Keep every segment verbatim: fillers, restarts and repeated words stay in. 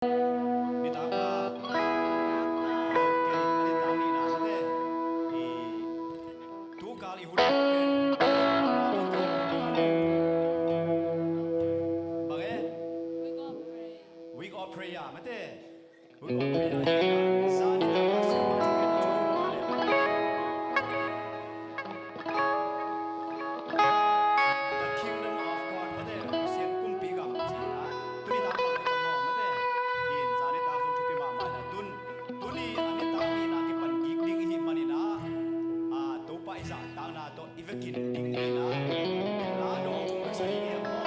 Nitak a. Okay, a nitak nihna mate. I, tukal i hun pen, bang e? Week of prayer mate. Week of prayer. Zan nitak a, The Kingdom of God mate, Pasian kumpi gam cihna. Tuni tak bang ka mawh mate. In zan nitak zong thupi mahmah na tun. Tuni a nitak nihna kipan gik ding i hih manin ah, a, Topa i zahtakna tawh i vekin ding nihna. La dawng kasa ding hi a maw.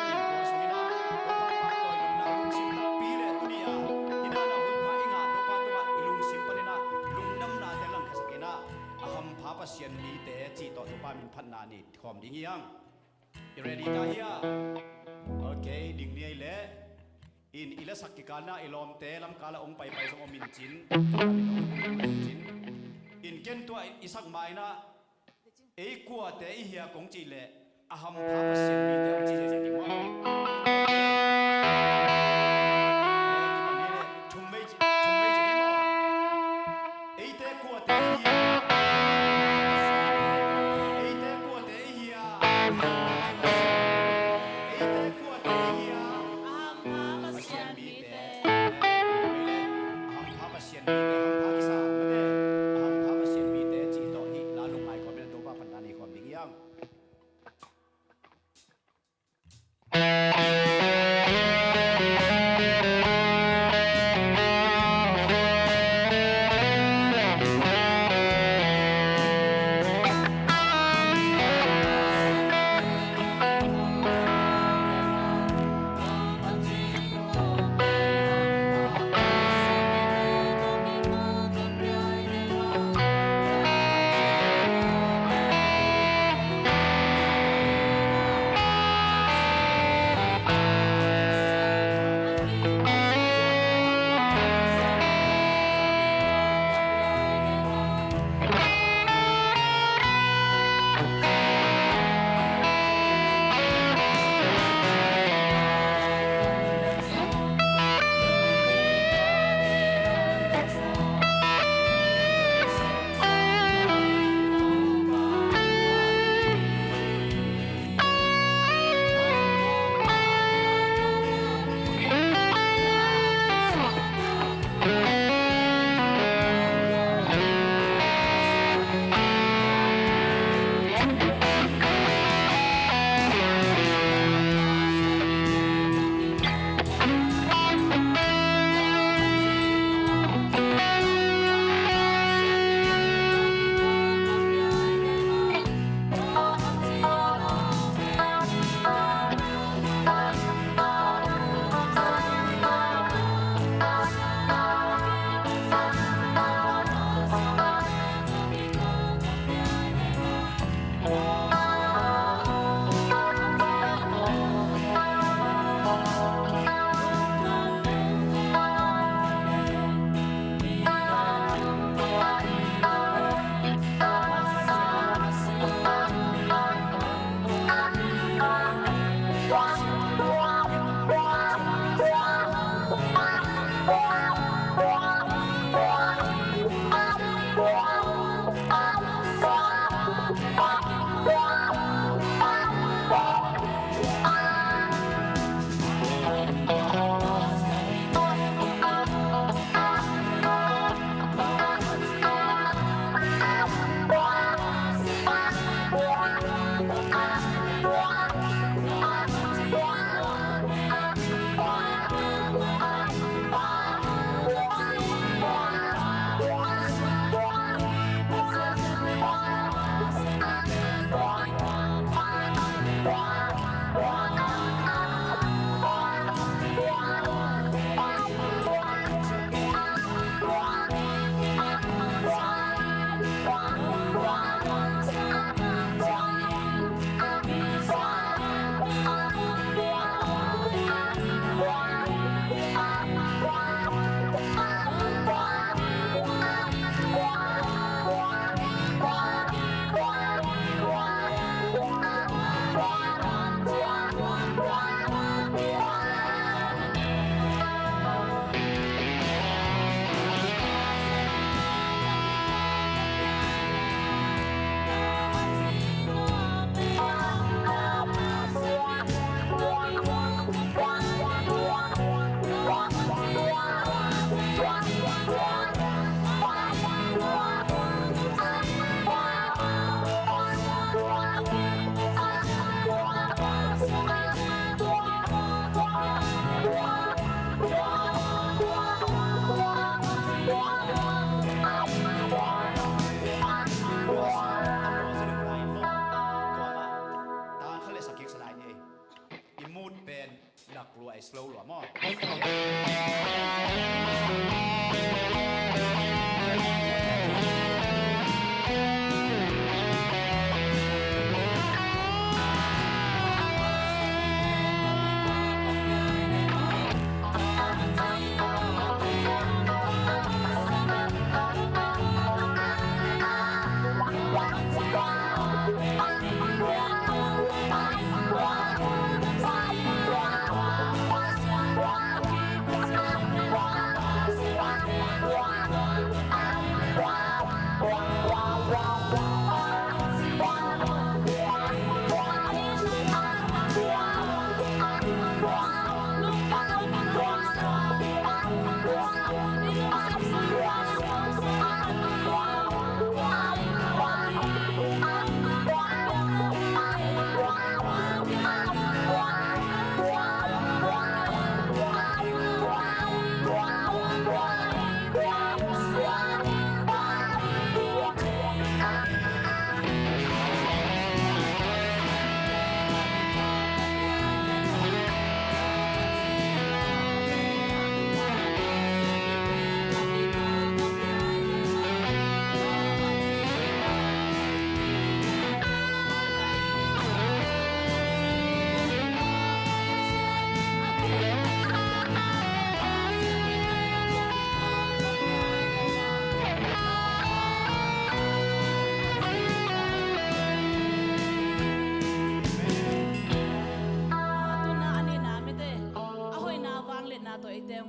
In tua sungin ah Topa pahtawi nopna lungsim takpi le tuni a, hi dan a hun pha i ngah Topa tungah i lungsim panin ah lungdamnate langkhiasak in ah, a hampha Pasian mite cih tawh Topa min phatna nei khawm ding hi hang. I ready ta hia? Okay, ding ni ei leh. In i lasak kikalna i lawmte lamkal a ong paipai zong om in cin. In ken tua i sak ma in ah, ei kuate i hia kong cih leh, a hampha Pasian mite ong ci ziahziah ding maw? Thum vei ci, thum vei ci ding maw? Eite kuate i hia? Eite kuate i hia? Eite kuate i hia? A hampha Pasian mite. A hampha Pasian mite, hampha kisa mate. A hampha Pasian mite cih tawh hih la lungngai khawm in Topa phatna nei khawm ding hi hang.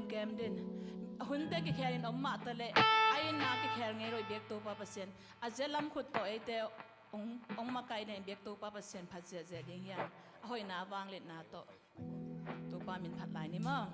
kem din. A hunte kikhel in om mah ta leh, a itna kikhel ngei lo i biak Topa Pasian. A zia lam khut tawh eite hong, hong makaih na i biak Topa Pasian phat ziahziah ding hi hang. A hoihna a vangliatna tawh Topa min phat lai ni maw.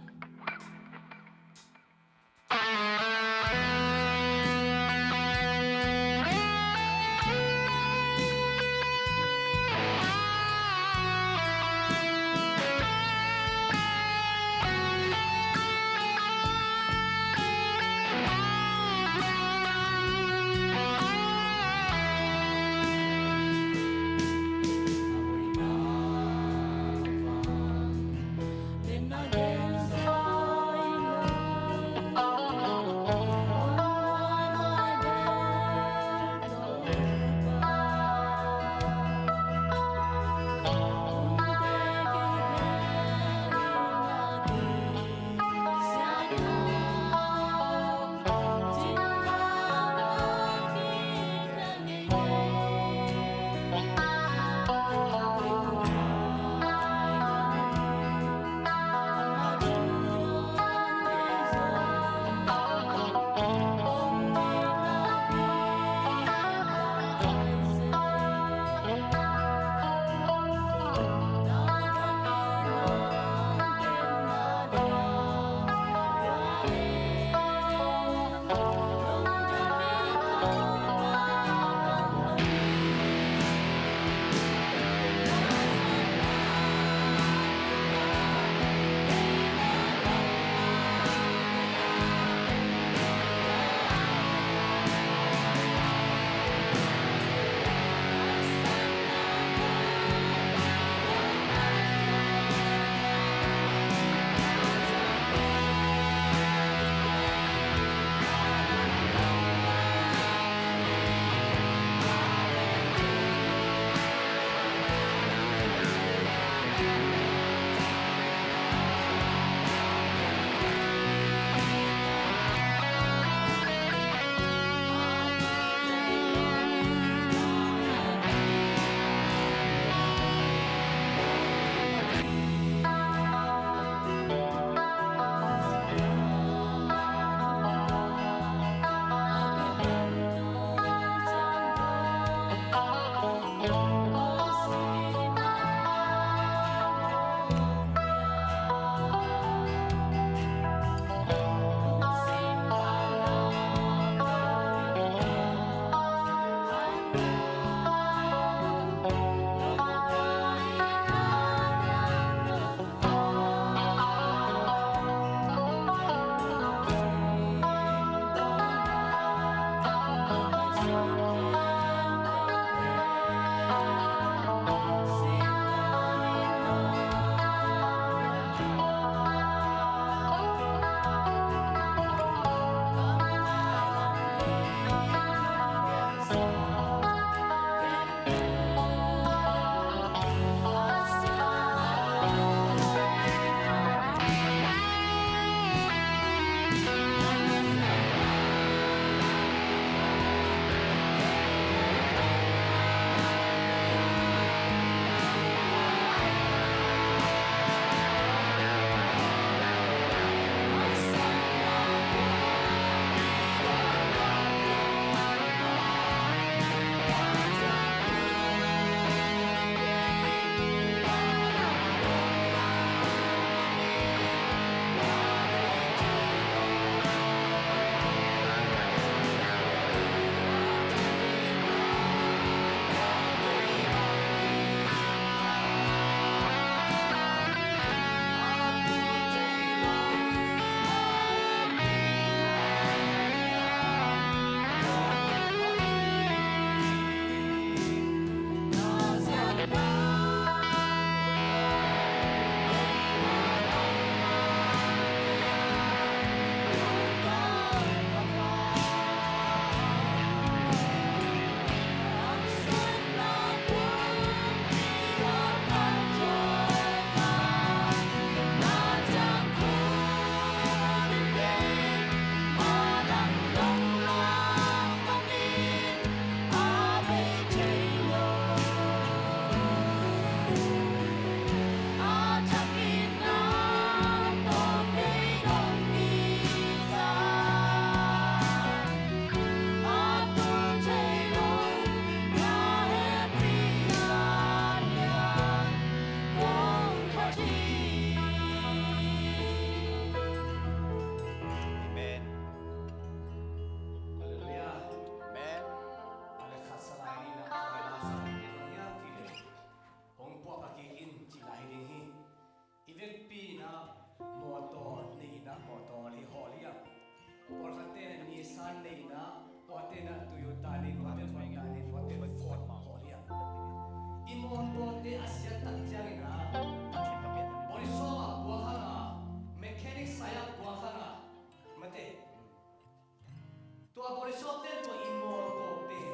Tua body shop te tua i mawtaw pen,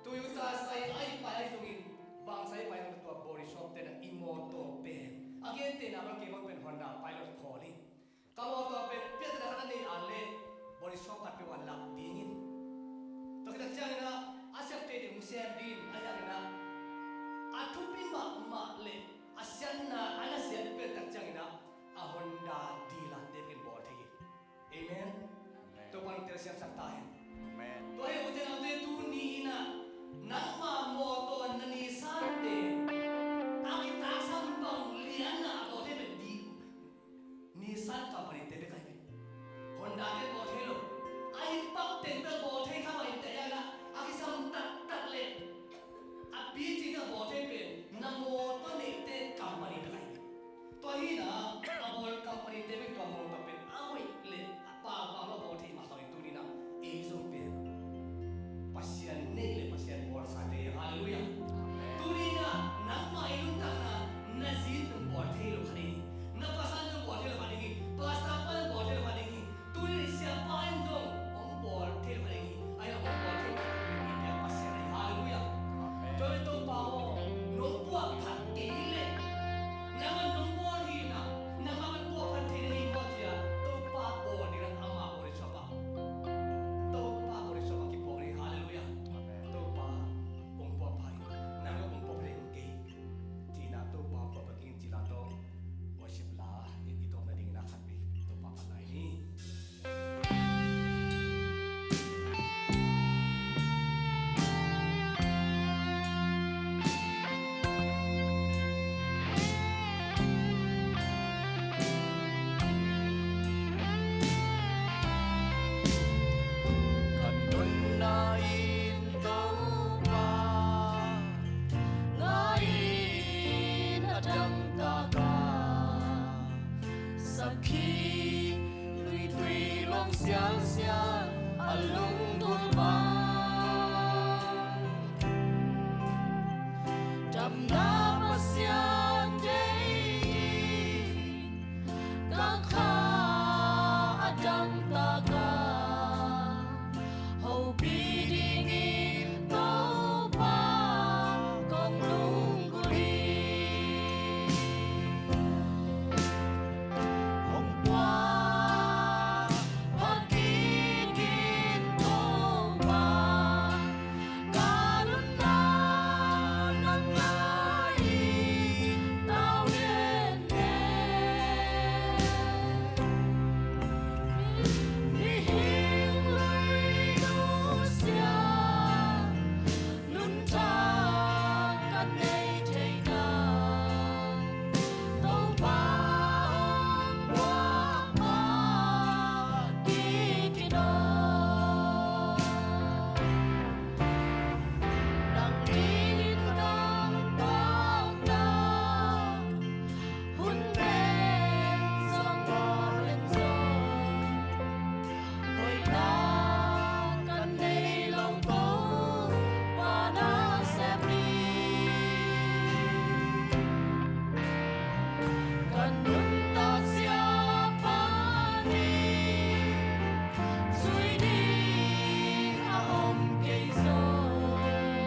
Toyota sai ai pai ai zongin, bang sai pai zongin tua body shop te na i mawtaw pen. A gentehna bang kei bang pen Honda Pilot khawl in. Ka mawtaw pen piahtana khat a nei a leh body shop khat peuh a lak dingin. Tua khit tak ciangin ah a siamte ding hong sem dingin a hiangin ah a thupi mahmah leh a siatna a na siat piahtana tak ciangin ah a Honda dealer te pen bawl thei hi. Amen. Amen. Topa'n hong telsiamsak ta hen. Amen. Tua hi ute naute, tuni in ah nangma mawtaw na Nissan te a kitaksam bang lianna a bawl thei pen di Nissan company te bek ahi ve. Honda te bawl thei lo. A hi pak teng bek bawl thei kha mah inteh a, a kisam taktak leh a picing a bawl thei pen na mawtaw neihte company bek ahi ve. Tua hi na, a bawl company te bek tua mawtaw pen a hoih leh a pau pau lo bawl thei mah bangin tuni na ei zong pen Pasian neih leh Pasian bawlsate hi. Halleluiah. Tuni na nangmah i nuntakna na zi in hong bawl thei lo kha ding hi. Na pasal in hong bawl thei lo kha ding hi. Pastor pa in hong bawl thei lo kha ding hi. Tuni siapa in zong hong bawl thei lo kha ding hi. Ahi hong bawl thei lo kha ding hi. Pasian ahi. Halleluiah. Tua hi Topa aw, nong puak phat kei leh nangmah nong bawl hi na, nangmah nong puak phat thei na hi maw ci-a Topa bawl ding na ama bawl hi suapa. Topa body shop ah kipuak ni. Halleluiah. Amen. Topa hong puak pha in, nang lo hong puak pha in kei. Cihna Topa puak pha kei in cihna tawh worship la i, i tawpna ding na khat pi. Topa pha lai ni. Ka nunna in Topa, ngai in a dangtak a sakhi, luitui luang sialsial a lunggulh bang. Damna Pasian deih in ka kha a dangtak a, hopih dingin Topa kong lunggulh hi. Hong puak pha kik in Topa, ka nunna nang ngai in tau den den. Mihing lui nusia nuntak ka nei thei nang, Topa hong puak pha kik in aw. Nang dingin ka dong tuakna hun pen zong, mawh pen zong, hoihna ka nei lo, Topa na sem hi. Ka nuntak siapa ni, zui ding a om kei zong,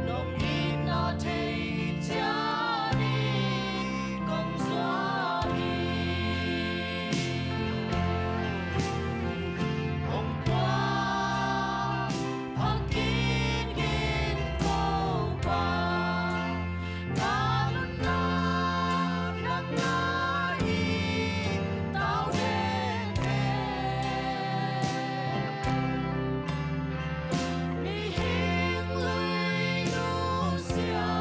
nong itna thei ciat in kong zuak hi. Hong puak pha kik in Topa, ka nunna nang ngai in tau den den. Mihing lui nusia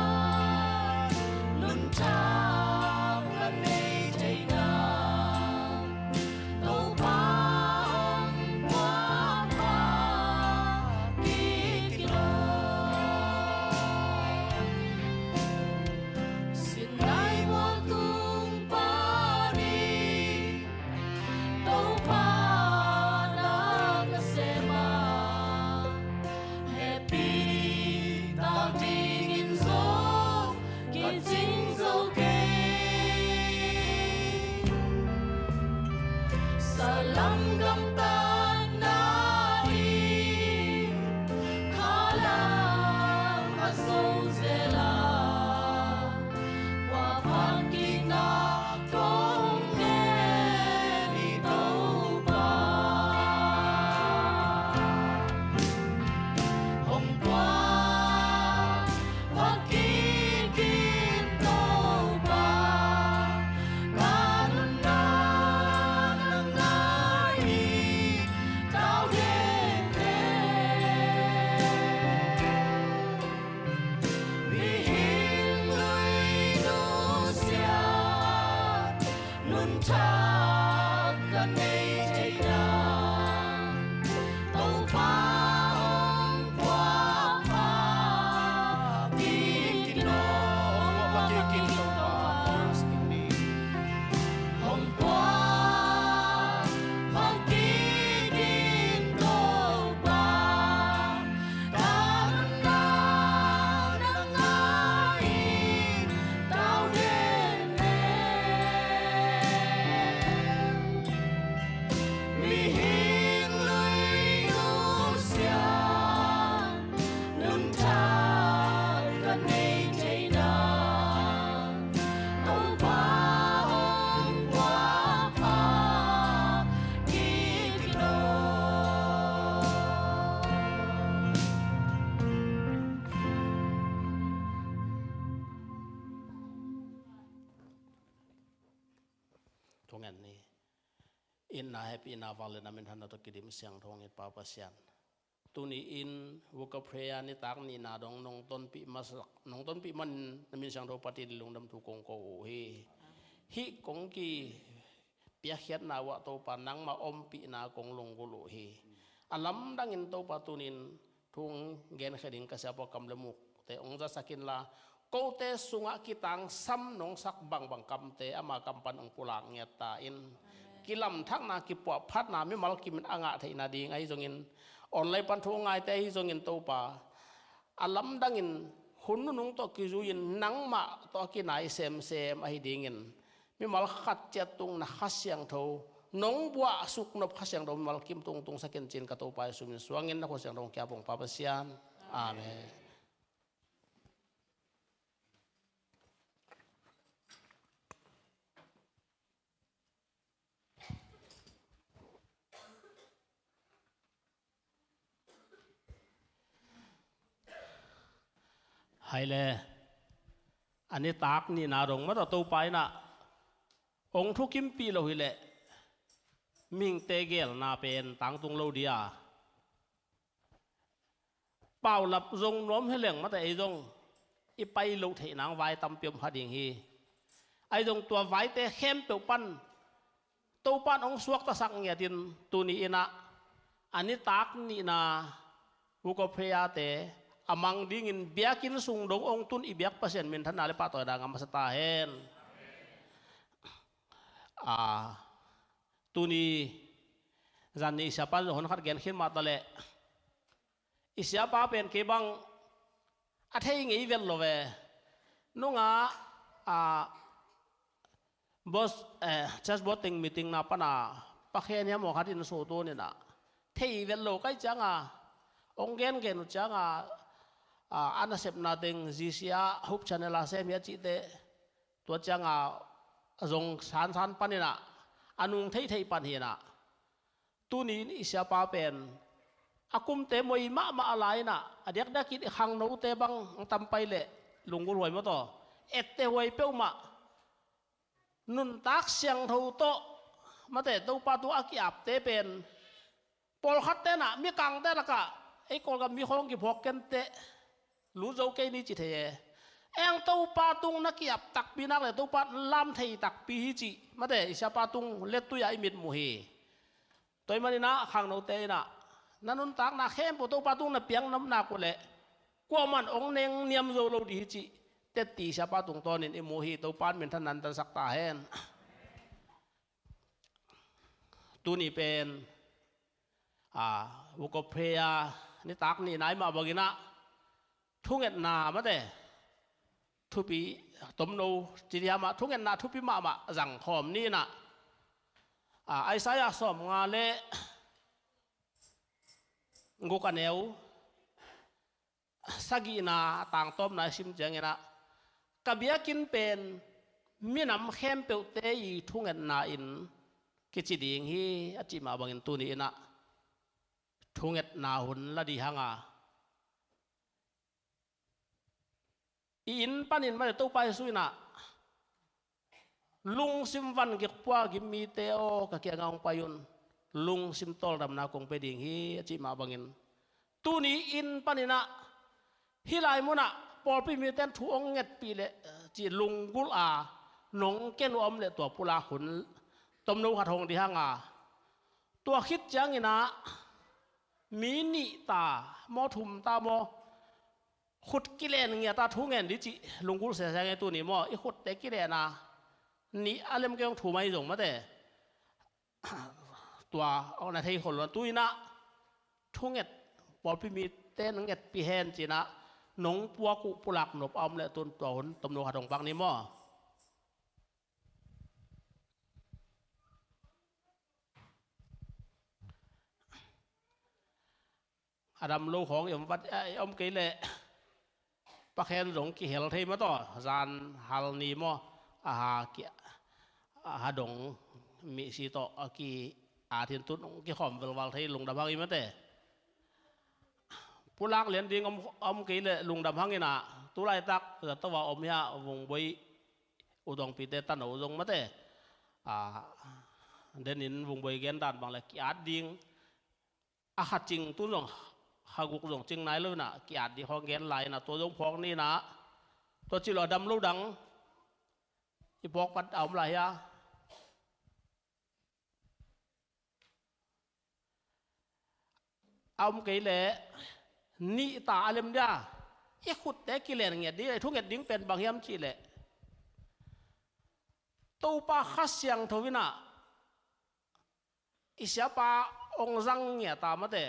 nuntak ka nei thei nang, Topa hong puak pha kik in aw. Sinai bual tung pan in Topa na ka sem a, hehpihtak dingin zong kicing zo kei. Salam gamtat Itna hehpihna vangliatna minthanna tawh kidim siangtho hong it Pa Pasian. Tuni-in Work of Prayer nitak nihna dong nong tonpih masak, nong tonpih manin na min siangtho phat in lungdam thu kong ko uh hi. Hih kong kipiakkhiatna uh ah Topa nangmah ompihna kong lunggulh uh hi. A lamdangin Topa tuni-in thu hong genkhia ding ka siapa kam le mukte hong zasak inla, kote sungah kitangsam nong sak bangbang kamte ama kam pan hong pulak ngiat ta in. Amen. Kilamthakna, kipuahphatna mimal kimin a ngah theihna ding ahi zongin, online pan thu hong ngaite ahi zongin Topa, a lamdangin hun nunung tawh kizui-in nangmah tawh a kinai semsem ahi dingin mimal khat ciat tung na Kha Siangtho, nong buah suknop Kha Siangtho mimal kim tung tungsak in ci-in ka Topa Jesu min suangin na khut siangtho hong ki-ap ung Pa Pasian. Amen. Hai le, a nitak nihna dong mah tawh Topa in ah hong thukimpih lo hileh mihingte geelna pen tangtung lo ding a, paulap zong nuam hi leng mate ei zong i pai loh theih nang vai tampi om kha ding hi. Ahi zong tua vaite khempeuh pan Topa in hong suaktasak ngiatin tuni in ah a nitak nihna Work of Prayer-te a mang dingin biakinn sung dong hong tun i biak Pasian minthanna le pahtawina ngah masa ta hen. A, tuni zan ni i siapa zong hun khat gen khin mah ta leh, i siapa pen kei bang a thei ngei vet lo ve. Nungah, a, boss, eh, church board teng meeting na pan a pakhen hiam aw khat in sutun in ah thei vet lo kai ciang a, hong gengen uh ciang a, a, a nasepna teng G C a Hope Channel a sem hi a cihte, tua ciang a zong sansan pan in ah a nung theithei pan hi in ah, tuni in i siapa pen a kumte moi mahmah a lai in ah a diakdiak in i khangnote bang hong tam pai leh lunggulh huai maw taw, etteh huai peuhmah, nuntak siangtho tawh mate Topa tungah a ki-apte pen pawlkhatte in ah mikangte lakah ei Kawlgam mi khawng kiphuak kenteh lut zo kei ni ci thei e. Eng Topa tung na ki-ap takpi nak le Topa lam thei takpi hi cih mate i siapa tung lettui ah i mit mu hi. Tua ahih manin ah khangnote in ah na nuntakna khempeuh Topa tung na piak nopna uh leh kuaman hong neng niam zo lo ding hi cih tetti siapa tungtawnin i mu hi. Topa in minthanna hong tansak ta hen. Tuni pen, a, Work of Prayer nitak nihna ahih mah bangin ah thungetna mate, thupi, tomno ci dih hiam ah, thungetna thupi mahmah zangkhawm ni in ah, a, Isaiah sawmnga le guk a neu sagihna a tangtawpna i sim ciangin ah, ka biakinn pen minam khempeuhte i thungetna inn kici ding hi a cih mah bangin tuni in ah thungetna hun la dih hang a, i inn panin mate Topa Jesu in ah, lungsim vangik pua gim mite aw, ka kiangah hong pai un, lungsim tawldamna kong pia ding hi a cih mah bangin, tuni inn panin ah hih lai munah pawlpi mite in thu hong ngetpih leh cih lunggulh a nong ken uh a om leh tua pulak hun tomno khat hong dih hang a, tua khit ciangin ah mi nih ta maw, thum ta maw, khut kilen ngiat a thu ngen dih cih lunggulh siasia nge tuni maw, i khutte kilen a nih a lem kei hong thum ahi zong mate, tua awk na thei khol lo. Tu in ah thunget, pawlpi mite in ngetpih hen ci in ah nong puak uh pulak nop a om leh tun tua hun tomno khat hong pak ni maw. A dam lo khawng i om vat, a, i om kei leh pakhen zong kihel thei mah taw, zan hal ni maw, a ha ki, a ha dong mihsi tawh a ki, a thin tun kikhawm velval thei, lungdam hang i mate. Pulak lian ding om, om kei leh lungdam hang in ah, tu laitak zato a om hi a, Vungboi U Dawngpite tano zong mate, a, Denin Vung Bawi gen dan bang le ki-at ding, a kha cing tun zong, kha guk zong cing nai lo inah ki-at ding khawng gen lai inah tua zong phawk ni inah, tua ci lo a dam lo dang i phawk pat a om lai hia? A om kei leh nih ta a lem dia, i khutte kilen ngiat ding, i thunget ding pen bang hiam cih leh Topa Kha Siangtho inah i siapa hong zang ngiat a mate.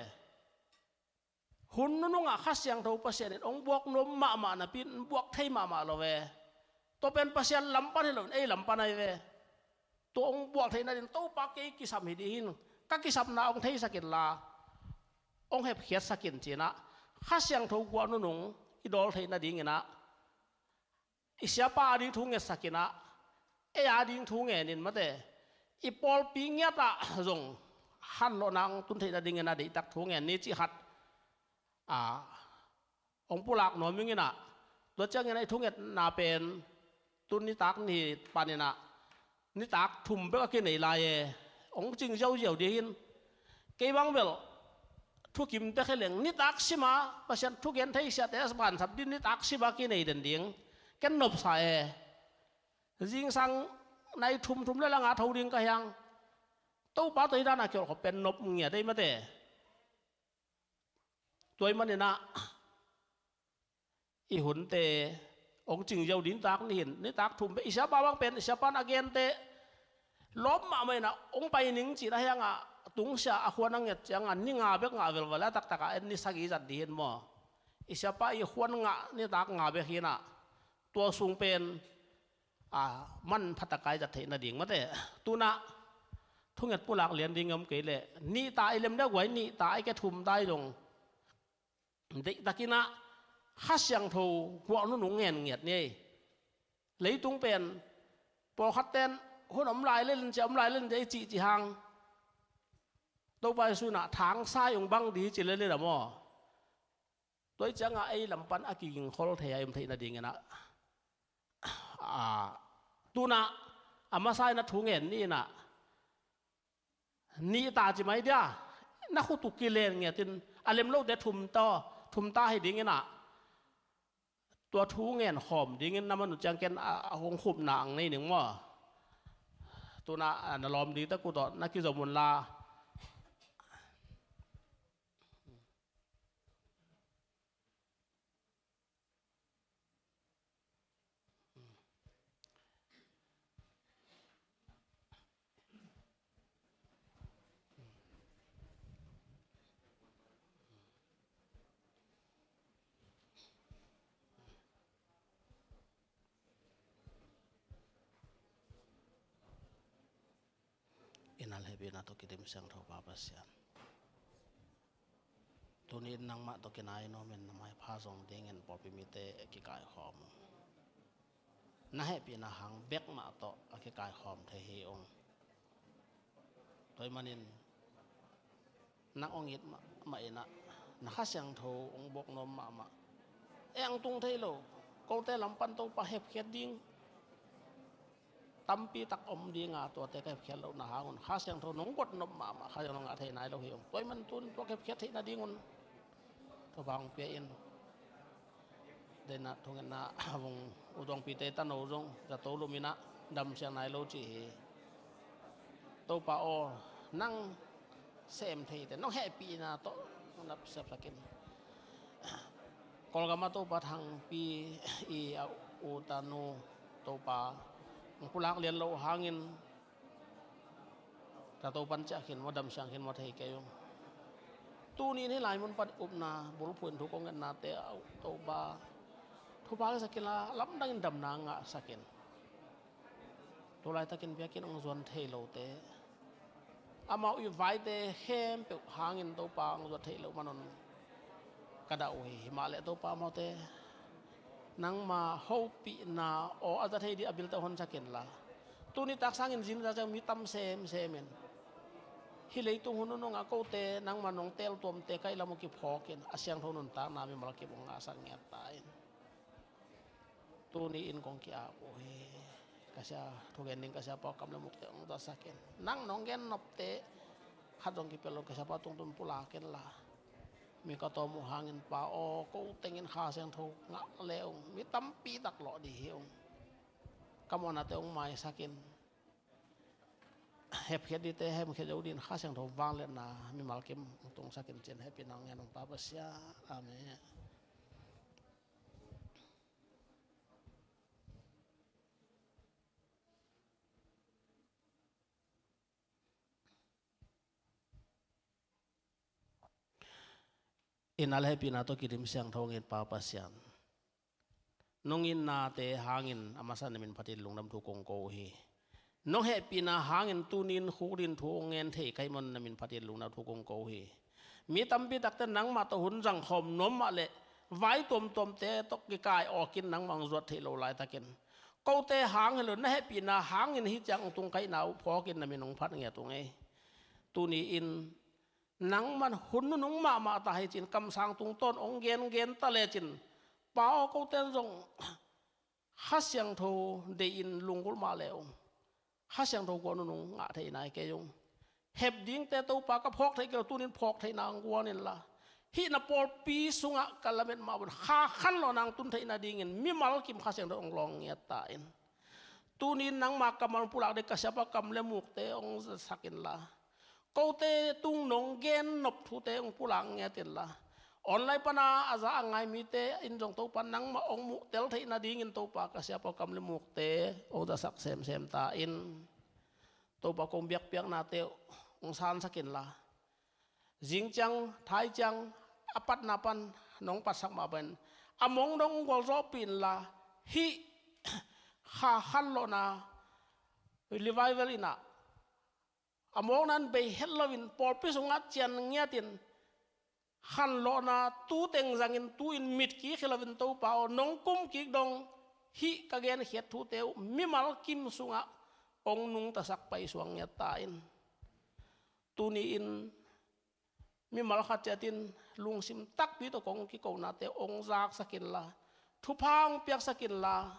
Hun nunungah Kha Siangtho Pasian in hong buak nuam mahmah napi in buak thei mahmah lo ve. Tua pen Pasian lam pan hi loin ei lam pan ahi ve. Tua hong buak theih nading Topa kei kisam hi ding hi in, ka kisapna hong theisak inla hong hepkhiatsak in ci inah Kha Siangtho guah nunung i dawl theih nading inah i siapa a ding thu ngetsak inah, ei a ding thu ngen in mate, i pawlpi ngiatah zong hanlawhna hong tun theih nading inah deihtak thu ngen ni cih khat a hong pulak nuam ing inah, tua ciangin a i thungetna pen tun nitak ni pan inah nitak thum bek a kinei lai e, hong cing ziauziau ding hi in. Kei bang bel thukim tek hi leng nitak sima Pasian thugen thei siate a bansap ding nitak sima kinei den ding ken nopsa e. Zingsang nai thum, thum le la nga tho ding ka hi hang. Topa tawh i dan a kiolh khop pen nop ngiat ei mate. Tua ahih man inah i hunte hong cing ziau ding nitak ni hi in, nitak thum bek, i siapa bang pen i siapa in a gente lawp mahmah inah hong pai ning cih na hi hang a, tungsiah a khua na nget ciangah ni nga bek ngah velvel a, a taktak a en ni sagih zat ding hi in maw. I siapa i khua ngah nitak nga bek hi inah tua sung pen a manpha tak a i zat theih nading mate. Tu inah thunget pulak lian ding om kei leh nih ta i lem dia guai, nih ta i ke thum ta i zong deihtak inah Kha Siangtho guah nunung ngen ngiat ni ei. Leitung pen pawlkhat ten hun om lai lel in cia, om lai lel in cia i cihcih hang Topa Jesu inah thangsa i hong bang ding hi ci lel in a maw. Tua i ciangah ei lam pan a kigingkhol thei a i om theih nading inah, a, tu inah a masa inah thu ngen ni inah nih ta ci mai dia, na khut uh kilen ngiat in a lem lote thum ta, thum ta hi ding inah tua thu ngen khawm dingin na man uh ciang ken a, a hong khupna ang nei ning maw. Tu inah a, na lawm ding tek uh tawh na kizom un la. I na hehpihna tawh kidim siangtho Pa Pasian, tuni in nangmah tawh kinai nuamin na maipha zong dingin pawlpi mite kikaikhawm ung. Na hehpihna hang bek mah tawh a kikaikhawm thei hi ung. Tua ahih manin nang hong it mahmah in ah, na Kha Siangtho hong buak nuam mahmah. Ei ang tung thei lo, kote lam pan Topa hepkhiat ding tampi tak om ding a, tuate ka hepkhiat lohna hang un Kha Siangtho nong guat nop mahmah, Kha Siangtho ngah thei nai lo hi ung. Tua ahih man tun tua ka hepkhiat theih nading un Topa hong pia in. Dena thungetna vung, U Tuangpite tano zong zato lum in ah damsiang nai lo ci hi. Topa aw, nang sem theite nong hehpihna tawh nong napsiapsak in. Kawlgam ah Topa thangpi i a u tanu Topa hong pulak lian loh hangin zato pan ciah khin maw, damsiang khin maw thei kei ung. Tuni in hih lai mun pan upna bulphuh in thu kong ngetnate ah Topa thupha kisak in la, lamdangin damna ngahsak in. Tu laitakin biakinn hong zuan thei lote, amau i vaite khempeuh hangin Topa hong zuat theih loh man un ka dah uh hi. Himahleh Topa amaute nangma hopihna aw a za thei ding a bilte honsak in la, tuni tak sangin zing za ciang mi tam semsem in, hih leitung hun nunung ah kote nangma nong teltuamte ka hih lam uh kiphawk in a siangtho nuntakna mimal kip hong ngahsak ngiat ta in. Tuni in kong ki-ap uh hi. Ka sia, thugen ding ka siapa kam le mukte hong zasak in. Nang nong gen nopte khat zong kipel lo, ka siapa tungtun pulak inla. Mi ka tawm uh hangin Pa aw, ko tengin Kha Siangtho ngah le ung, mi tampi tak lawh ding hi ung. Ka mawhnate hong maisak in. Hepkhiat dingte hemkhia zo dingin Kha Siangtho vangliatna mimal kim hong tungsak in, ci-in hehpihna hong ngen ung Pa Pasian. Amen. Itna le hehpihna tawh kidim siangtho hong it Pa Pasian, nong itnate hangin a masa na min phatin lungdam thu kong ko uh hi. Nong hehpihna hangin tuni-in khukdin thu hong ngen thei ka hih manin na min phatin lungdam thu kong ko uh hi. Mi tampi takte nangmah tawh hun zangkhawm nuam mah leh vai tuamtuamte tawh kikai awkin nangmah hong zuat theih loh laitakin, kote hang hi lo, na hehpihna hangin hih ciang hong tung ka hihna uh phawkin na min hong phat ngiat ung ei. Tuni-in nangman hun nunung mahmah ta hi, ci-in kamsang tungtawn hong gengen ta lecin, Pa aw, kote in zong Kha Siangtho deihin lunggulh mah le ung, Kha Siangtho guah nunung ngah thei nai kei ung. Hep dingte Topa ka phawk theih kei lo, tuni-in phawk theihna hong guan inla, hih na pawlpi sungah ka lamet mah bangin Kha khanlawhna hong tun theih nadingin mimal kim Kha Siangtho hong lawng ngiat ta in. Tuni-in nangma kammal pulak ding ka siapa kam le mukte hong zasak inla, kote tung nong gen nop thute hong pulak ngiat inla, online pana a za a ngai mite in zong Topa nangmah hong muhtel theih nadingin Topa ka siapa kam le mukte hong zasak semsem ta in. Topa kong biakpiaknate hong sansak inla, zing ciang thai ciang a patna pan nong patsak mah bangin a mong dong hong gualzawhpih inla, hih Kha khanlawhna revival in ah a mawkna in bei het loin pawlpi sungah cian ngiatin khanlawhna tu teng zangin tu-in mit kik hi loin Topa aw, nong kum kik dong hih ka genkhiat thute uh mimal kim sungah hong nungtasak paisuak ngiat ta in. Tuni-in mimal khat ciatin lungsim takpi tawh kong kikonate hong zaksak inla, thupha hong piaksak inla,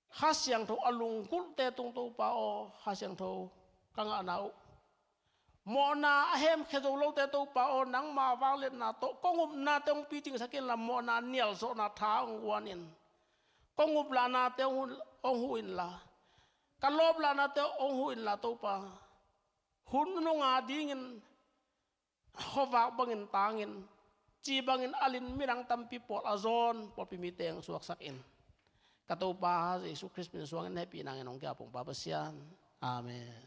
Kha Siangtho a lunggulhte tung Topa aw, Kha Siangtho ka ngahna uh, mawhna a hemkhia zo lote Topa aw, nangma vangliatna tawh kong upnate hong picingsak inla, mawhna nialzawhna tha hong guan in. Kong uplahnate hong hu, hong hu inla, ka lawplahnate hong hu inla Topa, hun nunung a dingin khuavak bangin tangin, ci bangin alin, midang tampi pawl a zawn pawlpi mite hong suaksak in. Ka Topa Jesu Khrist min suangin hehpihna ngen hong kiap ung Pa Pasian. Amen.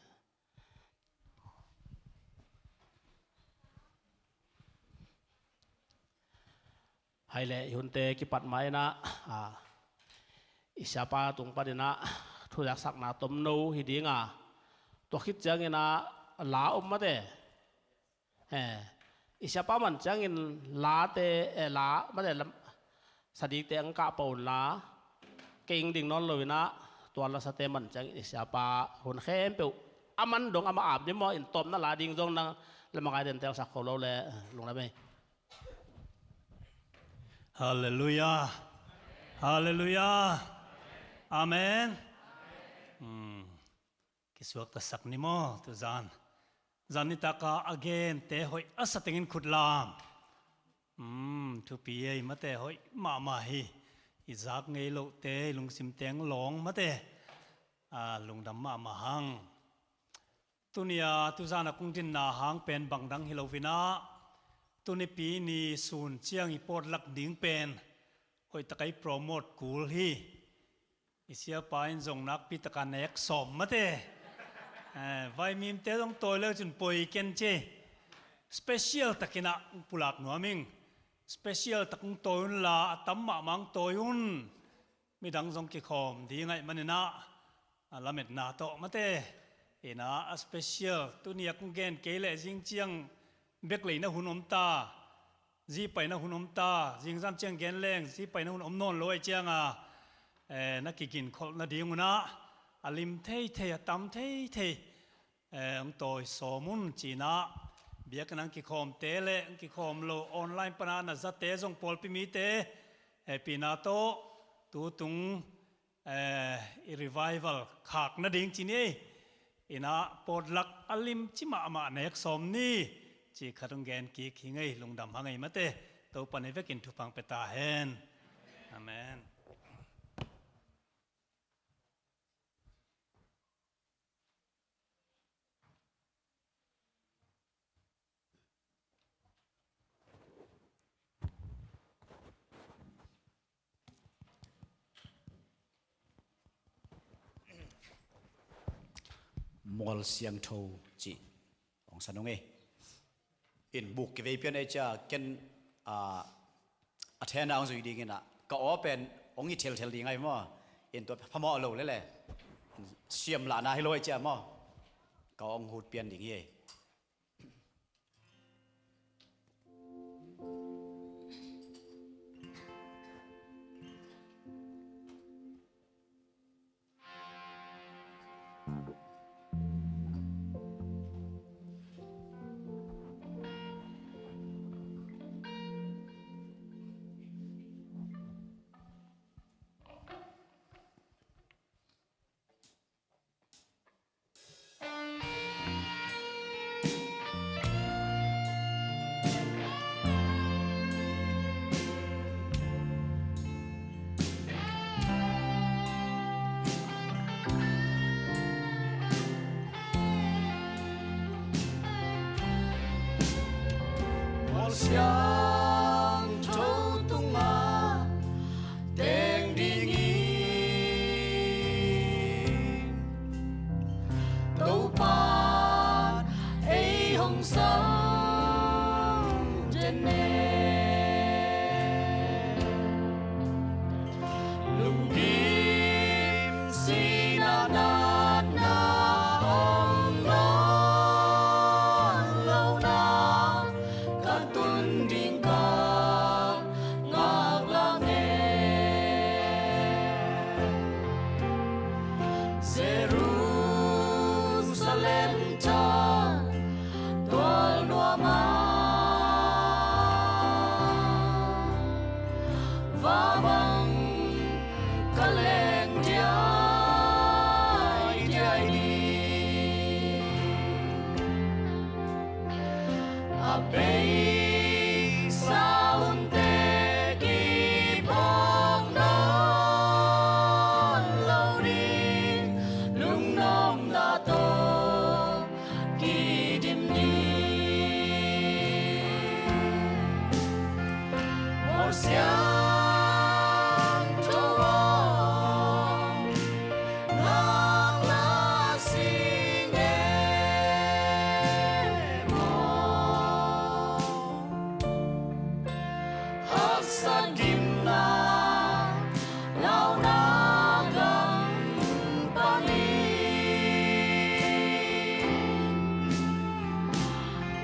Hai le, i hunte kipat ma in ah, a, i siapa tung panin ah thuzaksakna tomno hi ding a, tua khit ciangin ah la om mate. Eh, i siapa man ciangin late, eh, la mate, lam, sadikte ang kah pah unla, kei ing ding nawn lo in ah, tua lasate man ciangin i siapa hun khempeuh a man dong amah ap ding maw, in tawpna la ding zong nang le makaite in telsak kho lo le, eh, lungdam ei. Halleluiah. Halleluiah. Amen. Hmm. Kisuaktasak ni maw, tuzan. Zan nitaka a gente hoih a sa tengin khut lam. Hmm, thupi ei mate, hoih mahmah hi. I zak ngei lohte, i lungsim teng lawng mate. A, lungdam mahmah hang. Tuni-a tuzan a kong dinna hang pen bangdang hi lo in ah, tuni pi ni sun ciang i pawtlak ding pen hoih taka i promote kul hi. I siapa in zong nakpi taka nek sawm mate. Eh, vaimimte zong tawi le cin poi ken ci. Special takin ah pulak nuam ing. Special tak hong tawi unla, a tam mahmah hong tawi un. Midang zong kikhawm ding ahih manin ah, a lametna tawh mate. In ah, a special, tuni a kong gen kei leh zing ciang bek lei na hun om ta, zi paina hun om ta, zingzan ciang gen leng zi paina hun om nawn lo ahih cianga, eh, na kiginkholh nading un ah, a lim theithei, a tam theithei, eh, hong tawi sawm un ci-in ah, biakinn ah hong kikhawmte le hong kikhawm lo online pana na zate zong pawlpi mite, eh, hehpihna tawh tutung eh, i revival khak nading ci ni ei. Ina potluck a limci mahmah nek sawm ni ci khat hong gen kik hi ngei, lungdam hang ei mate. Topan ei vekin thupha pia ta hen. Amen. Mual siangtho cih hong san hong ei. In buk kivei pian ei cia ken, ah, a thena hong zui dingin ah ka aw pen hong i thelthel ding ai maw. In tua phamawh lo lele siam lahna hi lo ei cia maw. Ka aw hong hut pian ding hi ei. Mual siangtho tungah teng dingin Topan ei hong sam den ne. Lunggim sihna natna om nawn lo na ka tun ding ka ngak lang e. Jerusalem than tual nuam a, va bang ka leng diaidiai ni. A beisa hunte kiphawk nawn lo ding, lungnopna tawh kidim ni. Mual siangtho aw, ngaklah sing e maw. Haksat gimna launa gam panin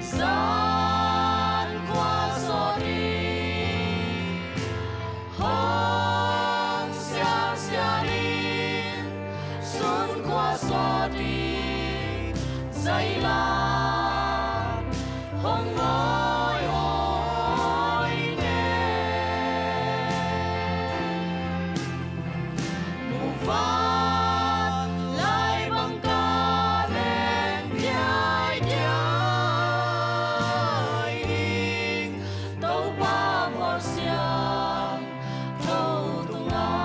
zan khua sawt in, hong sialsial in sun khua sawt in, zailan hong ngawihawi ne. Muvanlai bang ka leng diaidiai ding, Topa mual siangtho tungah.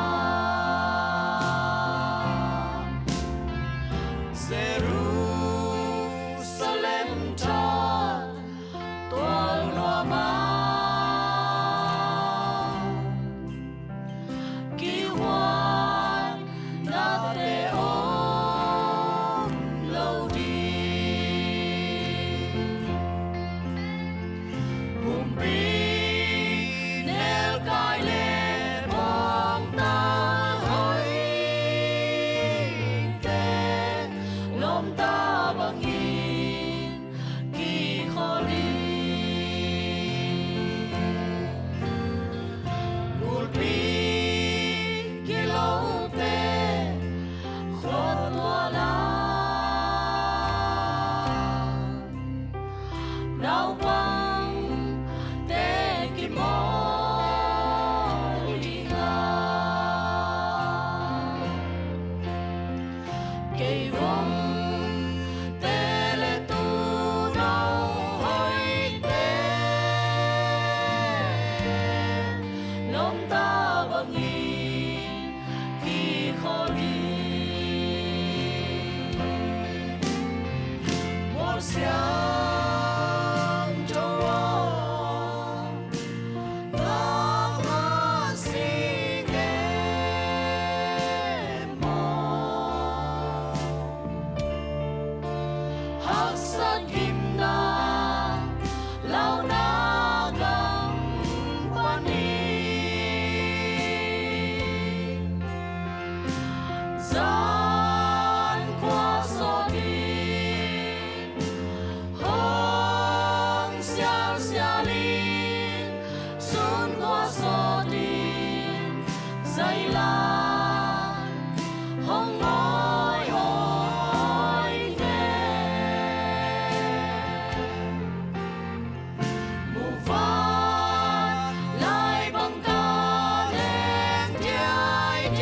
Jerusalem than tual nuam a, kihuan nate om lo ding. Humpi nelkai le pawngtal hoihte lawmta bangin kikhawl in. Bulpi kilote khuatual a, naupangte kimawl ding a, Siangtho aw, nakpi sing e maw? Haksat gimna launa gam panin zan khua sawt in, hong sialsial in, sun khua sawt in, zailan hong ngawi aw i nge. Muvat lai bang ka leng diaidiai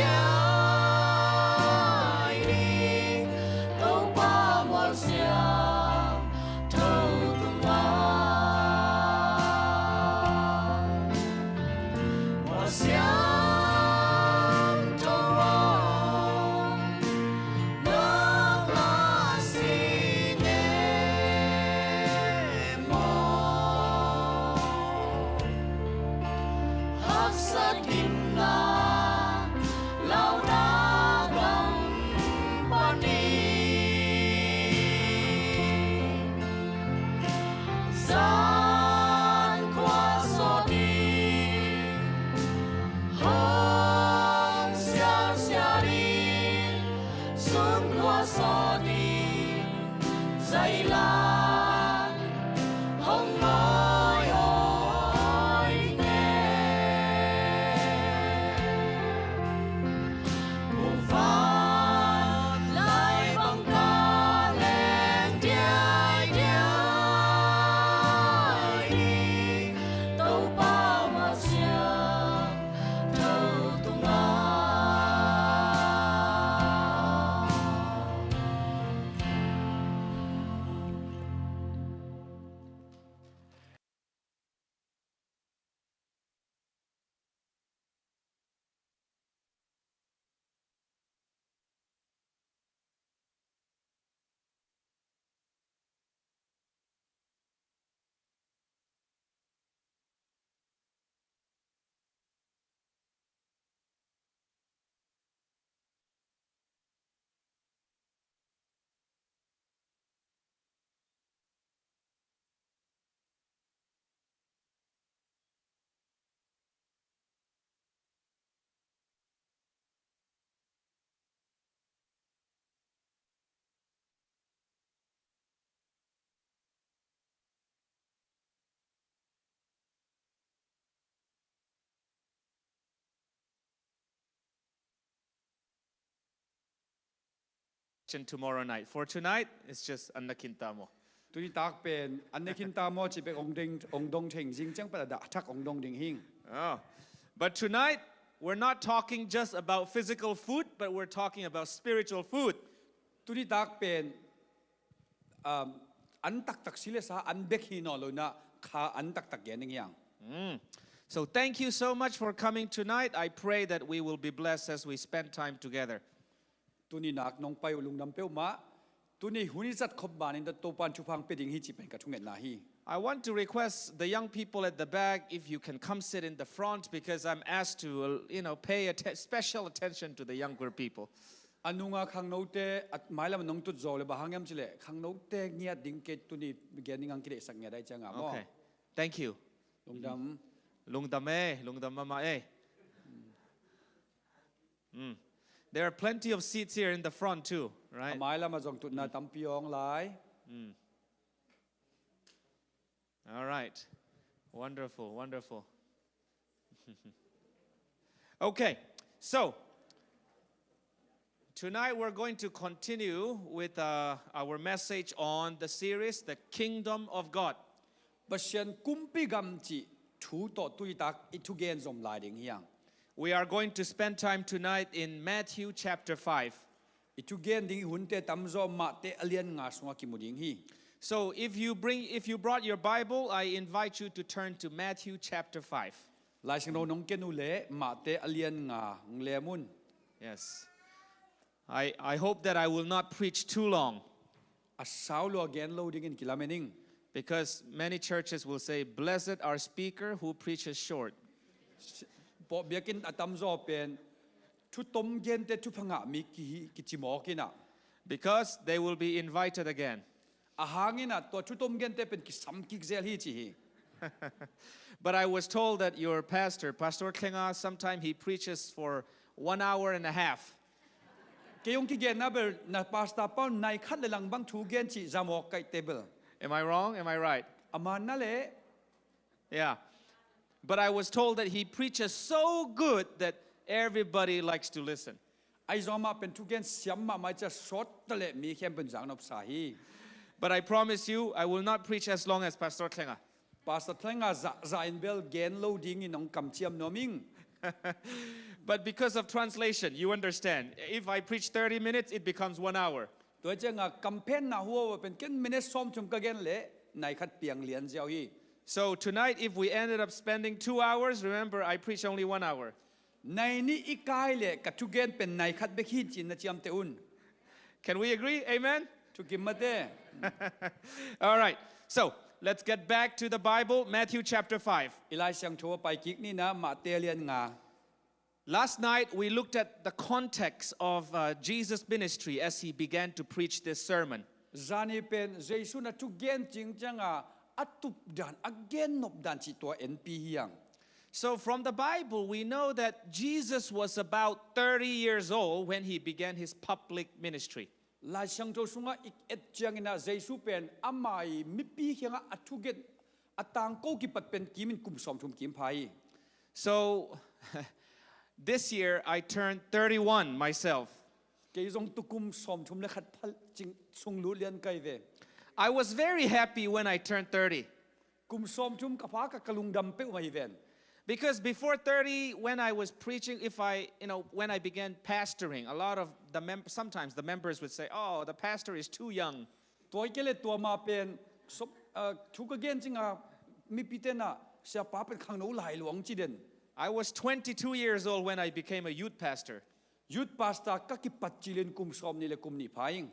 ding, Topa mual siangtho tungah. Mual siangtho aw, nakpi sing e maw? Haksat gimna launa gam panin zan khua sawt in, hong sialsial in, sun khua sawt in, zailan hong ngawi aw i nge. Muvat lai bang ka leng diaidiai ding, Topa mual siangtho tungah. Tomorrow night. For tonight, it's just an na khin ta maw. Tuni tak pen an na khin ta maw ci bek hong ding, hong dong theng, zing ciang pan a dah thak hong dong ding hing. Oh. But tonight, we're not talking just about physical food, but we're talking about spiritual food. Tuni tak pen, um, an taktak si le sa, an bek hi nawn lo in ah, kha an taktak gen ding hi hang. Mm. So thank you so much for coming tonight. I pray that we will be blessed as we spend time together. Tuni nak nong pai uh lungdam peuhmah. Tuni hun i zat khop manin Topa'n thupha hong pia ding hi cih pen ka thungetna hi. I want to request the young people at the back, if you can come sit in the front, because I'm asked to, uh, you know, pay atte-, special attention to the younger people. A nunga khangnote, a mailam nong tut zaw le, bang hang hiam cih leh khangnote ngiat ding kei tuni gen ding hong kideihsak ngiat ahih ciangin maw. Okay. Thank you. Lungdam. Lungdam e, lungdam mahmah e. Mm. There are plenty of seats here in the front too, right? A mailam ah zong tutna tampi om lai. Mm. All right. Wonderful, wonderful. Okay, so tonight we're going to continue with, uh, our message on the series, The Kingdom of God. Pasian kumpi gam cih thu tawh tuni tak i thugen zom lai ding hi hang. We are going to spend time tonight in Matthew chapter five. I thugen ding i hunte tamzaw Mate a lian nga sungah kimu ding hi. So if you bring, if you brought your Bible, I invite you to turn to Matthew chapter five. Laisiangtho nong ken uh leh Mate a lian nga hong lem un. Yes. I, I hope that I will not preach too long. A sau lua gen lo dingin kilamen ing. Because many churches will say, "Blessed are speaker who preaches short." Pawh biakinn a tamzaw pen thutom gente thupha ngah mi kihi, kicimawk inah. Because they will be invited again. A hang inah tua thutom gente pen kisam kik zel hi ci hi. But I was told that your pastor, Pastor Thlenga, sometimes he preaches for one hour and a half. Kei hong kigenna bel na pastor pa nai khat le lang bang thu gen cih zamawk kaihte bel. Am I wrong? Am I right? A man na le. Yeah. But I was told that he preaches so good that everybody likes to listen. Ahi zong amah pen thugen siam mahmah cia sawt ta le mi khempeuh in zaknop sa hi. But I promise you, I will not preach as long as Pastor Thlenga. Pastor Thlenga zah, zah in bel gen lo dingin hong kamciam nuam ing. But because of translation, you understand. If I preach thirty minutes, it becomes one hour. Tua cianga kamphenna huawa pen ken minute sawmthum ka gen le nai khat piang lian ziau hi. So tonight, if we ended up spending two hours, remember, I preach only one hour. Nai nih i kai le ka thugen pen nai khat bek hi cin na ciamte un. Can we agree? Amen? Thukim mate. All right. So, let's get back to the Bible, Matthew chapter five. I Lai Siangtho a pai kik nina Mate lian nga. Last night, we looked at the context of uh, Jesus' ministry as he began to preach this sermon. Zani pen Jesu na thugen cing cianga a tup dan, a gen nop dan cih tua enpi hiang. So from the Bible, we know that Jesus was about thirty years old when he began his public ministry. Lai Siangtho sungah i et cianginah Jesu pen amai mipi khiangah a thugen a tangko kipat pen kimin kum sawmthum kim pha hi. So this year I turned thirty-one myself. Kei zong tukum sawmthum le khat phal cing sunglut lian kai ve. I was very happy when I turned thirty. Kum sawmthum ka pha ka ka lungdam peuh mah hi ven. Because before thirty, when I was preaching, if I, you know, when I began pastoring, a lot of the mem- sometimes the members would say, "Oh, the pastor is too young." Tua i ke le tua ma pen thu ka gen cinga mipi tena siapa pen khangno lai luang ci den. I was twenty-two years old when I became a youth pastor. Youth pastor ka kipat cilin kum sawm nih le kum nih pha ing.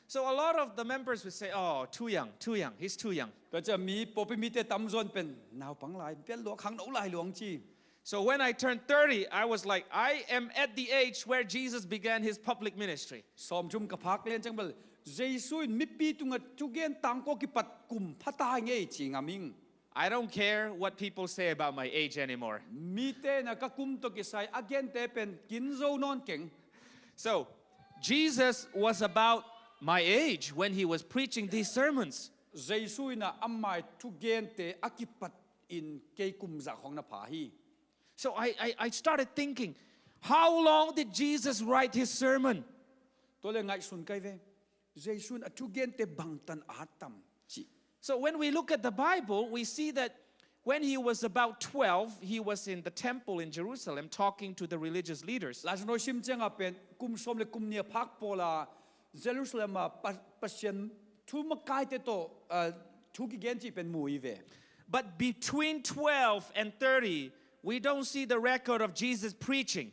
So a lot of the members would say, "Oh, too young, too young, he's too young." Tua cia mi pawpi mite tamzawn pen naupang lai pial luak khangno lai luang ci. So when I turned thirty, I was like, "I am at the age where Jesus began his public ministry." Sawmthum ka phak lian ciang bel Jesu in mipi tungah thugen tangko kipat kum phata ngei ci ngam ing. I don't care what people say about my age anymore. Mite na ka kum tawh kisai a gente pen kin zo nawn keng. So Jesus was about my age when he was preaching these sermons. Jesu in a amai thugente a kipat in kei kum zah khong na pha hi. So I, I, I started thinking, how long did Jesus write his sermon? Tua le ngaihsun kai ve. Jesu in a thugente bangtan a tam ci. So when we look at the Bible, we see that when he was about twelve, he was in the temple in Jerusalem talking to the religious leaders. Lai Siangtho sim cianga pen kum sawm le kum nih a phak pawla Jerusalem a pa- Pasian thu makaite tawh ah, thu kigen cih pen mu i ve. But between twelve and thirty, we don't see the record of Jesus preaching.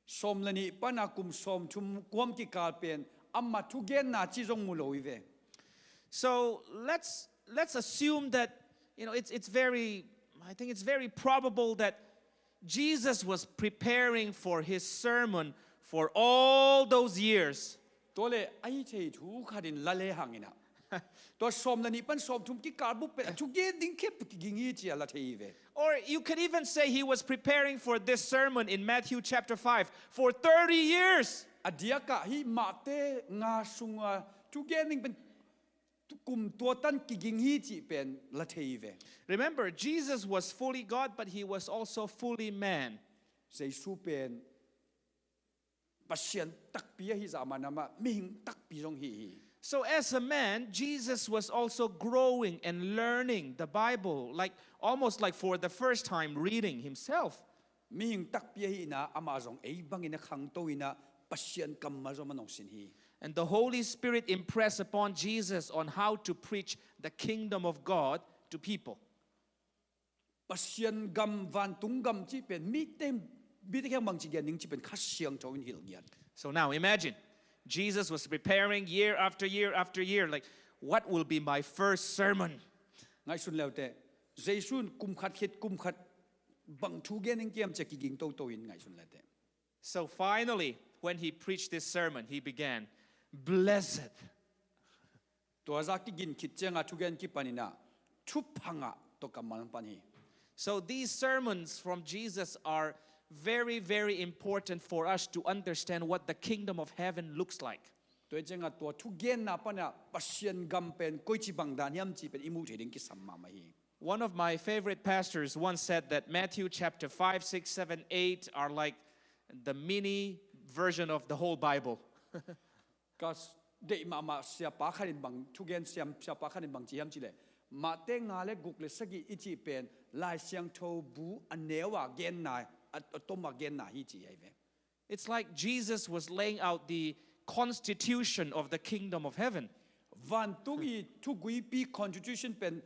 Sawm le nih pana kum sawmthum kuam kikal pen ama thugenna ci zong mu lo i ve. So let's let's assume that, you know, it's it's very I think it's very probable that Jesus was preparing for his sermon for all those years. Tua le a hi thei thu khat in la le hangin ah tua sawm le nih pan sawmthum kikal bup pen a thugen ding khep kiging hi ci a la thei hi ve. Or you could even say he was preparing for this sermon in Matthew chapter five for thirty years. A diakah hih Mate nga sunga thugen ding pen kum tua tan kiging hi cih pen la thei hi ve. Remember, Jesus was fully God, but he was also fully man. Jesu pen Pasian takpi ahi zah manamah mihing takpi zong hi hi. So as a man, Jesus was also growing and learning the Bible, like almost like for the first time reading himself. Mihing takpi ahihna amah zong ei bangin a khangto inah Pasian kammal zong a nongsin hi. And the Holy Spirit impressed upon Jesus on how to preach the kingdom of God to people. Pasian gam, vantung gam cih pen mite mite kheng bangci gen ding cih pen Kha Siangtho in hilh ngiat. So now imagine, Jesus was preparing year after year after year, like, what will be my first sermon? Ngaihsun leuteh, Jesu in kum khat khit kum khat bang thu gen in kiam cia kiging toto in ngaihsun leuteh. So finally, when he preached this sermon, he began, "Blessed." Tua za kigin khit cianga thugen kipaninah thuphangah tua kammal pan hi. So these sermons from Jesus are very, very important for us to understand what the kingdom of heaven looks like. Tua cianga tua thugenna panah Pasian gam pen koici bang dan hiam ci pen i muh thei ding kisam mahmah hi. One of my favorite pastors once said that Matthew chapter five, six, seven, eight are like the mini version of the whole Bible. Ka deih mahmah siapa khat in bang thugen siam siapa khat in bang ci hiam cileh, Mate nga le guk le sagih i cih pen Lai Siangtho bu a neu a genna, a, a tom a genna hi ci hi ve. It's like Jesus was laying out the constitution of the kingdom of heaven. Vantung i thuguipi constitution pen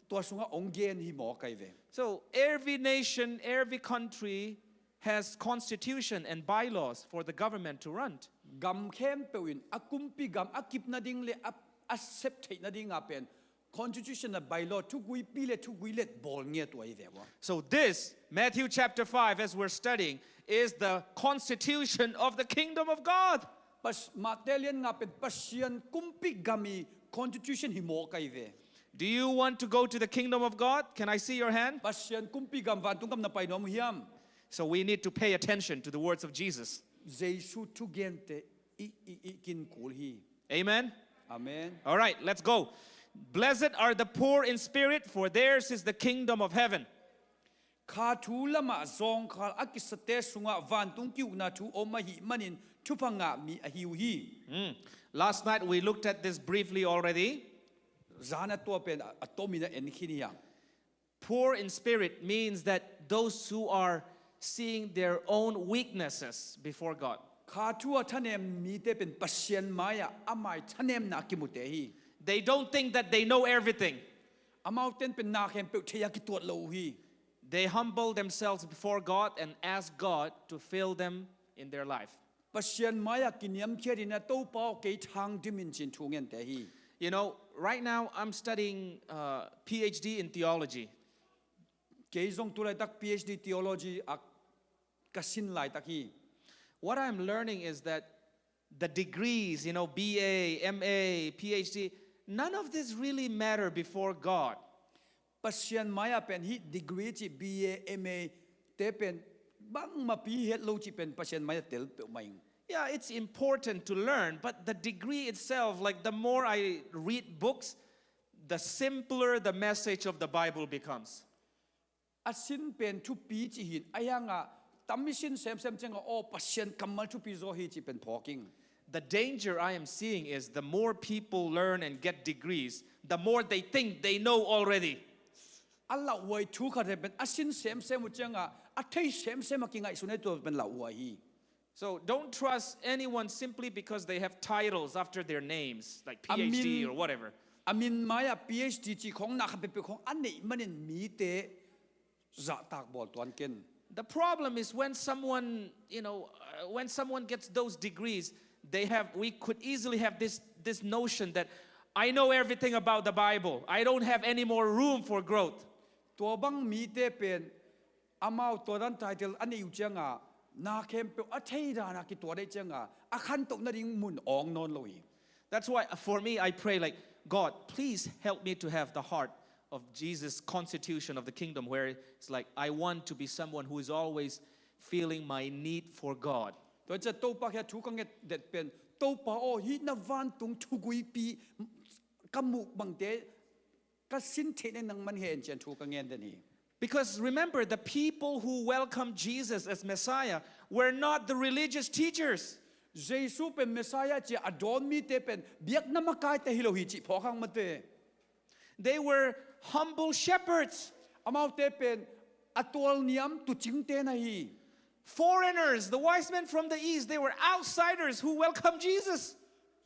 tua sungah ong gen hi maw kai ve. So every nation, every country has constitution and bylaws for the government to run. Gam khempeuh in a kumpi gam a kip nading le a, a sep theih nadinga pen constitution a bylaw thuguipi le thuguilet bawl ngiat uh ahi ve ua. So this, Matthew chapter five, as we're studying, is the constitution of the kingdom of God. Pas, Mate lian nga pen Pasian kumpi gam i constitution hi maw kai ve. Do you want to go to the kingdom of God? Can I see your hand? Pasian kumpi gam vantung gam na pai nuam uh hiam? So we need to pay attention to the words of Jesus. Jesu thugente i, i, i kin kul hi. Amen? Amen. All right, let's go. Blessed are the poor in spirit, for theirs is the kingdom of heaven. Kha thu lamah zawngkhal a kisate sungah vantung ki-ukna thu om ahih manin thupha ngah mi ahi uh hi. Mm. Last night we looked at this briefly already. Zana tua pen a, a tomin a en khin hi a. Poor in spirit means that those who are seeing their own weaknesses before God. Kha thu a thanem mite pen Pasian mai-ah amai thanemna a kimute hi. They don't think that they know everything. Amauten pen na khempeuh thei a kituat lo uh hi. They humble themselves before God and ask God to fill them in their life. Pasian mai-ah kiniamkhiat in a Topa aw kei thang dim in cin thu ngente hi. You know, right now I'm studying uh, PhD in theology. Kei zong tulaitak PhD theology a ka sin laitak hi. What I'm learning is that the degrees, you know, B A, M A, PhD, none of this really matter before God. Pasian mai-ah pen hih degree cih B A, M A te pen bangmapi het lo cih pen Pasian mai-ah tel peuhmah ing. Yeah, it's important to learn, but the degree itself, like, the more I read books, the simpler the message of the Bible becomes. A sin pen thupi cih hin, a hiangah tam i sin semsem ciangah aw Pasian kammal thupi zaw hi cih pen phawk ing. The danger I am seeing is the more people learn and get degrees, the more they think they know already. A lauhuai thu khat he pen a sin semsem uh ciangah a thei semsem a kingaihsun ahi tua pen lauhuai hi. So don't trust anyone simply because they have titles after their names, like PhD or whatever. A min mai-ah PhD cih khong na khat peuhpeuh khong a neih manin mite zahtak bawl tuan ken. The problem is when someone, you know, uh, when someone gets those degrees, they have, we could easily have this, this notion that I know everything about the Bible. I don't have any more room for growth. Tua bang mite pen amau tua dan title a neih uh ciangah na khempeuh a thei dana kituat ahi ciangah a khantoh nading mun awng nawn lo hi. That's why for me I pray like, God, please help me to have the heart of Jesus' constitution of the kingdom, where it's like, I want to be someone who is always feeling my need for God. Tua ciah Topa khia thu ka nget det pen, Topa aw, hih na vantung thuguipi ka muh bangte ka sin theih nang man hen cian thu ka ngen den hi. Because remember, the people who welcomed Jesus as Messiah were not the religious teachers. Jesu pen Messiah cia a dawn mite pen biakna makaite hi lo hi cih phawk hang mate. They were humble shepherds. Amaute pen a tualniam tucingte na hi. Foreigners, the wise men from the east, they were outsiders who welcomed Jesus.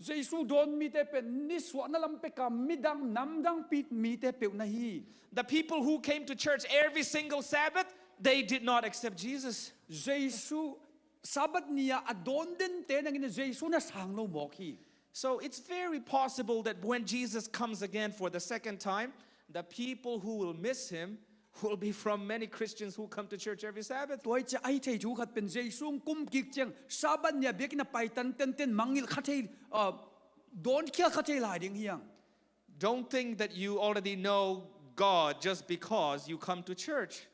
Jesu dawn mite pen nisuahna lam peka midang namdang pi mite peuh na hi. The people who came to church every single Sabbath, they did not accept Jesus. Jesu Sabbath ni-a a dawn dente nangin Jesu na sang lo mawk hi. So it's very possible that when Jesus comes again for the second time, the people who will miss him will be from many Christians who come to church every Sabbath. Tua hi ciah a hi thei thu khat pen Jesu hong kum kik ciang Sabbath ni-a biakinn a pai tan tenten mangngilh kha thei, uh, dawn khial kha thei lai ding hi hang. Don't think that you already know God just because you come to church.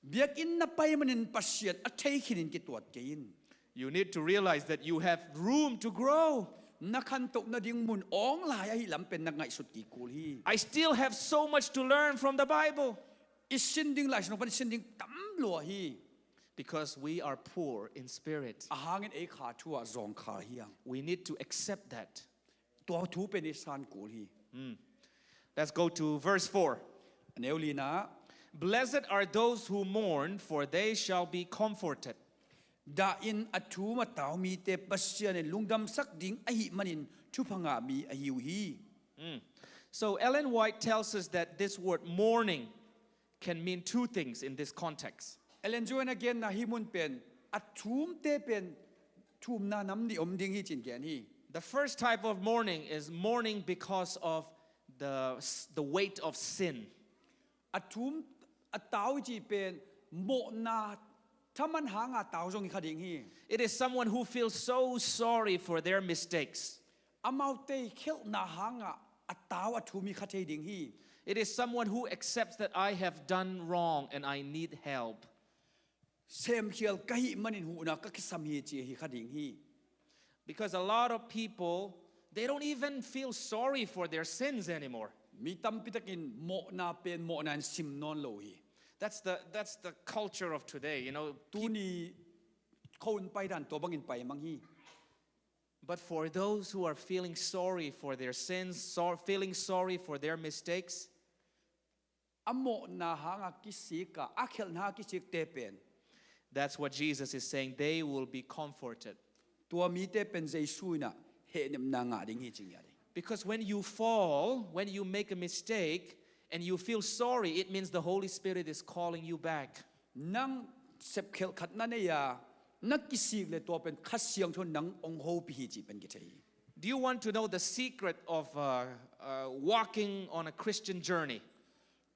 Biakinn na pai manin Pasian a thei khinin kituat kei in. You need to realize that you have room to grow. Na khantoh nading mun awng lai ahih lam pen na ngaihsut kik kul hi. I still have so much to learn from the Bible. I sin ding Lai Siangtho pan i sin ding tam lua hi. Because we are poor in spirit. Ahang in ei kha thu ah zawngkhal hi hang. We need to accept that. Tua thu pen i san kul hi. Let's go to verse four. A neu li-na. Blessed are those who mourn, for they shall be comforted. Dah in a thum a tau mite Pasian in lungdamsak ding ahih manin thupha ngah mi ahi uh hi. So Ellen White tells us that this word mourning can mean two things in this context. Ellen White in a genna hih mun pen a thumte pen thumna nam nih om ding hi ci-in gen hi. The first type of mourning is mourning because of the, the weight of sin. A thum a tau i cih pen mawhna thaman hanga tau zong hi kha ding hi. It is someone who feels so sorry for their mistakes. Amaute i khialhna hanga a tau a thum hi kha thei ding hi. It is someone who accepts that I have done wrong and I need help. Semkhial ka hih manin huhna ka kisam hi ci hi kha ding hi. Because a lot of people, they don't even feel sorry for their sins anymore. Mi tampi takin mawhna pen mawhna in sim nawn lo hi. That's the, that's the culture of today, you know. Tuni khua hun pai dan tua bangin pai mang hi. But for those who are feeling sorry for their sins, sor-, feeling sorry for their mistakes, a mawhna hanga kisik a, a khialhna hanga kisikte pen. That's what Jesus is saying. They will be comforted. Tua mite pen Jesu in a hehnepna ngah ding hi ci-in gen hi. Because when you fall, when you make a mistake, and you feel sorry, it means the Holy Spirit is calling you back. Nang sepkhelh khat na nei a, na kisik le tua pen Kha Siangtho in nang hong hopih hi cih pen kithei hi. Do you want to know the secret of, uh, uh, walking on a Christian journey?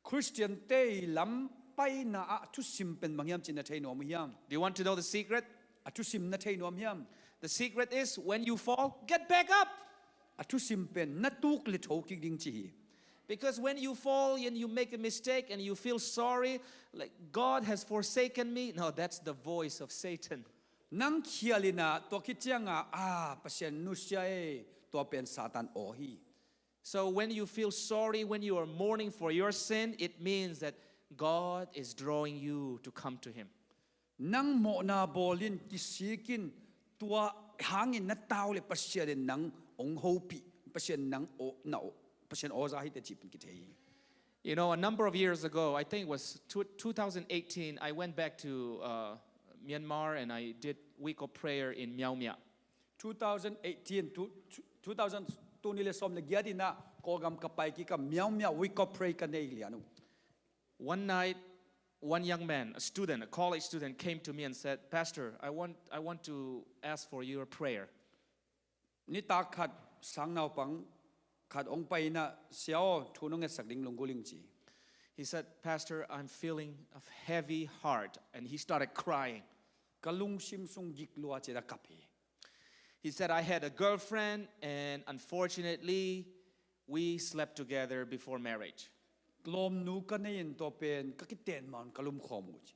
Khristiante i lam paina ah thusim pen bang hiam cih na thei nuam uh hiam? Do you want to know the secret? A thusim na thei nuam hiam? The secret is when you fall, get back up. A thusim pen na tuk le tho kik ding ci hi. Because when you fall and you make a mistake and you feel sorry, like, "God has forsaken me," no, that's the voice of Satan. Nang khial in a tua khit cianga, "Ah, Pasian nusia e," tua pen Satan aw hi. So when you feel sorry, when you are mourning for your sin, it means that God is drawing you to come to Him. Nang mawhna bawl in, kisik in, tua hangin na tau le Pasian in nang hong hopih, Pasian nang aw, na aw, Pasian aw za hi teh cih pen kithei hi. You know, a number of years ago, I think it was two, two thousand eighteen, I went back to, uh, Myanmar and I did week of prayer in Myaungmya. Two thousand eighteen, two, two thousand, tul nih le sawm le giat in a Kawlgam ka pai kik a, Myaungmya week of prayer ka nei lian uh. One night, one young man, a student, a college student, came to me and said, "Pastor, I want, I want to ask for your prayer." Nitak khat sang naupang khat hong pai in a, "Sia aw, thu nong ngetsak ding lunggulh ing," ci. He said, "Pastor, I'm feeling a heavy heart," and he started crying. "Ka lungsim sung gik lua," ci-in a kap hi. He said, "I had a girlfriend, and unfortunately, we slept together before marriage." Lawmnu ka nei in tua pen ka kiten ma-in ka lumkhawm uh ci.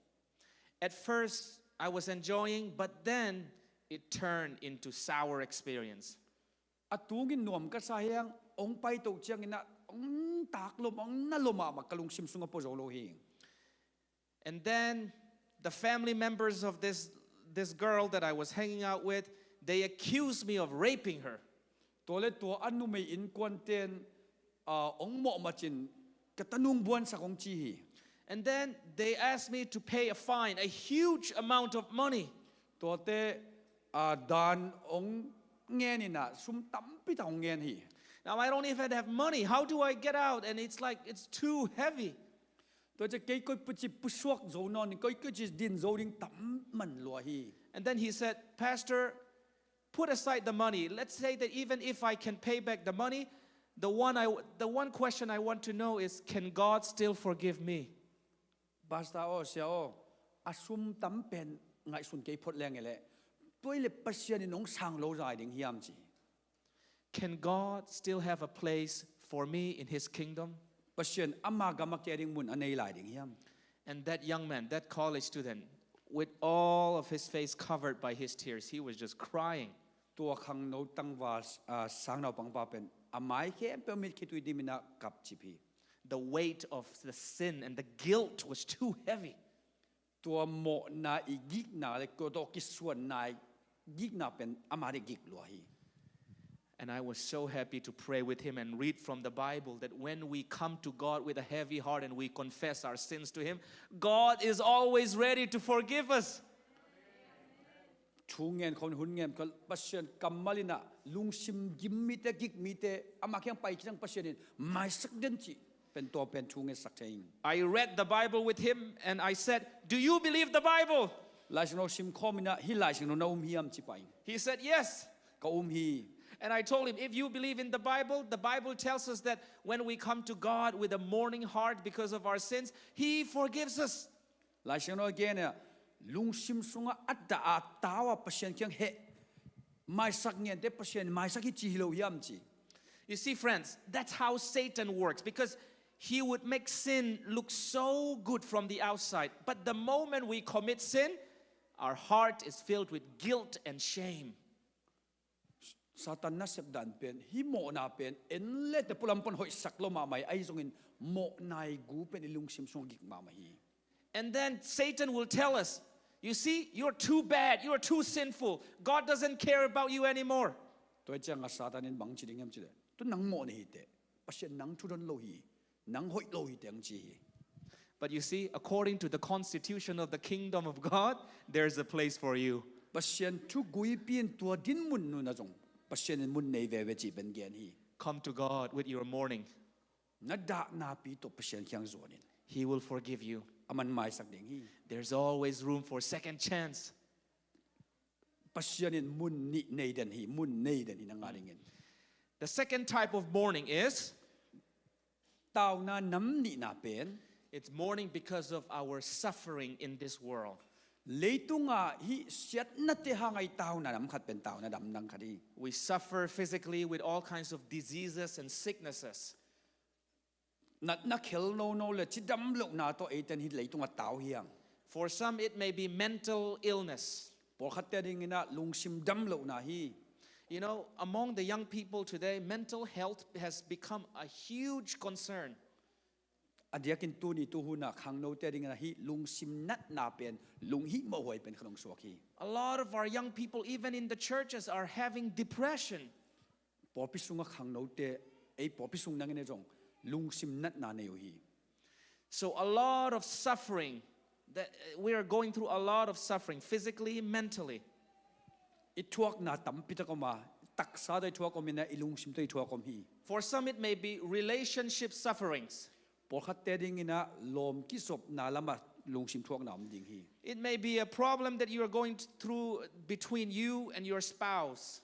At first, I was enjoying, but then it turned into sour experience. A tungin nuam ka sa hi hang, hong pai to ciangin a hong tak lua, hong na lua mahmah, ka lungsim sung a pua zo lo hi. And then the family members of this, this girl that I was hanging out with, they accused me of raping her. Tua le tua a numei innkuante'n, ah, hong mawhmat in ka tanu hong buansak hong ci hi. And then they asked me to pay a fine, a huge amount of money. Tuate, ah, dan hong ngen in a, sum tampi tak hong ngen hi. Now I don't even have money. How do I get out? And it's like, it's too heavy. Tua ciang kei koici pusuak zo nawn, koici din zo ding tam man lua hi. And then he said, "Pastor, put aside the money. Let's say that even if I can pay back the money, the one, I, the one question I want to know is, can God still forgive me?" Pastor aw, sia aw, a sum tam pen ngaihsun kei phot leng e leh, tua i le Pasian in hong sang lo zai ding hiam ci. Can God still have a place for me in his kingdom? Pasian ama gam a kei ding mun a nei lai ding hiam? And that young man, that college student, with all of his face covered by his tears, he was just crying. Tua khangno tangval, ah, sang naupangpa pen a mai khempeuh mit khitui dimin a kap cip hi. The weight of the sin and the guilt was too heavy. Tua mawhna i gikna le tua tawh kisuanna i gikna pen ama ding gik lua hi. And I was so happy to pray with him and read from the Bible that when we come to God with a heavy heart and we confess our sins to him, God is always ready to forgive us. Thu ngen khawm, hun ngen khawm, Pasian kammal in ah lungsim gim mite, gik mite ama kiang pai kiciang Pasian in maisak den cih pen tua pen thu ngetsak thei ing. I read the Bible with him and I said, "Do you believe the Bible?" Lai Siangtho sim khawm in ah, "Hih Lai Siangtho na um hiam?" ci pah ing. He said, "Yes." "Ka um hi." And I told him, "If you believe in the Bible, the Bible tells us that when we come to God with a mourning heart because of our sins, He forgives us." Lai Siangtho a gen a, lungsim sungah a dah a, tau a, Pasian kiang heh maisak ngente Pasian maisak hi ci hi lo hiam ci. You see, friends, that's how Satan works, because he would make sin look so good from the outside, but the moment we commit sin, our heart is filled with guilt and shame. Satan nasep dan pen, hih mawhna pen en le te pulam pan hoihsak lo mahmah hi, ahi zongin mawhna i gu pen i lungsim sung gik mahmah hi. And then Satan will tell us, "You see, you're too bad, you're too sinful. God doesn't care about you anymore." Tua ciangah Satan in bang ci ding hiam ci le, "Tu nang mawh na hi te, Pasian nang thudon lo hi, nang hoih lo hi teng," ci hi. But you see, according to the constitution of the kingdom of God, there's a place for you. Pasian thuguipi in tua din mun nunah zong Pasian in mun nei veve cih pen gen hi. Come to God with your mourning. Na dahnapi tawh Pasian kiang zuan in. He will forgive you. Aman maisak ding hi. There's always room for second chance. Pasian in mun nih nei den hi, mun nei den hi na ngah dingin. The second type of mourning is, tauna nam nihna pen, it's mourning because of our suffering in this world. Leitungah hih siatnate hangah i tauna nam khat pen tauna nam nam khat hi. We suffer physically with all kinds of diseases and sicknesses. Natna khel nono le cidam lohna tawh eiten hih leitungah tau hi hang. For some, it may be mental illness. Pawlkhatte dingin ah lungsim dam lohna hi. You know, among the young people today, mental health has become a huge concern. A diakin tuni tuhunah khangnote dingin ah hih lungsim natna pen, lunghimawhhuai pen khat hong suak hi. A lot of our young people, even in the churches, are having depression. Pawlpi sungah khangnote, ei pawlpi sung nangin ah zong lungsim natna nei uh hi. So a lot of suffering, that, uh, we are going through a lot of suffering, physically, mentally. I thuakna tampi tak om a, taksa tawh i thuak om in ah, i lungsim tawh i thuak om hi. For some, it may be relationship sufferings. Pawlkhatte dingin ah lawm kizopna lamah lungsim thuakna om ding hi. It may be a problem that you are going through between you and your spouse.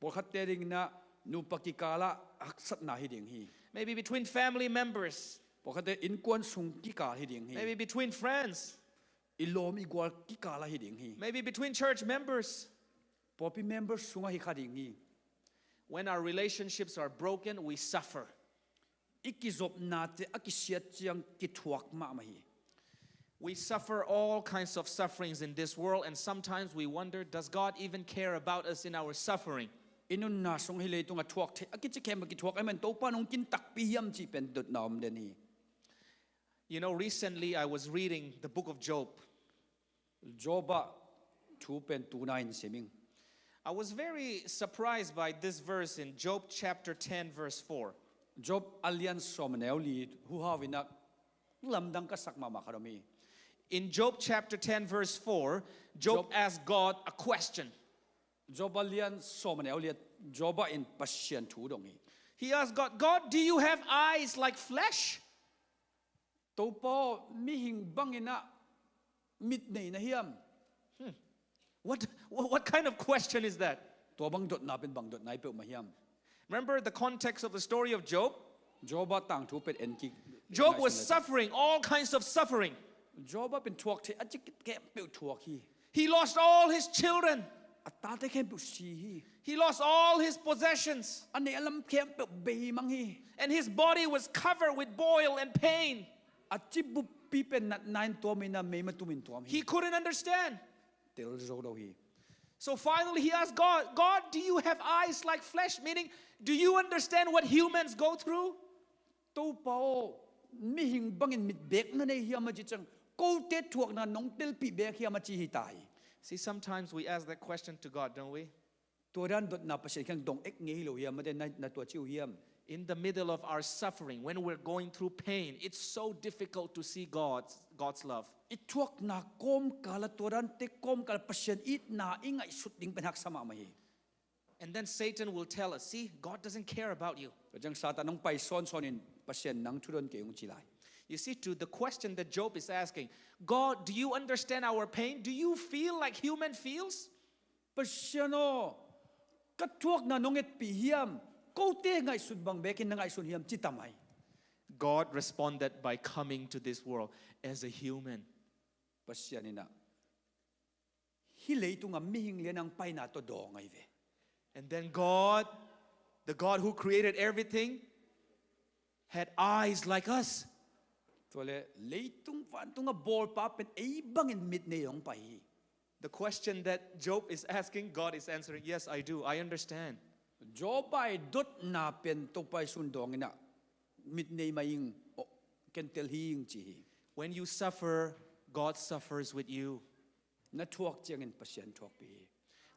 Pawlkhatte dingin ah nupa kikalah haksatna hi ding hi. Maybe between family members. Pawlkhatte innkuan sung kikal hi ding hi. Maybe between friends. I lawm i gual kikalah hi ding hi. Maybe between church members. Pawlpi member sungah hi kha ding hi. When our relationships are broken, we suffer. I kizopnate a kisiat ciang kithuak mahmah hi. We suffer all kinds of sufferings in this world, and sometimes we wonder, does God even care about us in our suffering? I nunna sung hih leitungah thuak thei a kici khempeuh kithuak ahih man Topa nong kin takpi hiam cih pen dotna om den hi. You know, recently I was reading the book of Job. Job ah thu pen tuna in sim ing. I was very surprised by this verse in Job chapter ten, verse four. Job a lian sawm a neu li huhau in ah lamdang ka sak mahmah khat om hi. In Job chapter ten, verse four, Job Job asked God a question. Job a lian sawm a neu li ah Job in Pasian thu dong hi. He asked God, "God, do you have eyes like flesh?" Topa aw, mihing bangin ah mit nei na hiam? Hmm. What, what kind of question is that? Tua bang dotna pen bang dotna i peuhmah hiam? Remember the context of the story of Job? Job a tangthu pen en kik. Job was suffering, all kinds of suffering. Job a pen thuak thei a cik khempeuh thuak hi. He lost all his children. A tate khempeuh si hi. He lost all his possessions. A neih a lam khempeuh bei mang hi. And his body was covered with boil and pain. A cibuppi pen natna in tuam hi, na meima tum in tuam hi. He couldn't understand. Tel zo lo hi. So finally he asked God, "God, do you have eyes like flesh?" Meaning, do you understand what humans go through? Topa aw, mihing bangin mit beek na nei hiam a ci ciang, kote thuakna nong telpih beek hiam a ci hi ta hi. See, sometimes we ask that question to God, don't we? Tua dan dotna Pasian kiang dong ek ngei hi lo hiam, a den na, na tua ci uh hiam? In the middle of our suffering, when we're going through pain, it's so difficult to see God's, God's love. I thuakna kawmkal a, tua dante kawmkal a Pasian itna i ngaihsut ding pen haksa mahmah hi. And then Satan will tell us, "See, God doesn't care about you." Tua ciang Satan hong pai sawnsawn in, "Pasian nang thu don kei ung," ci lai. You see, to the question that Job is asking, "God, do you understand our pain? Do you feel like human feels?" Pasian aw, ka thuakna nong etpih hiam? Kote ngaihsut bang beekin na ngaihsun hiam, ci ta mai. God responded by coming to this world as a human. Pasian in ah, hih leitungah mihing lian a hong paina tawh dawng ahi ve. And then God, the God who created everything, had eyes like us. Tua leh leitung vantung a bawlpa pen ei bangin mit nei hong pai hi. The question that Job is asking, God is answering, "Yes, I do. I understand." Job a i dotna pen Topa Jesu in dawng in ah, "Mit nei mah ing, aw, ken tel hi ing," ci hi. When you suffer, God suffers with you. Na thuak ciangin Pasian thuakpih hi.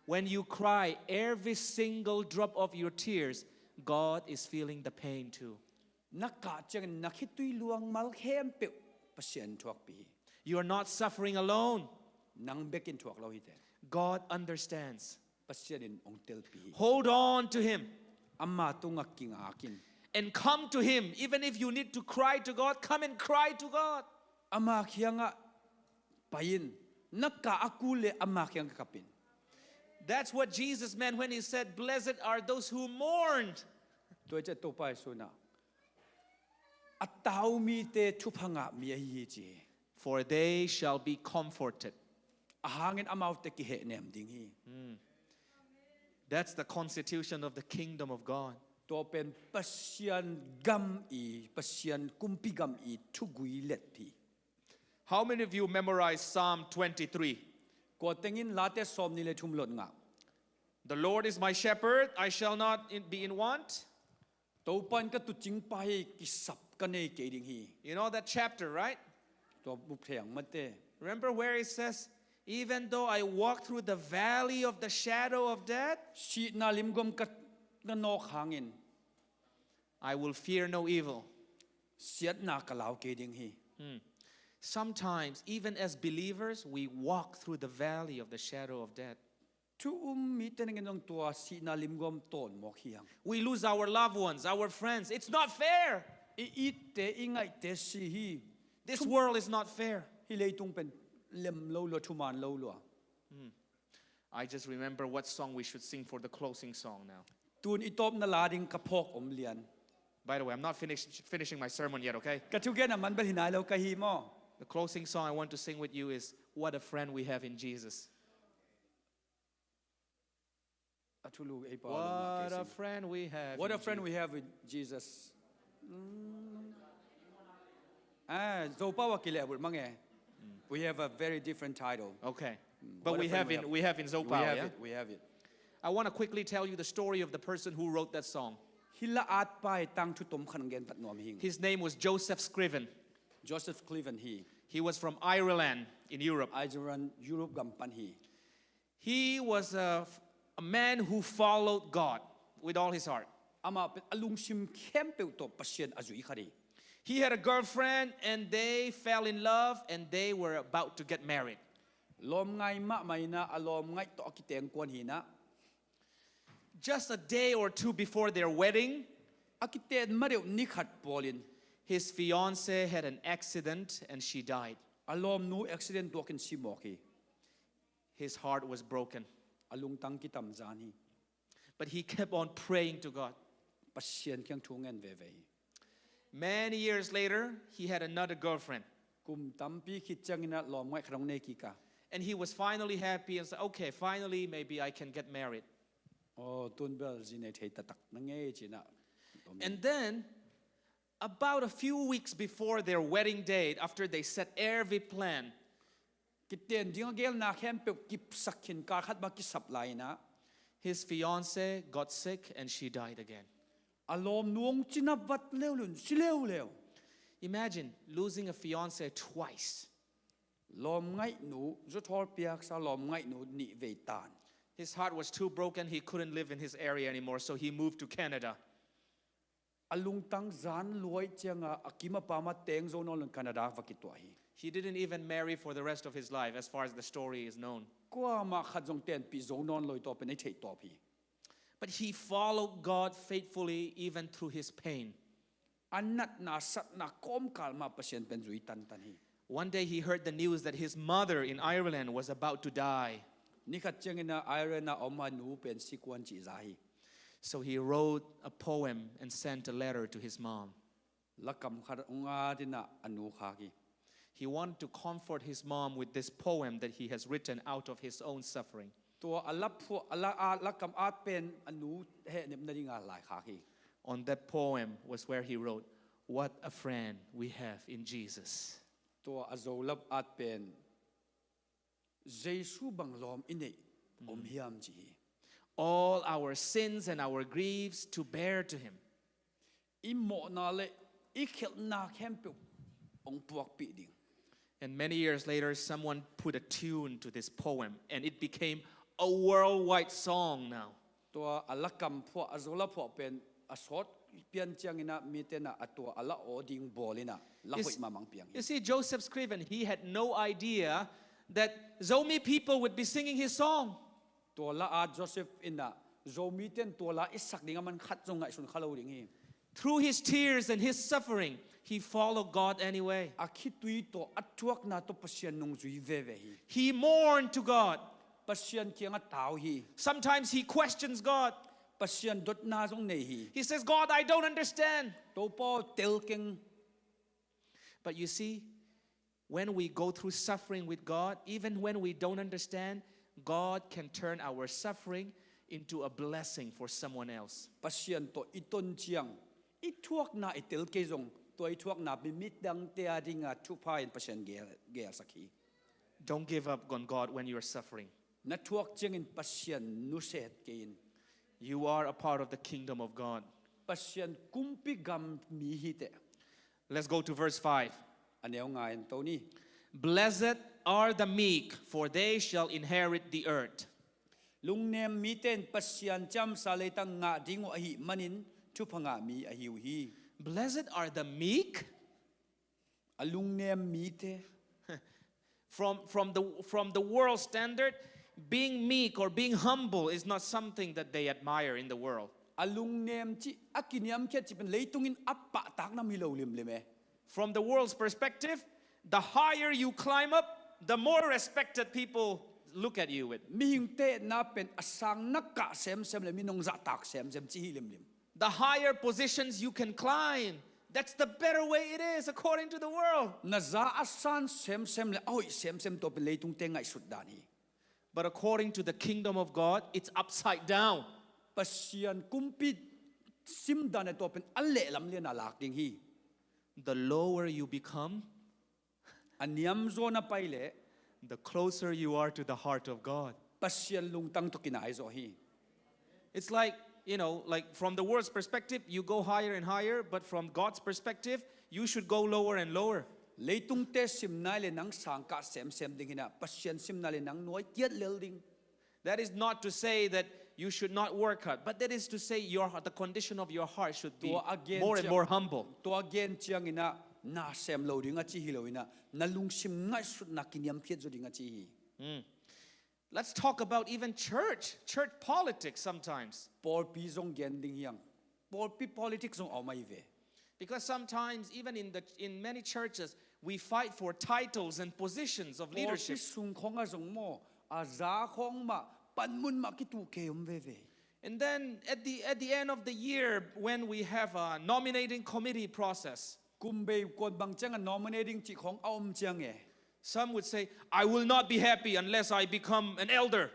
When you cry, every single drop of your tears, God is feeling the pain too. Na kah ciangin na khitui luangmal khempeuh Pasian thuakpih hi. You are not suffering alone. Nang bekin thuak lo hi teh. God understands. Pasian in hong telpih hi. Hold on to Him. Ama tungah kingak in. And come to Him. Even if you need to cry to God, come and cry to God. Ama kiangah pai in. Na kah a kul leh Ama kiangah kap in. That's what Jesus meant when He said, "Blessed are those who mourn." Tua ciang Topa Jesu in ah, a tau mite thupha ngah mi ahi hi, ci hi. "For they shall be comforted." A hangin amaute kihehnem ding hi. That's the constitution of the kingdom of God. Tua pen Pasian gam i, Pasian kumpi gam i thugui let hi. How many of you memorize Psalm twenty-three? Kua teng in Late sawmnih leh thum lot ngah? "The Lord is my shepherd, I shall not in, be in want." Topa in ka tuucingpa hi, kisap ka nei kei ding hi. You know that chapter, right? Tua mu thei ing mate. Remember where it says, "Even though I walk through the valley of the shadow of death," sihna limgom ka na nawk hangin, "I will fear no evil." Siatna ka lau kei ding hi. Hmm. Sometimes, even as believers, we walk through the valley of the shadow of death. Thu um mite nangin zong tua sihna limgom tawn mawk hi hang. We lose our loved ones, our friends. It's not fair. I itte, i ngaihte si hi. This world is not fair. Hih leitung pen lem lo lua, thuman lo lua. Hmm. I just remember what song we should sing for the closing song now. Tun i tawpna la ding ka phawk om lian. By the way, I'm not finish, finishing my sermon yet, okay? Ka thugen a man bel hi nai lo ka hi maw. The closing song I want to sing with you is "What a Friend We Have in Jesus." A thulu ei pa lo ma kei sing. What a friend we have in Jesus. Ah, Zopa wa kile bul mange. We have a very different title. Okay. But we have in, we have in Zopa, yeah? We have it. I want to quickly tell you the story of the person who wrote that song. Hih la at pa i tangthu tom khat gen tat nuam hing. His name was Joseph Scriven. Joseph Scriven hi. He was from Ireland in Europe. Ireland, Europe gam pan hi. He was a, a man who followed God with all his heart. Amah pen a lungsim khempeuh tawh Pasian a zui khat hi. He had a girlfriend and they fell in love and they were about to get married. Lawmngai mahmah in ah, a lawmngaih tawh a kitengkuan hi in ah. Just a day or two before their wedding, a kiten ma deuh ni khat pawlin, his fiancée had an accident and she died. A lawmnu accident tuakin si mawk hi. His heart was broken. A lungtang kitam zan hi. But he kept on praying to God. Pasian kiang thu ngen veve hi. Many years later, he had another girlfriend. Kum tampi khit ciangin ah lawmngaih khat hong nei kik a. And he was finally happy and said, "Okay, finally, maybe I can get married." Aw, tun bel zi nei thei taktak na ngei ci-in ah. And then, about a few weeks before their wedding date, after they set every plan, Kiten ding a gelna khempeuh kipsak khin, kal khat bang kisap lai-in ah, his fiancée got sick and she died again. a lawmnu hong cina vat leuleu in si leuleu. Imagine losing a fiancée twice. Lawmngaihnu, zuthawl piaksa lawmngaihnu nih vei tan. His heart was too broken, he couldn't live in his area anymore, so he moved to Canada. A lungtang zan luai ciangin a kim a pam a teng zo nawn lo-in Canada va kituah hi. He didn't even marry for the rest of his life, as far as the story is known. Kuamah khat zong tenpih zo nawn lo-in tua pen i theih tawp hi. But he followed God faithfully even through his pain. A natna satna kawmkal mah Pasian pen zui tantan hi. One day he heard the news that his mother in Ireland was about to die. Ni khat ciangin ah Ireland a om a nu pen si kuan cih za hi. So he wrote a poem and sent a letter to his mom. Lakam khat hong at in ah a nu khak hi. He wanted to comfort his mom with this poem that he has written out of his own suffering. Tua a la phuah, a la at, lakam at pen a nu hehnepna dingin laikhak hi. On that poem was where he wrote, "What a friend we have in Jesus." Tua a Zolap at pen Jesu bang lawm i neih om hiam ci hi. All our sins and our griefs to bear to him. I mawhna le i khelhna khempeuh hong puakpih ding. And many years later, someone put a tune to this poem, and it became a worldwide song now. Tua a lakam phuah, a Zolap phuah pen a sawt pian ciangin ah mite in ah a tua a la aw ding bawl in ah la Is- hoih mahmah piang hi. You see, Joseph Scriven, he had no idea that Zomi people would be singing his song. Tua la at Joseph in ah Zomite in tua la i sak ding a man khat zong ngaihsun kha lo ding hi. Through his tears and his suffering, he followed God anyway. A khitui tawh a thuakna tawh Pasian nungzui veve hi. He mourned to God. Pasian kiangah tau hi. Sometimes he questions God. Pasian dotna zong nei hi. He says, "God, I don't understand." Topa aw, tel keng. But you see, when we go through suffering with God, even when we don't understand, God can turn our suffering into a blessing for someone else. Pasian tawh i ton ciang i thuakna i tel kei zong tua i thuakna mi, midangte a dingin thupha in Pasian gel, gelsak hi. Don't give up on God when you are suffering. Na thuak ciangin Pasian nusia kei in. You are a part of the kingdom of God. Pasian kumpi gam mi hi teh. Let's go to verse five. A neu nga en to ni. "Blessed are the meek, for they shall inherit the earth." Lungnem mite in Pasian ciamsa leitang ngah ding uh ahih manin thupha ngah mi ahi uh hi. "Blessed are the meek." A lungnem mite. From, from, the, from the world standard, being meek or being humble is not something that they admire in the world. A lungnem cih, a kiniamkhiat cih pen leitungin a pahtakna hi lo limlim e. From the world's perspective, the higher you climb up, the more respected people look at you with. Mihingte na pen a sang na kah semsem le mi nong zahtak semsem cih hi limlim. The higher positions you can climb, that's the better way it is according to the world. Na za a san semsem le a hoih semsem tua pen leitungte ngaihsut dan hi. But according to the kingdom of God, it's upside down. Pasian kumpi simdan a tua pen a lehlam lian a lak ding hi. The lower you become, A niam zaw na pai le, the closer you are to the heart of God. Pasian lungtang tawh kinai zaw hi. It's like, you know, like, from the world's perspective, you go higher and higher, but from God's perspective, you should go lower and lower. Leitungte sim nai le nang sang kah semsem ding hi-in ah, Pasian sim nai le nang nuai kiat lel ding. That is not to say that you should not work hard, but that is to say your, the condition of your heart should be Tua a gen more and ciang- more humble. Tua a gen ciangin ah, na sem lo ding a ci hi lo-in ah, na lungsim ngaihsutna kiniamkhiat zaw ding a ci hi. Let's talk about even church, church politics sometimes. Pawlpi zong gen ding hi hang. Pawlpi politics zong a om ahi ve. Because sometimes, even in, the, in many churches, we fight for titles and positions of Pawlpi leadership. sung khong ah zong maw, A za khawng mah, panmun mah kituh kei om veve. And then at the, at the end of the year, when we have a nominating committee process, Kum bei kuan bang ciang a nominating cih khawng a om ciang e. Some would say, "I will not be happy unless I become an elder.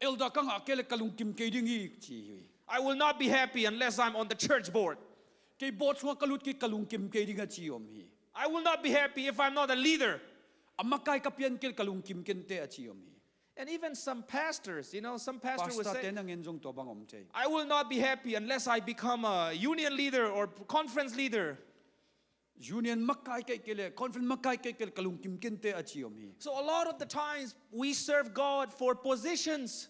Elder ka ngah kei le ka lungkim kei ding hi," ci hi. I will not be happy unless I'm on the church board. Kei board sungah ka lut kei ka lungkim kei ding a ci om hi. I will not be happy if I'm not a leader." A makai ka pian kei le ka lungkim kei inteh a ci om hi. And even some pastors, you know, some pastors will Pastor say, te na ngen zong tua bang om thei. "I will not be happy unless I become a union leader or conference leader." Union makai kei kei le, conference makai kei kei le ka lungkim kei inteh a ci om hi. So a lot of the times we serve God for positions.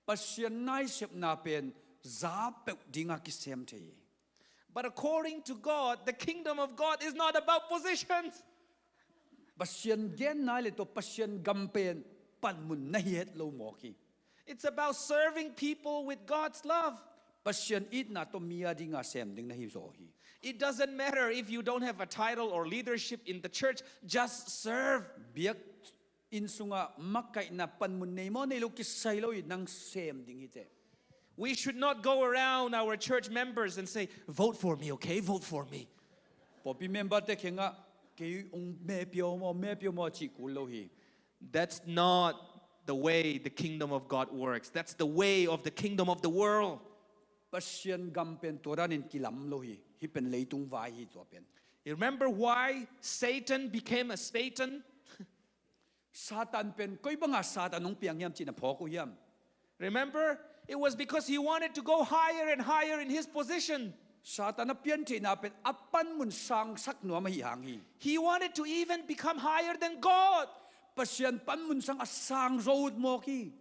Pasian naisepna pen za peuh dingah kisem thei hi. But according to God, the kingdom of God is not about positions. Pasian gen nai le tua Pasian gam pen panmun na hi het lo mawk hi. It's about serving people with God's love. Pasian itna tua mi a dingah sem ding na hi zaw hi. It doesn't matter if you don't have a title or leadership in the church, just serve. Biakinn sungah makaihna panmun nei maw nei lo kisai lo hi, nang sem ding hi teh. We should not go around our church members and say, "Vote for me, okay? Vote for me." Pawlpi member te khengah kei ong me pia maw, me pia maw cih kul lo hi. That's not the way the kingdom of God works. That's the way of the kingdom of the world. Pasian gam pen tua danin kilam lo hi. Hih pen leitung vai hi tua pen. You remember why Satan became a Satan? Satan pen koi bangah Satan hong piang hiam cih na phawk uh hiam? Remember? It was because he wanted to go higher and higher in his position. Satan a piantheihna pen a panmun sangsak nuam ahi hang hi. He wanted to even become higher than God. Pasian panmun sang a sang zo ut mawk hi.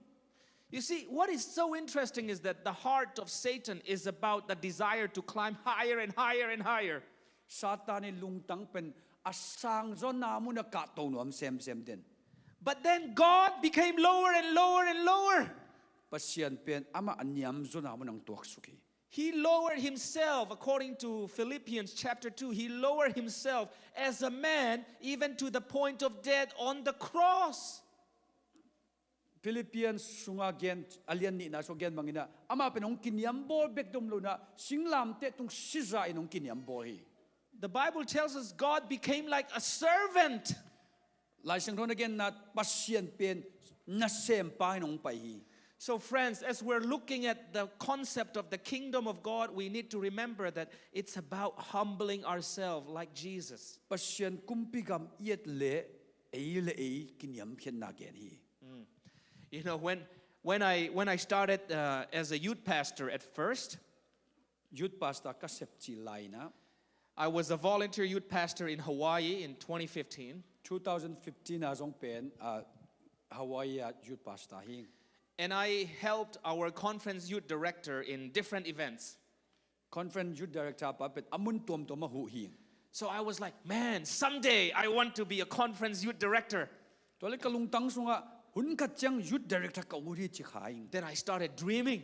You see, what is so interesting is that the heart of Satan is about the desire to climb higher and higher and higher. Satan i lungtang pen a sang zona mun a kahto nuam semsem den. But then God became lower and lower and lower. Pasian pen amah a niam zona mun ang tuaksuk hi. He lowered himself, according to Philippians chapter two, he lowered himself as a man, even to the point of death on the cross. Philippians sunga gen, a lian nihna sua gen bangina amah pen hong kiniambawl bek dom lona singlamteh tung siza in hong kiniambawl hi. The Bible tells us God became like a servant. Laisiangtho na genna Pasian pen nasempa in hong pai hi. So, friends, as we're looking at the concept of the kingdom of God, we need to remember that it's about humbling ourselves like Jesus. Pasian kumpi gam i et le ei le ei kiniamkhiatna gen hi. You know, when, when, I, when I started uh, as a youth pastor at first, Youth pastor ka sep cih laina I was a volunteer youth pastor in Hawaii in twenty fifteen. two thousand fifteen a zong pen uh, Hawaii a youth pastor hi. And I helped our conference youth director in different events. Conference youth director pa pen a mun tuamtuam a huh hi. So I was like, "Man, someday I want to be a conference youth director." Tua le ka lungtang sungah hun khat ciang youth director ka ut hi ci kha ing. Then I started dreaming.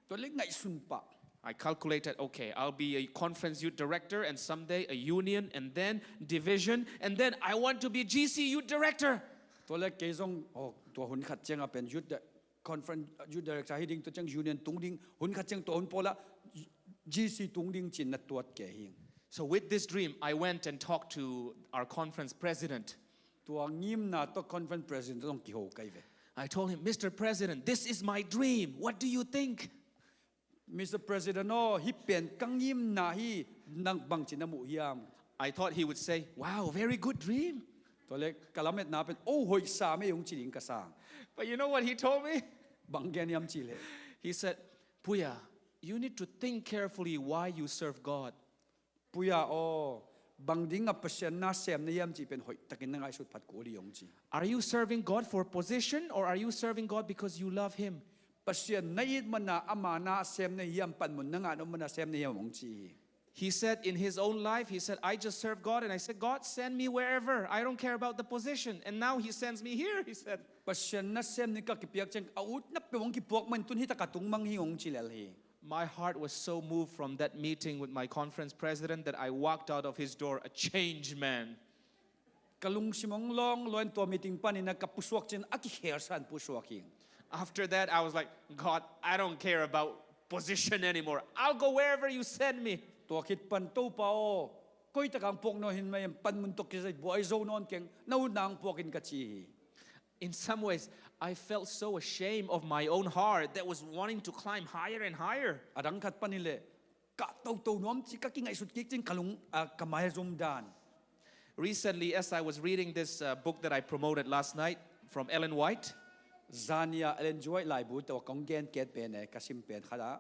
Tua le ngaihsun pah. I calculated, "Okay, I'll be a conference youth director and someday a union and then division, and then I want to be G C youth director." Tua le kei zong oh, tua hun khat ciang a pen youth di- conference youth director hi ding, tua ciang union tung ding, hun khat ciang tua hun pawlah G C tung ding cin na tuat kei hi. So with this dream, I went and talked to our conference president. Tua ngimna tua conference president zong kiho kai ve. I told him, "Mister President, this is my dream. What do you think?" Mister President aw, hih pen ka ngimna hi, nang bangci na muh hiam? I thought he would say, "Wow, very good dream." Tua le ka lametna pen oh hoih sa mei hong ci ding ka sang. But you know what he told me? Bang gen hiam ci le? He said, "Puya, you need to think carefully why you serve God." Puya aw, bang dingah Pasian na sem na hiam cih pen hoih takin na ngaihsut phat kul hi hong ci. Are you serving God for position or are you serving God because you love Him? Pasian na it mana ama na sem na hiam, panmun na ngah nop mana sem na hiam hong ci hi. He said in his own life, he said, "I just serve God," and I said, "God, send me wherever. I don't care about the position." And now he sends me here, he said. Pasian na sem ni ka kipiak ciang a ut na pe hong kipuak man tun hi taka tung mang hi hong ci lel hi. My heart was so moved from that meeting with my conference president that I walked out of his door a changed man. Ka lungsim hong lawng luan tua meeting panin a ka pusuak cin a kikhelsan pusuak hi. After that, I was like, "God, I don't care about position anymore. I'll go wherever you send me." Tua khit pan, "Topa aw, koi takah hong puak nuam hiam, panmun tawh kisai buai zo nawn keng, na utna hong puak in," ka ci hi. In some ways, I felt so ashamed of my own heart that was wanting to climb higher and higher. A dang khat pan hileh, ka toto nuam ci, ka kingaihsut kik cin ka lung, a, ka maizum dan. Recently, as I was reading this uh, book that I promoted last night from Ellen White, Zan ni-a Ellen G. White laibu tawh kong gen ket pen e, ka sim pen khat ah,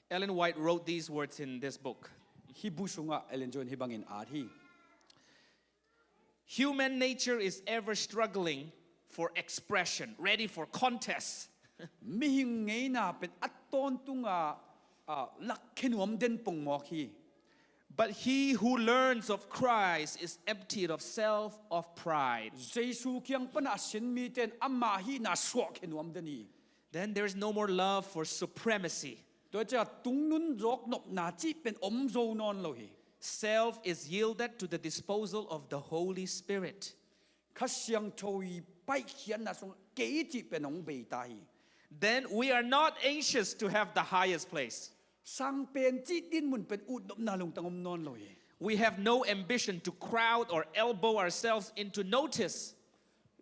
Ellen White wrote these words in this book. Hih bu sungah Ellen G. White in hih bangin at hi. Human nature is ever struggling for expression, ready for contest. Mihing ngeina pen a tawntunga, a, lakkhia nuam den pongmawk hi. But he who learns of Christ is emptied of self, of pride. Jesu kiang pana a sin mite in ama hihna suahkhia nuam den hi. Then there is no more love for supremacy. Tua ciang tungnun zawk nopna cih pen om zo nawn lo hi. Self is yielded to the disposal of the Holy Spirit. Kha Siangtho i paihkhiatna sung kei cih pen hong bei ta hi. Then we are not anxious to have the highest place. Sangpen cih dinmun pen utnopna lungtang om nawn lo hi. We have no ambition to crowd or elbow ourselves into notice.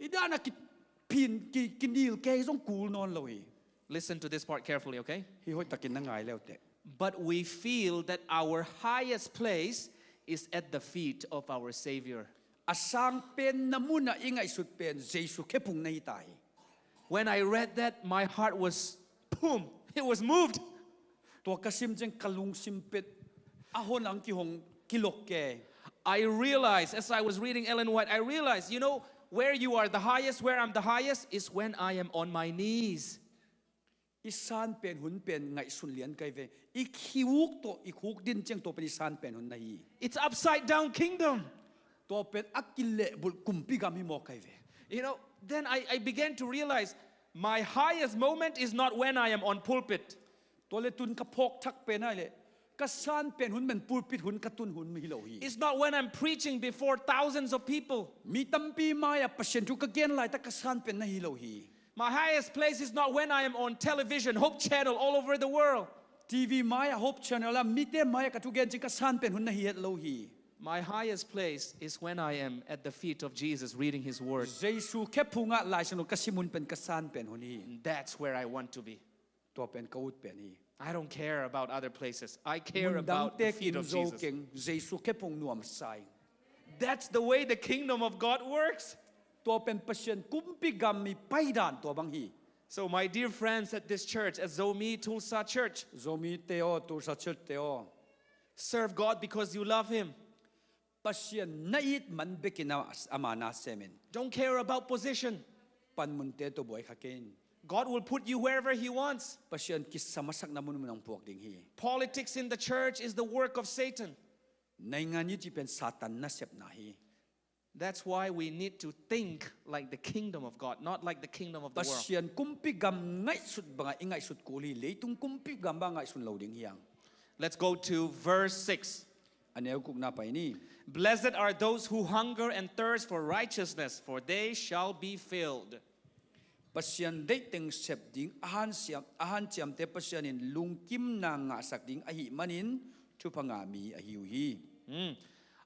I dana kiphin, ki, kinil kei zong kul nawn lo hi. Listen to this part carefully, okay? Hih hoihtakin na ngai leuteh. But we feel that our highest place is at the feet of our Savior. A sangpenna munah i ngaihsut pen Jesu khephung na hi ta hi. When I read that, my heart was, boom, it was moved. Tua ka sim ciang ka lungsim pen a hon ang kihong kilok kei. I realized, as I was reading Ellen White, I realized, you know, where you are the highest, where I'm the highest, is when I am on my knees. I sanpen hun pen ngaihsun lian kai ve. I khuk tawh, i khuk din ciang tua pen i sanpen hun na hi. It's upside down kingdom. Tua pen a kilehbulh kumpi gam hi mawk kai ve. You know, then I, I began to realize my highest moment is not when I am on pulpit. Tua le tun ka phawk thak pen ai le, ka sanpen hun pen pulpit hun ka tun hun hi lo hi. It's not when I'm preaching before thousands of people. Mi tampi mai-ah Pasian thu ka gen laitak ka sanpen na hi lo hi. My highest place is not when I am on television, Hope Channel, all over the world. T V mai-ah, Hope Channel ah, mite mai-ah ka thugen cih ka sanpen hun na hi het lo hi. My highest place is when I am at the feet of Jesus reading his word. Jesu khephungah Lai Siangtho ka sim hun pen ka sanpen hun hi. And that's where I want to be. Tua pen ka ut pen hi. I don't care about other places. I care Mun about the dangte feet kim of zo Jesus. Keng, Jesu khephung nuamsa ing. That's the way the kingdom of God works. Tua pen Pasian kumpi gam i paidan tua bang hi. So, my dear friends at this church, at Zomi Tulsa Church, Zomi te aw, Tulsa Church te aw, serve God because you love Him. Pasian na it man bekin a, ama na sem in. Don't care about position. Panmunte tawh buai kha kei in. God will put you wherever He wants. Pasian kisa masakna munmun hong puak ding hi. Politics in the church is the work of Satan. Naingan i cih pen Satan nasepna hi. That's why we need to think like the kingdom of God, not like the kingdom of the world. Pasian kumpi gam ngaihsut bangah i ngaihsut kul hi. Leitung kumpi gam bang ngaihsun lo ding hi hang. Let's go to verse six. A neu gukna pai ni. Blessed are those who hunger and thirst for righteousness, for they shall be filled. Pasian deih teng sep ding a hanciam, a hanciamte Pasian in lungkimna ngahsak ding ahih manin thupha ngah mi ahi uh hi.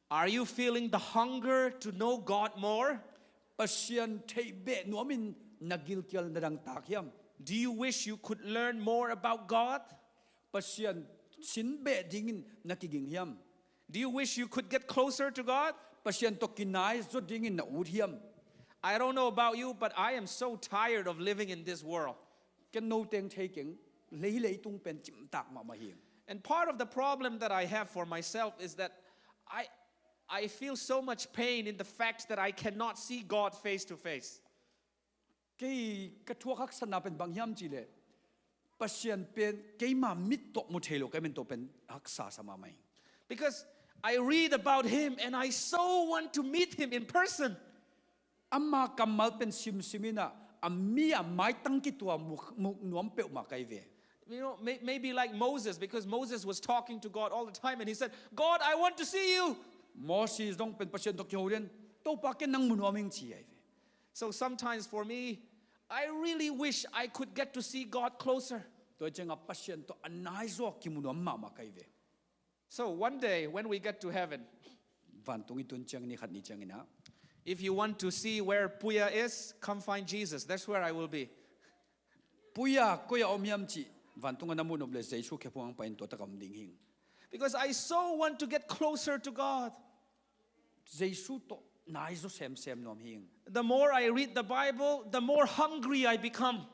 Are you feeling the hunger to know God more? Pasian theih beh nuamin na gilkial na dangtak hiam? Do you wish you could learn more about God? Pasian sin beh dingin na kiging hiam? Do you wish you could get closer to God? Pasian tawh kinai zo dingin na ut hiam? I don't know about you, but I am so tired of living in this world. Ken no teng thei keng, lei leitung pen cimtak mahmah hi. And part of the problem that I have for myself is that I, I feel so much pain in the fact that I cannot see God face to face. Kei ka thuak haksatna pen bang hiam cih leh, Pasian pen keima mit tawh mu thei lo ka hi man, tua pen haksa sa mahmah hi. Because I read about Him and I so want to meet Him in person. Ama kammal pen simsim in ah, a mi a maitang kitua mu, mu nuam peuhmah ka hi ve. You know, may, maybe like Moses, because Moses was talking to God all the time and he said, "God, I want to see you." Moses zong pen Pasian tawh kiho den, Topa, ken nang mu nuam ing, ci ahi ve. So sometimes for me, I really wish I could get to see God closer. Tua ciangah Pasian tawh a naizaw kimu nuam mahmah ka hi ve. So one day when we get to heaven, vantung i tun ciang ni khat ni ciangin ah, if you want to see where Puya is, come find Jesus. That's where I will be. Puya koi-ah om hiam cih vantung a na muh nop leh Jesu khephung hong pai-in tua takah om ding hing. Because I so want to get closer to God. Jesu tawh naizaw semsem nuam hing. The more I read the Bible, the more hungry I become.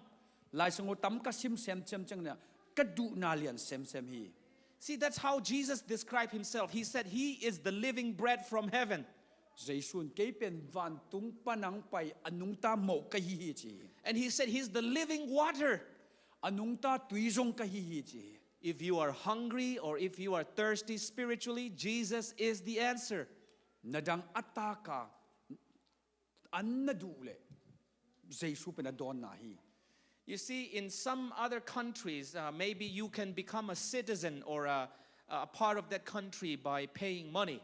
Laisiangtho tam ka sim semsem ciangin ah ka duhna lian semsem hi. See, that's how Jesus described himself. He said he is the living bread from heaven. Jesu in kei pen vantung pan hong pai a nungta mawh ka hi hi ci hi. And he said he's the living water. A nungta tui zong ka hi hi ci hi. If you are hungry or if you are thirsty spiritually, Jesus is the answer. Na dang a tak a an na duh leh Jesu pen a dawnna hi. You see, in some other countries, uh, maybe you can become a citizen or a, a part of that country by paying money.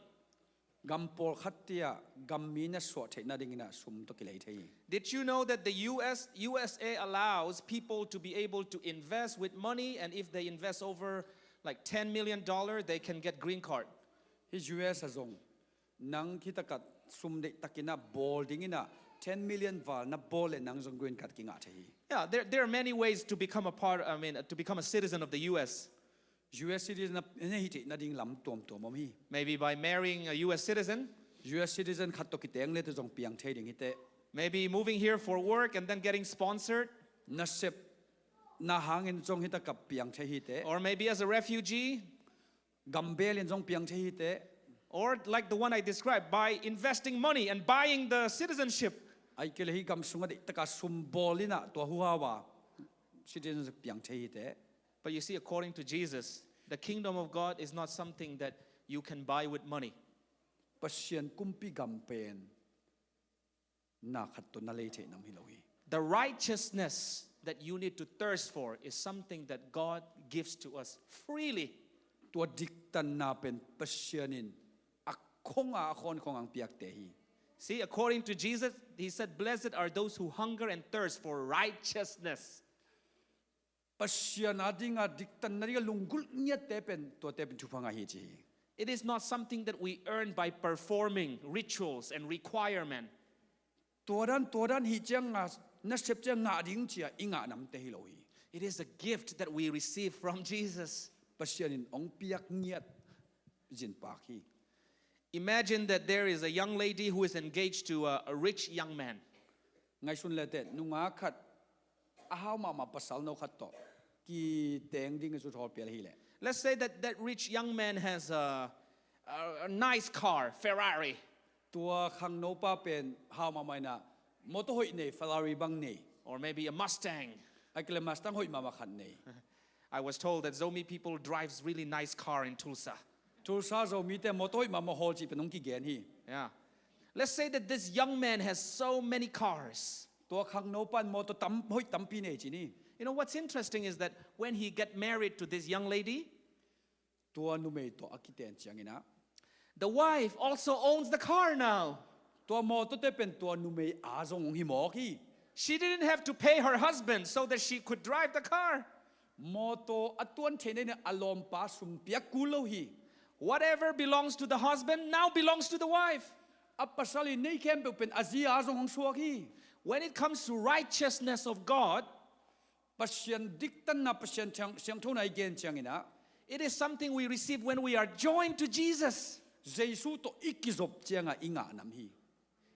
Gam pawlkhat te ah gam mi na suah theihna dingin ah sum tawh kilei thei hi. Did you know that the U S, U S A allows people to be able to invest with money, and if they invest over, like, ten million dollar, they can get green card? Hi U S ah zong nang khit takah sum deihtakin ah bawl dingin ah ten million val na bawl leh nang zong green card kingah thei hi. Yeah, there, there are many ways to become a part, I mean, to become a citizen of the U S. U S citizen na, na hih theihna ding lam tuamtuam om hi. Maybe by marrying a U S citizen. U S citizen khat tawh kiteng leh tawh zong piang thei ding hi teh. Maybe moving here for work and then getting sponsored. Nasepna hangin zong hih takah piang thei hi teh. Or maybe as a refugee. Gam beel in zong piang thei hi teh. Or like the one I described, by investing money and buying the citizenship. Ahih kei leh hih gam sungah deihtak a sum bawl in ah tua huhau a citizenship piang thei hi teh. But you see, according to Jesus, the kingdom of God is not something that you can buy with money. Pasian kumpi gam pen na khat tawh na lei theihna om hi lo hi. The righteousness that you need to thirst for is something that God gives to us freely. Tua diktanna pen Pasian in a khong a, a khawnkhong ah hong piakte hi. See, according to Jesus, he said, "Blessed are those who hunger and thirst for righteousness." Pasian a ding a diktanna ding a lunggulh ngiatte pen tuate pen thupha ngah hi ci hi. It is not something that we earn by performing rituals and requirement. Tua dan, tua dan hih ciang a, nasep ciang ngah ding ci a i ngah namte hi lo hi. It is a gift that we receive from Jesus. Pasian in hong piak ngiat zin pak hi. Imagine that there is a young lady who is engaged to a, a rich young man. Ngaihsun le teh, nungak khat a hau mahmah pasal no khat tawh kiteng ding a zut hawlpial hi leh. Let's say that that rich young man has a, a, a nice car, Ferrari. Tua khangnopa pen hau mahmah in ah mawtaw hoih nei, Ferrari bang nei. Or maybe a Mustang. Ahih kei leh Mustang hoih mahmah khat nei. I was told that Zomi people drives really nice car in Tulsa. Tulsa Zomite mawtaw hoih mahmah hawl cih pen hong kigen hi. Yeah. Let's say that this young man has so many cars. Tua khangnopa in mawtaw tam, hoih tampi nei ci ni. You know what's interesting is that when he get married to this young lady, tua numei tawh a kiten ciangin ah, the wife also owns the car now. Tua mawtawte pen tua numei a zong hong hi mawk hi. She didn't have to pay her husband so that she could drive the car. Mawtaw a tuan theihna in a lawmpa sum piak kul lo hi. Whatever belongs to the husband now belongs to the wife. A pasal in nei khempeuh pen a zi a zong hong suak hi. When it comes to righteousness of God, Pasian diktanna, Pasian siang, siangthona i gen ciangin ah, it is something we receive when we are joined to Jesus. Jesu tawh i kizop ciangah i ngah nam hi.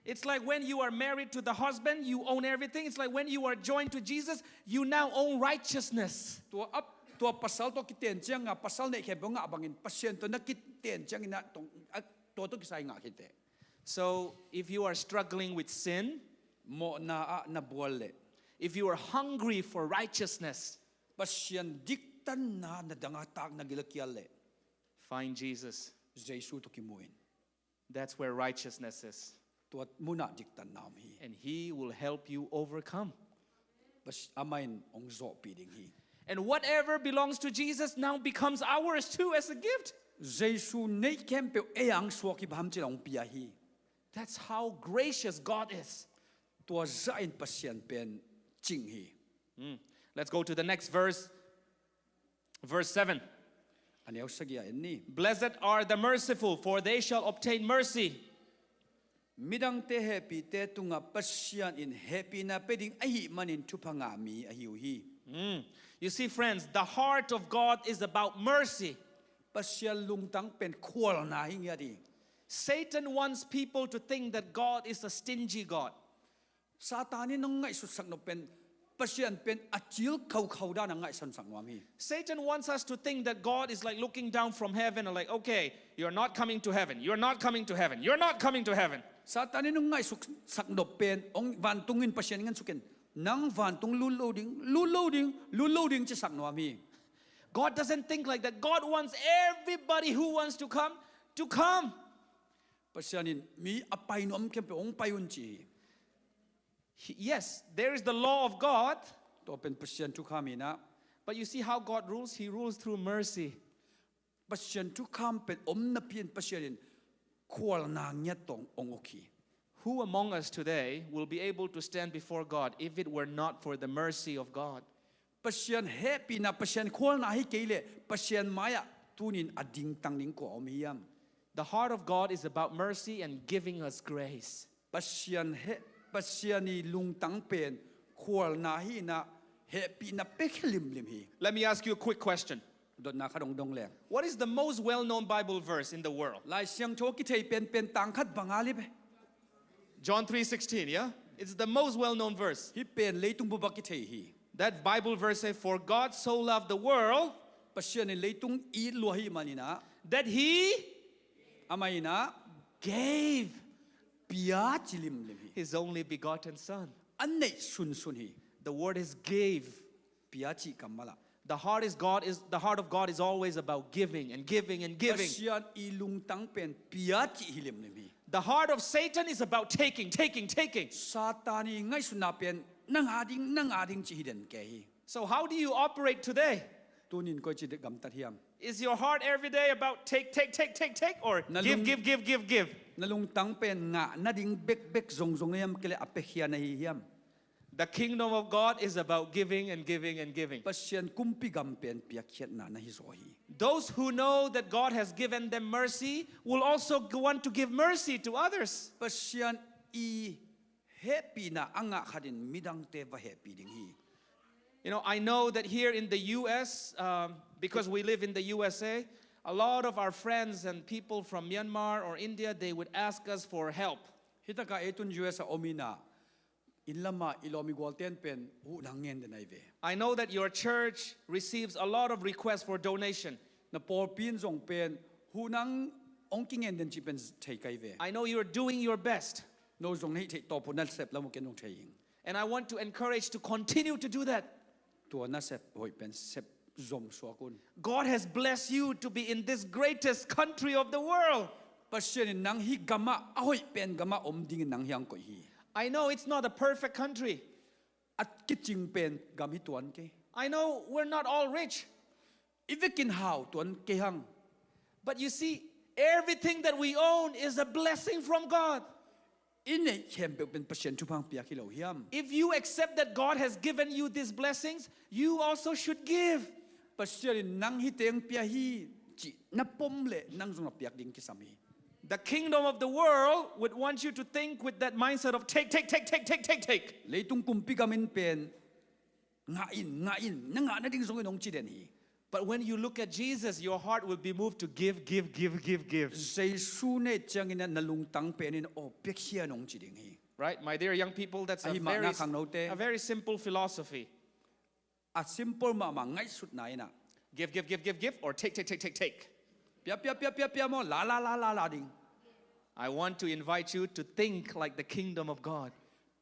It's like when you are married to the husband, you own everything. It's like when you are joined to Jesus, you now own righteousness. Tua a, tua pasal tawh kiten ciangah pasal neih khempeuh ngah bangin Pasian tawh na kiten ciangin ah tong, a, tua tawh kisai ngah khit teh. So if you are struggling with sin, mawhna ah na bual leh, if you are hungry for righteousness, Pasian diktanna na dang a tak na gil a kial leh, find Jesus. Jesu tawh kimu in. That's where righteousness is. Tua munah diktanna om hi. And he will help you overcome. Pas-, amah in hong zawhpih ding hi. And whatever belongs to Jesus now becomes ours too as a gift. Jesu neih khempeuh ei a hong suak hi, bang hiam cih leh hong pia hi. That's how gracious God is. Tua zahin Pasian pen cing hi. Mm. Let's go to the next verse. Verse seven. A neu sagih ah en ni. Blessed are the merciful, for they shall obtain mercy. Midangte hehpihte tungah Pasian in hehpihna pia ding ahih manin thupha ngah mi ahi uh hi. Mm. You see, friends, the heart of God is about mercy. Pasian lungtang pen khualna hi ngiat hi. Satan wants people to think that God is a stingy God. Satan in nong ngaihsutsak nop pen Pasian pen a cil khaukhau dan a ngaihsunsak nuam hi. Satan wants us to think that God is like looking down from heaven and like, okay, you're not coming to heaven, you're not coming to heaven, you're not coming to heaven. Satan in nong ngaihsutsak nop pen hong vantung in Pasian in ngan suk in, nang vantung lut lo ding, lut lo ding, lut lo ding ci sak nuam hi. God doesn't think like that. God wants everybody who wants to come to come. Pasian in mi a pai nuam khempeuh hong pai un ci hi. He- yes, there is the law of God, Tua pen Pasian thukham hi na. But you see how God rules? He rules through mercy. Pasian thukham pen om napi in Pasian in khualna ngiat tawh hong uk hi. Who among us today will be able to stand before God if it were not for the mercy of God? Pasian hehpihna, Pasian khualna hi kei leh Pasian mai-ah tuni in a dingtang ding kua om hiam? The heart of God is about mercy and giving us grace. Pasian he, Pasian i lungtang pen khualna hi na, hehpihna pia khe limlim hi. Let me ask you a quick question. Dotna khat hong dong leng. What is the most well-known Bible verse in the world? Lai Siangtho kithei penpen tang khat bang a li ve. John three sixteen, yeah? It's the most well-known verse. Hih pen leitung bup ah kithei hi. That Bible verse says, "For God so loved the world," Pasian in leitung it lua hi manin ah, "that he amah in ah gave pia ci limlim hi. his only begotten Son." A neih sunsun hi. The word is gave. Pia cih kammal ah. The heart is God is the heart of God is always about giving and giving and giving. Pasian i lungtang pen pia cih hi limlim hi. The heart of Satan is about taking, taking, taking. Satan i ngaihsutna pen nang a ding, nang a ding cih hi den kei hi. So how do you operate today? Tunin koi ci gamtat hiam? Is your heart every day about take, take, take, take, take, or Na give, lung- give, give, give, give? Na lungtang pen ngah nading bekbek zongzong hiam kei leh a piakhia na hi hiam? The kingdom of God is about giving and giving and giving. Pasian kumpi gam pen piakkhiatna na hi zaw hi. Those who know that God has given them mercy will also want to give mercy to others. Pasian i hehpihna a ngah khat in midangte va hehpih ding hi. You know, I know that here in the U S, um, because we live in the U S A, a lot of our friends and people from Myanmar or India, they would ask us for help. Hi takah ei tun U S a om in ah, inn lamah i lawm i gualten pen huhna ngen den ahi ve. I know that your church receives a lot of requests for donation. Na pawlpi in zong pen huhna hong kingen den cih pen thei ka hi ve. I know you're doing your best. No zong na hih theih tawp uh na sep lam uh ken zong thei ing. And I want to encourage to continue to do that. Tua na sep hoih pen sep zom suak un. God has blessed you to be in this greatest country of the world. Pasian in nang hih gamah a hoih pen gamah om dingin nang hiang koih hi. I know it's not a perfect country. A kicing pen gam hi tuan kei. I know we're not all rich. I vekin hau tuan kei hang. But you see, everything that we own is a blessing from God. I neih khempeuh pen Pasian thupha piak hi lo hiam? If you accept that God has given you these blessings, you also should give. Pasian in nang hih teng pia hi cih na pom leh nang zong na piak ding kisam hi. The kingdom of the world would want you to think with that mindset of take, take, take, take, take, take, take. Leitung kumpi gam in pen ngah in, ngah in, na ngah nading zongin hong ci den hi. But when you look at Jesus, your heart will be moved to give, give, give, give, give. Jesu na et ciangin na lungtang pen in aw piakhia in hong ci ding hi. Right? My dear young people, that's a Ahi mah very, na khangnote. A very simple philosophy. A simple mahmah ngaihsutna in ah. Give, give, give, give, give, or take, take, take, take, take. Pia, pia, pia, pia, pia maw, la, la, la, la, la ding. I want to invite you to think like the kingdom of God.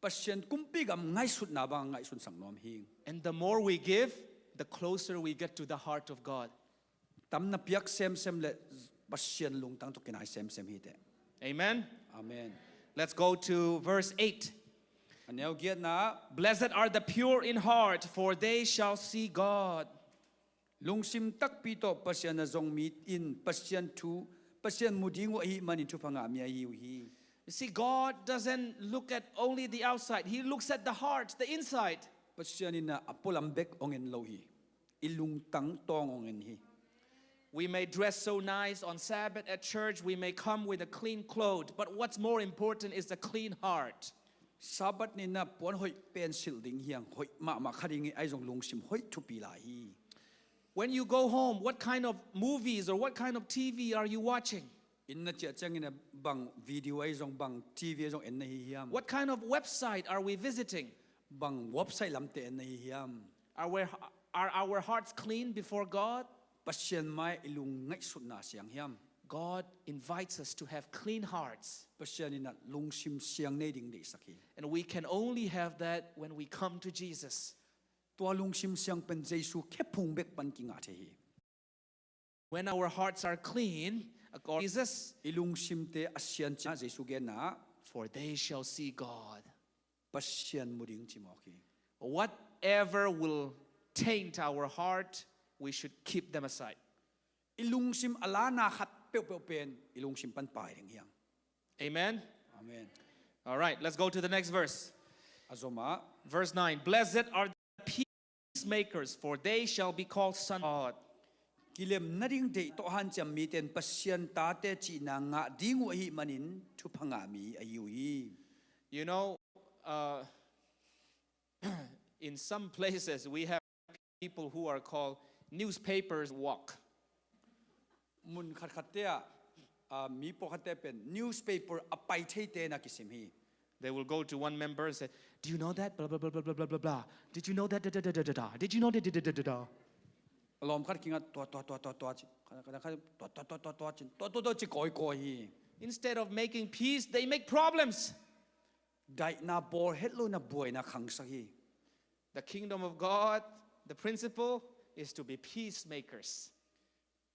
Pasian kumpi gam ngaihsutna bang ngaihsun sak nuam hi. And the more we give, the closer we get to the heart of God. Tam na piak semsem leh Pasian lungtang tawh kinai semsem hi teh. Amen. Amen. Let's go to verse eight. A neu giatna, "Blessed are the pure in heart, for they shall see God." Lungsim takpi tawh Pasian a zong mi in Pasian thu, Pasian mu ding uh ahih manin thupha ngah mi ahi uh hi. You see, God doesn't look at only the outside. He looks at the heart, the inside. Pasian in a pualam bek hong en lo hi. I lungtang tawng hong en hi. We may dress so nice on Sabbath at church, we may come with a clean cloth, but what's more important is the clean heart. Sabbath ni-in a puan hoih pen silh ding hi hang, hoih mahmah kha ding hi, ahi zong lungsim hoih thupi lai hi. When you go home, what kind of movies or what kind of T V are you watching? Inn na ciah ciangin a bang video ahi zong, bang T V ahi zong en na hi hiam? What kind of website are we visiting? Bang website lamte en na hi hiam? Are, we, are our hearts clean before God? Pasian mai i lung ngaihsutna siang hiam? God invites us to have clean hearts. Pasian in a lungsim siang nei ding deihsak hi. And we can only have that when we come to Jesus. Tua lungsim siang pen Jesu khephung bek pan kingah thei hi. When our hearts are clean, according to Jesus, I lungsimte a sian ciang Jesu genna, for they shall see God. Pasian mu ding ci mawk hi. Whatever will taint our heart, we should keep them aside. I lungsim a lana khat peuhpeuh pen i lungsim pan pai ding hi hang. Amen? Amen. All right, let's go to the next verse. A zomah, Verse nine. Blessed are the peacemakers, for they shall be called sons of God. Kilem nading deih tawh hanciam mite in Pasian tate cihna ngah ding uh ahih manin thupha ngah mi ahi uh hi. You know, uh, in some places we have people who are called newspapers walk. Mun khatkhatte ah, ah, mi pawlkhatte pen newspaper a pai theite na kisim hi. They will go to one member and say, "Do you know that? Blah, blah, blah, blah, blah, blah, blah, blah. Did you know that? Da, da, da, da, da, da. Did you know that? Da, da, da, da, da." A lawm khat kingah tua, tua, tua, tua, tua, ci. Khat, khat, khat, tua, tua, tua, tua, tua, ci. Tua, tua, tua, ci kawikawi hi. Instead of making peace, they make problems. Daihna bawl het lo in a buaina khangsak hi. The kingdom of God, the principle is to be peacemakers.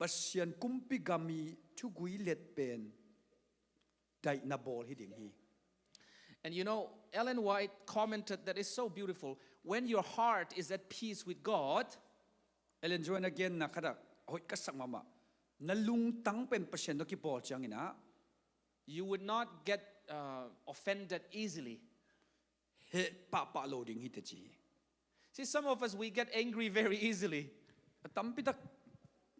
Pasian kumpi gam i thugui let pen daihna bawl hi ding hi. And you know, Ellen White commented that it's so beautiful. When your heart is at peace with God, Ellen White in a genna khat ah hoih ka sak mahmah. Na lungtang pen Pasian tawh kipawl ciangin ah, you would not get uh, offended easily. Heh pahpah lo ding hi teh ci hi. See, some of us, we get angry very easily. A tampi tak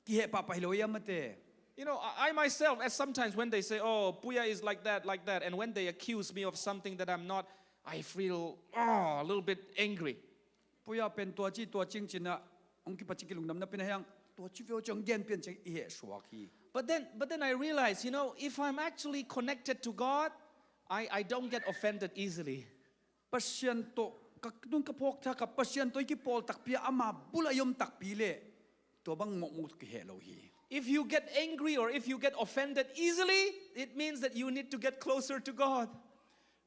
kiheh pahpah hi lo ia mate. You know, I, I myself, at sometimes when they say, "Oh, Puya is like that, like that," and when they accuse me of something that I'm not, I feel, oh, a little bit angry. Puya pen tua ci, tua cing ci-in ah hong kipacing kilungdam na pen a hiang, tua ci veu ciang gen pian ciang i heh suak hi. But then, but then I realize, you know, if I'm actually connected to God, I, I don't get offended easily. Pasian tawh ka tun ka phawk thak a, Pasian tawh i kipawl takpi a, ama bul a i om takpi leh tua bang mawkmawk tawh kiheh lo hi. If you get angry or if you get offended easily, it means that you need to get closer to God.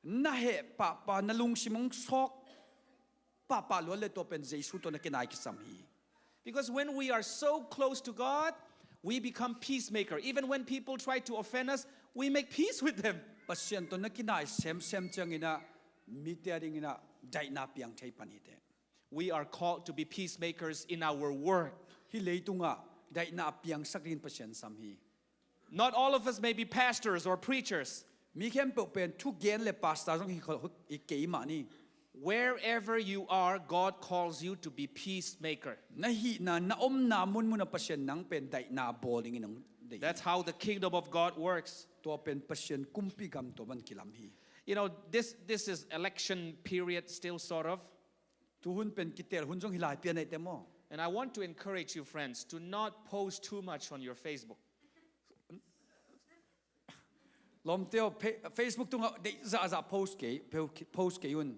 Na heh pahpah, na lungsim hong sawk pahpah luat leh tua pen Jesu tawh na kinai kisam hi. Because when we are so close to God, we become peacemaker. Even when people try to offend us, we make peace with them. Pasian tawh na kinai semsem ciangin ah mite a dingin ah daihna piang thei pan hi teh. We are called to be peacemakers in our work. Hih leitungah daihna a piangsak dingin Pasian sam hi. Not all of us may be pastors or preachers. Mi khempeuh pen thugen le pastor zong hi kha-, hi kei mah ni. Wherever you are, God calls you to be peacemaker. Na hihna, na omna munmun ah Pasian nang pen daihna bawl dingin hong deih hi. That's how the kingdom of God works. Tua pen Pasian kumpi gam tua bang kilam hi. You know, this, this is election period still, sort of. Tuhun pen kitel hun zong hi lai pian ei te maw. And I want to encourage you, friends, to not post too much on your Facebook. Lawmte aw, Fe-, Facebook tungah deih zahzah post kei, pe-, post kei un.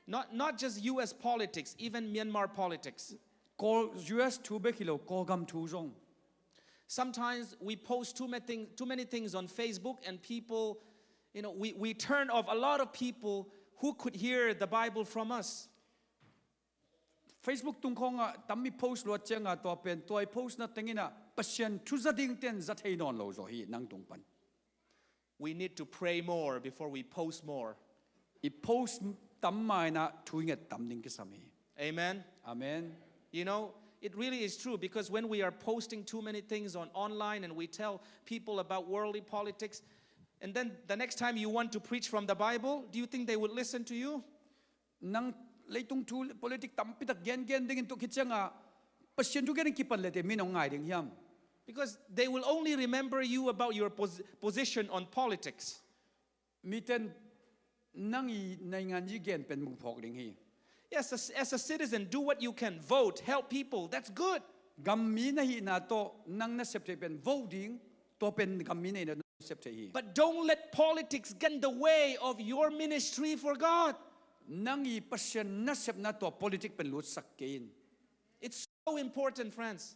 Not, not just U S politics, even Myanmar politics. Kawl, U S thu bek hi lo, Kawlgam thu zong. Sometimes we post too many, thing, too many things on Facebook and people, you know, we, we turn off a lot of people who could hear the Bible from us. Facebook tung khawngah tam i post luat ciangah tua pen, tua i post na tengin ah Pasian thu za dingte'n za thei nawn lo zaw hi nang tung pan. We need to pray more before we post more. I post tam ma-in ah thu i nget tam ding kisam hi. Amen? Amen. You know, it really is true, because when we are posting too many things on online and we tell people about worldly politics, and then the next time you want to preach from the Bible, do you think they would listen to you? Nang leitung thu politic tampitak gengen dingin tua khit cianga Pasian thu genin kipan lete mi nong ngai ding hiam? Because they will only remember you about your pos- position on politics. Miten nang i naingan i gen pen muphawk ding hi. Yes, as, as a citizen, do what you can. Vote, help people. That's good. Gammi na hihna tawh nang na sep theih pen vote ding, tua pen gammi na hihna na sep theih hi. But don't let politics get in the way of your ministry for God. Nang i Pasian na sepna tua politic pen lutsak kei in. It's so important, friends.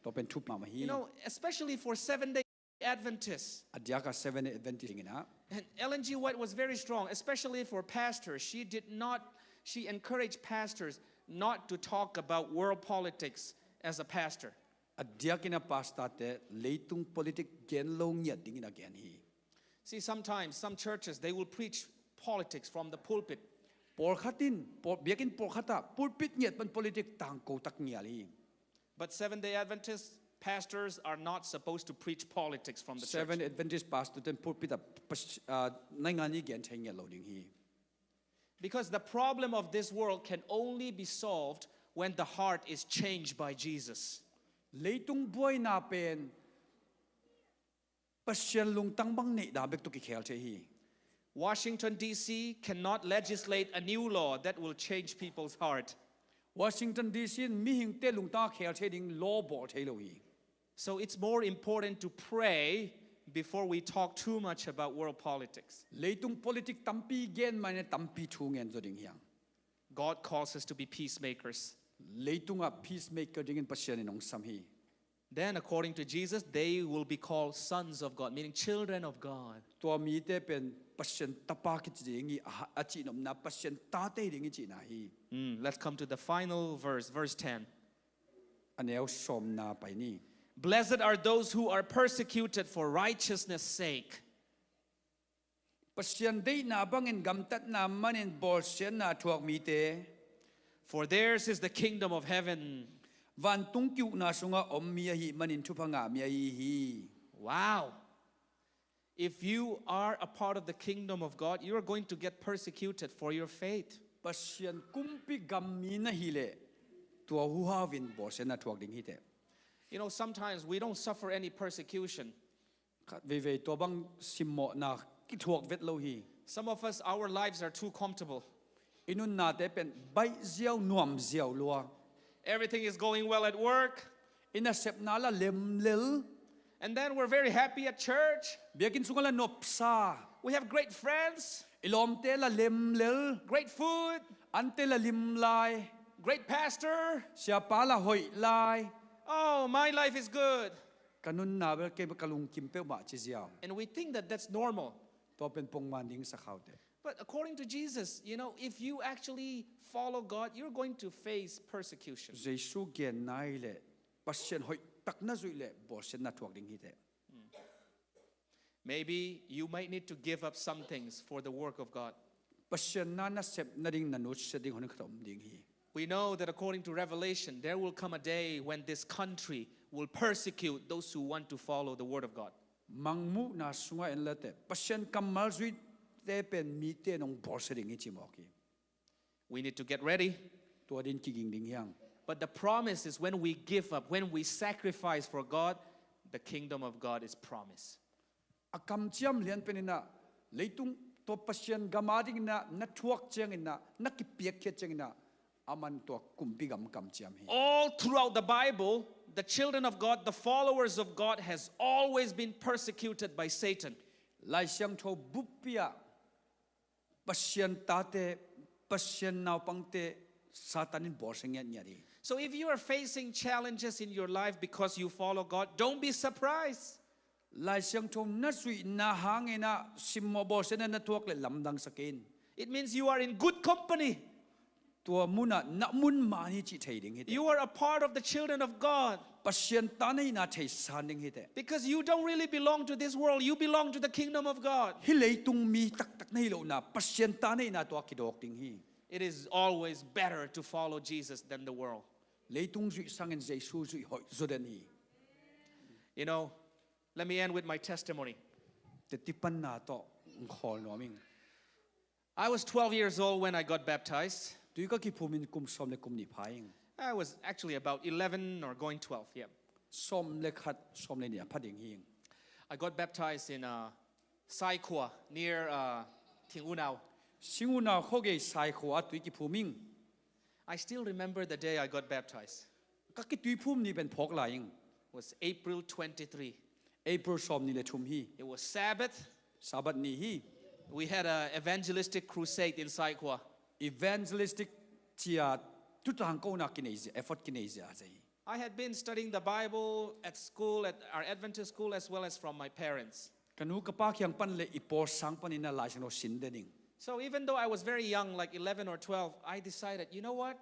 Tua pen thup mahmah hi. You know, especially for Seventh-day Adventists. A diaka Seventh-day Adventist dingin ah. And Ellen G. White was very strong, especially for pastors. She did not, she encouraged pastors not to talk about world politics as a pastor. A diakin a pastor te leitung politic gen lo ngiat dingin a gen hi. See, sometimes some churches, they will preach politics from the pulpit. Pawlkhat in, pawl- biakinn pawlkhat ah pulpit ngiat pan politic tangko tak ngial hi. But Seventh-day Adventist pastors are not supposed to preach politics from the church. Seventh Adventist pastor ten pulpit ah pas- ah, naingan i gen thei ngiat lo ding hi. Because the problem of this world can only be solved when the heart is changed by Jesus. Leitung buaina pen Pasian lungtang bang neihna bek tawh kikhel thei hi. Washington D C cannot legislate a new law that will change people's heart. Washington D C in mihingte lungtang a khel thei ding law bawl thei lo hi. So it's more important to pray before we talk too much about world politics. Leitung politic tampi gen mah in tampi thu ngen zaw ding hi hang. God calls us to be peacemakers. Leitungah peacemaker dingin Pasian in hong sam hi. Then, according to Jesus, they will be called sons of God, meaning children of God. Tua mite pen Pasian tapa kici ding hi, a, a cihnopna Pasian tate hi ding hi cihna hi. Mm, let's come to the final verse, verse ten. A neu sawmna pai ni. Blessed are those who are persecuted for righteousness' sake. Pasian deihna bangin gamtatna manin bawlsiatna a thuak mite. For theirs is the kingdom of heaven. Vantung ki-ukna sungah om mi ahih manin thupha ngah mi ahi hi. Wow. If you are a part of the kingdom of God, you are going to get persecuted for your faith. Pasian kumpi gam mi na hih leh tua huhau in bawlsiatna thuak ding hi teh. You know, sometimes we don't suffer any persecution. Khat veivei tua bang simmawhna kithuak vet lo hi. Some of us, our lives are too comfortable. I nunnate pen baih ziau, nuam ziau lua. Everything is going well at work. I nasepna la lemlel. And then we're very happy at church. Biakinn sungah la nopsa. We have great friends. I lawmte la lemlel. Great food. Ante la lim lai. Great pastor. Siapa la hoih lai. Oh, my life is good. Ka nunna bel kei ka lungkim peuhmah ci ziau. And we think that that's normal. Tua pen pongman ding sakhaute. But according to Jesus, you know, if you actually follow God, you're going to face persecution. Jesu genna hi leh Pasian hoihtak na zuih leh bawlsiatna thuak ding hi teh. Maybe you might need to give up some things for the work of God. Pasian na na sep nading na nutsiat ding hun khat om ding hi. We know that according to Revelation, there will come a day when this country will persecute those who want to follow the word of God. Mangmuhna sungah en leteh Pasian kammal zuihte pen mite nong bawlsia ding hi ci mawk hi. We need to get ready. Tua din kiging ding hi hang. But the promise is when we give up, when we sacrifice for God, the kingdom of God is promised. A kamciam lian pen inah leitung tua Pasian gam a ding inah na thuak ciang inah na kipiakkhiat ciang inah aman tua kumpi gam kamciam hi. All throughout the Bible, the children of God, the followers of God has always been persecuted by Satan. Lai Siangtho buppi ah Pasian tate, Pasian naupangte Satan in bawlsia ngiatngiat hi. So if you are facing challenges in your life because you follow God, don't be surprised. Lai Siangtho na zuihna hangin ah simmawh bawlsiatna na thuak leh lamdang sa kei in. It means you are in good company. Tua munah na mun man hi cih thei ding hi teh. You are a part of the children of God. Pasian ta na hihna theisan ding hi teh. Because you don't really belong to this world, you belong to the kingdom of God. Hih leitung mi taktak na hi lohna Pasian ta na hihna tua kidawk ding hi. It is always better to follow Jesus than the world. Leitung zuih sangin Jesu zuih hoih zaw den hi. You know, let me end with my testimony. Teci panna tawh khawl nuam ing. I was twelve years old when I got baptized. Tui ka kiphum in kum sawm le kum nih pha ing. I was actually about eleven or going twelve, yeah. Sawm le khat, sawm le nih a pha ding hi ing. I got baptized in uh, Sai Khua near uh, Thing Unau. Sing Unau khuagei Sai Khua ah tui kiphum ing. I still remember the day I got baptized. Ka kituiphum ni pen phawk lai ing. It was April twenty-three. April sawm nih le thum hi. It was Sabbath. Sabbath ni hi. We had an evangelistic crusade in Sai Khua. Evangelistic cia tutlang kohna kinei zia, effort kinei zia zei. I had been studying the Bible at school, at our Adventist school, as well as from my parents. Ka nu ka pa kiang pan le i pawl sang panin a Lai Siangtho sin den ing. So even though I was very young, like eleven or twelve, I decided, you know what?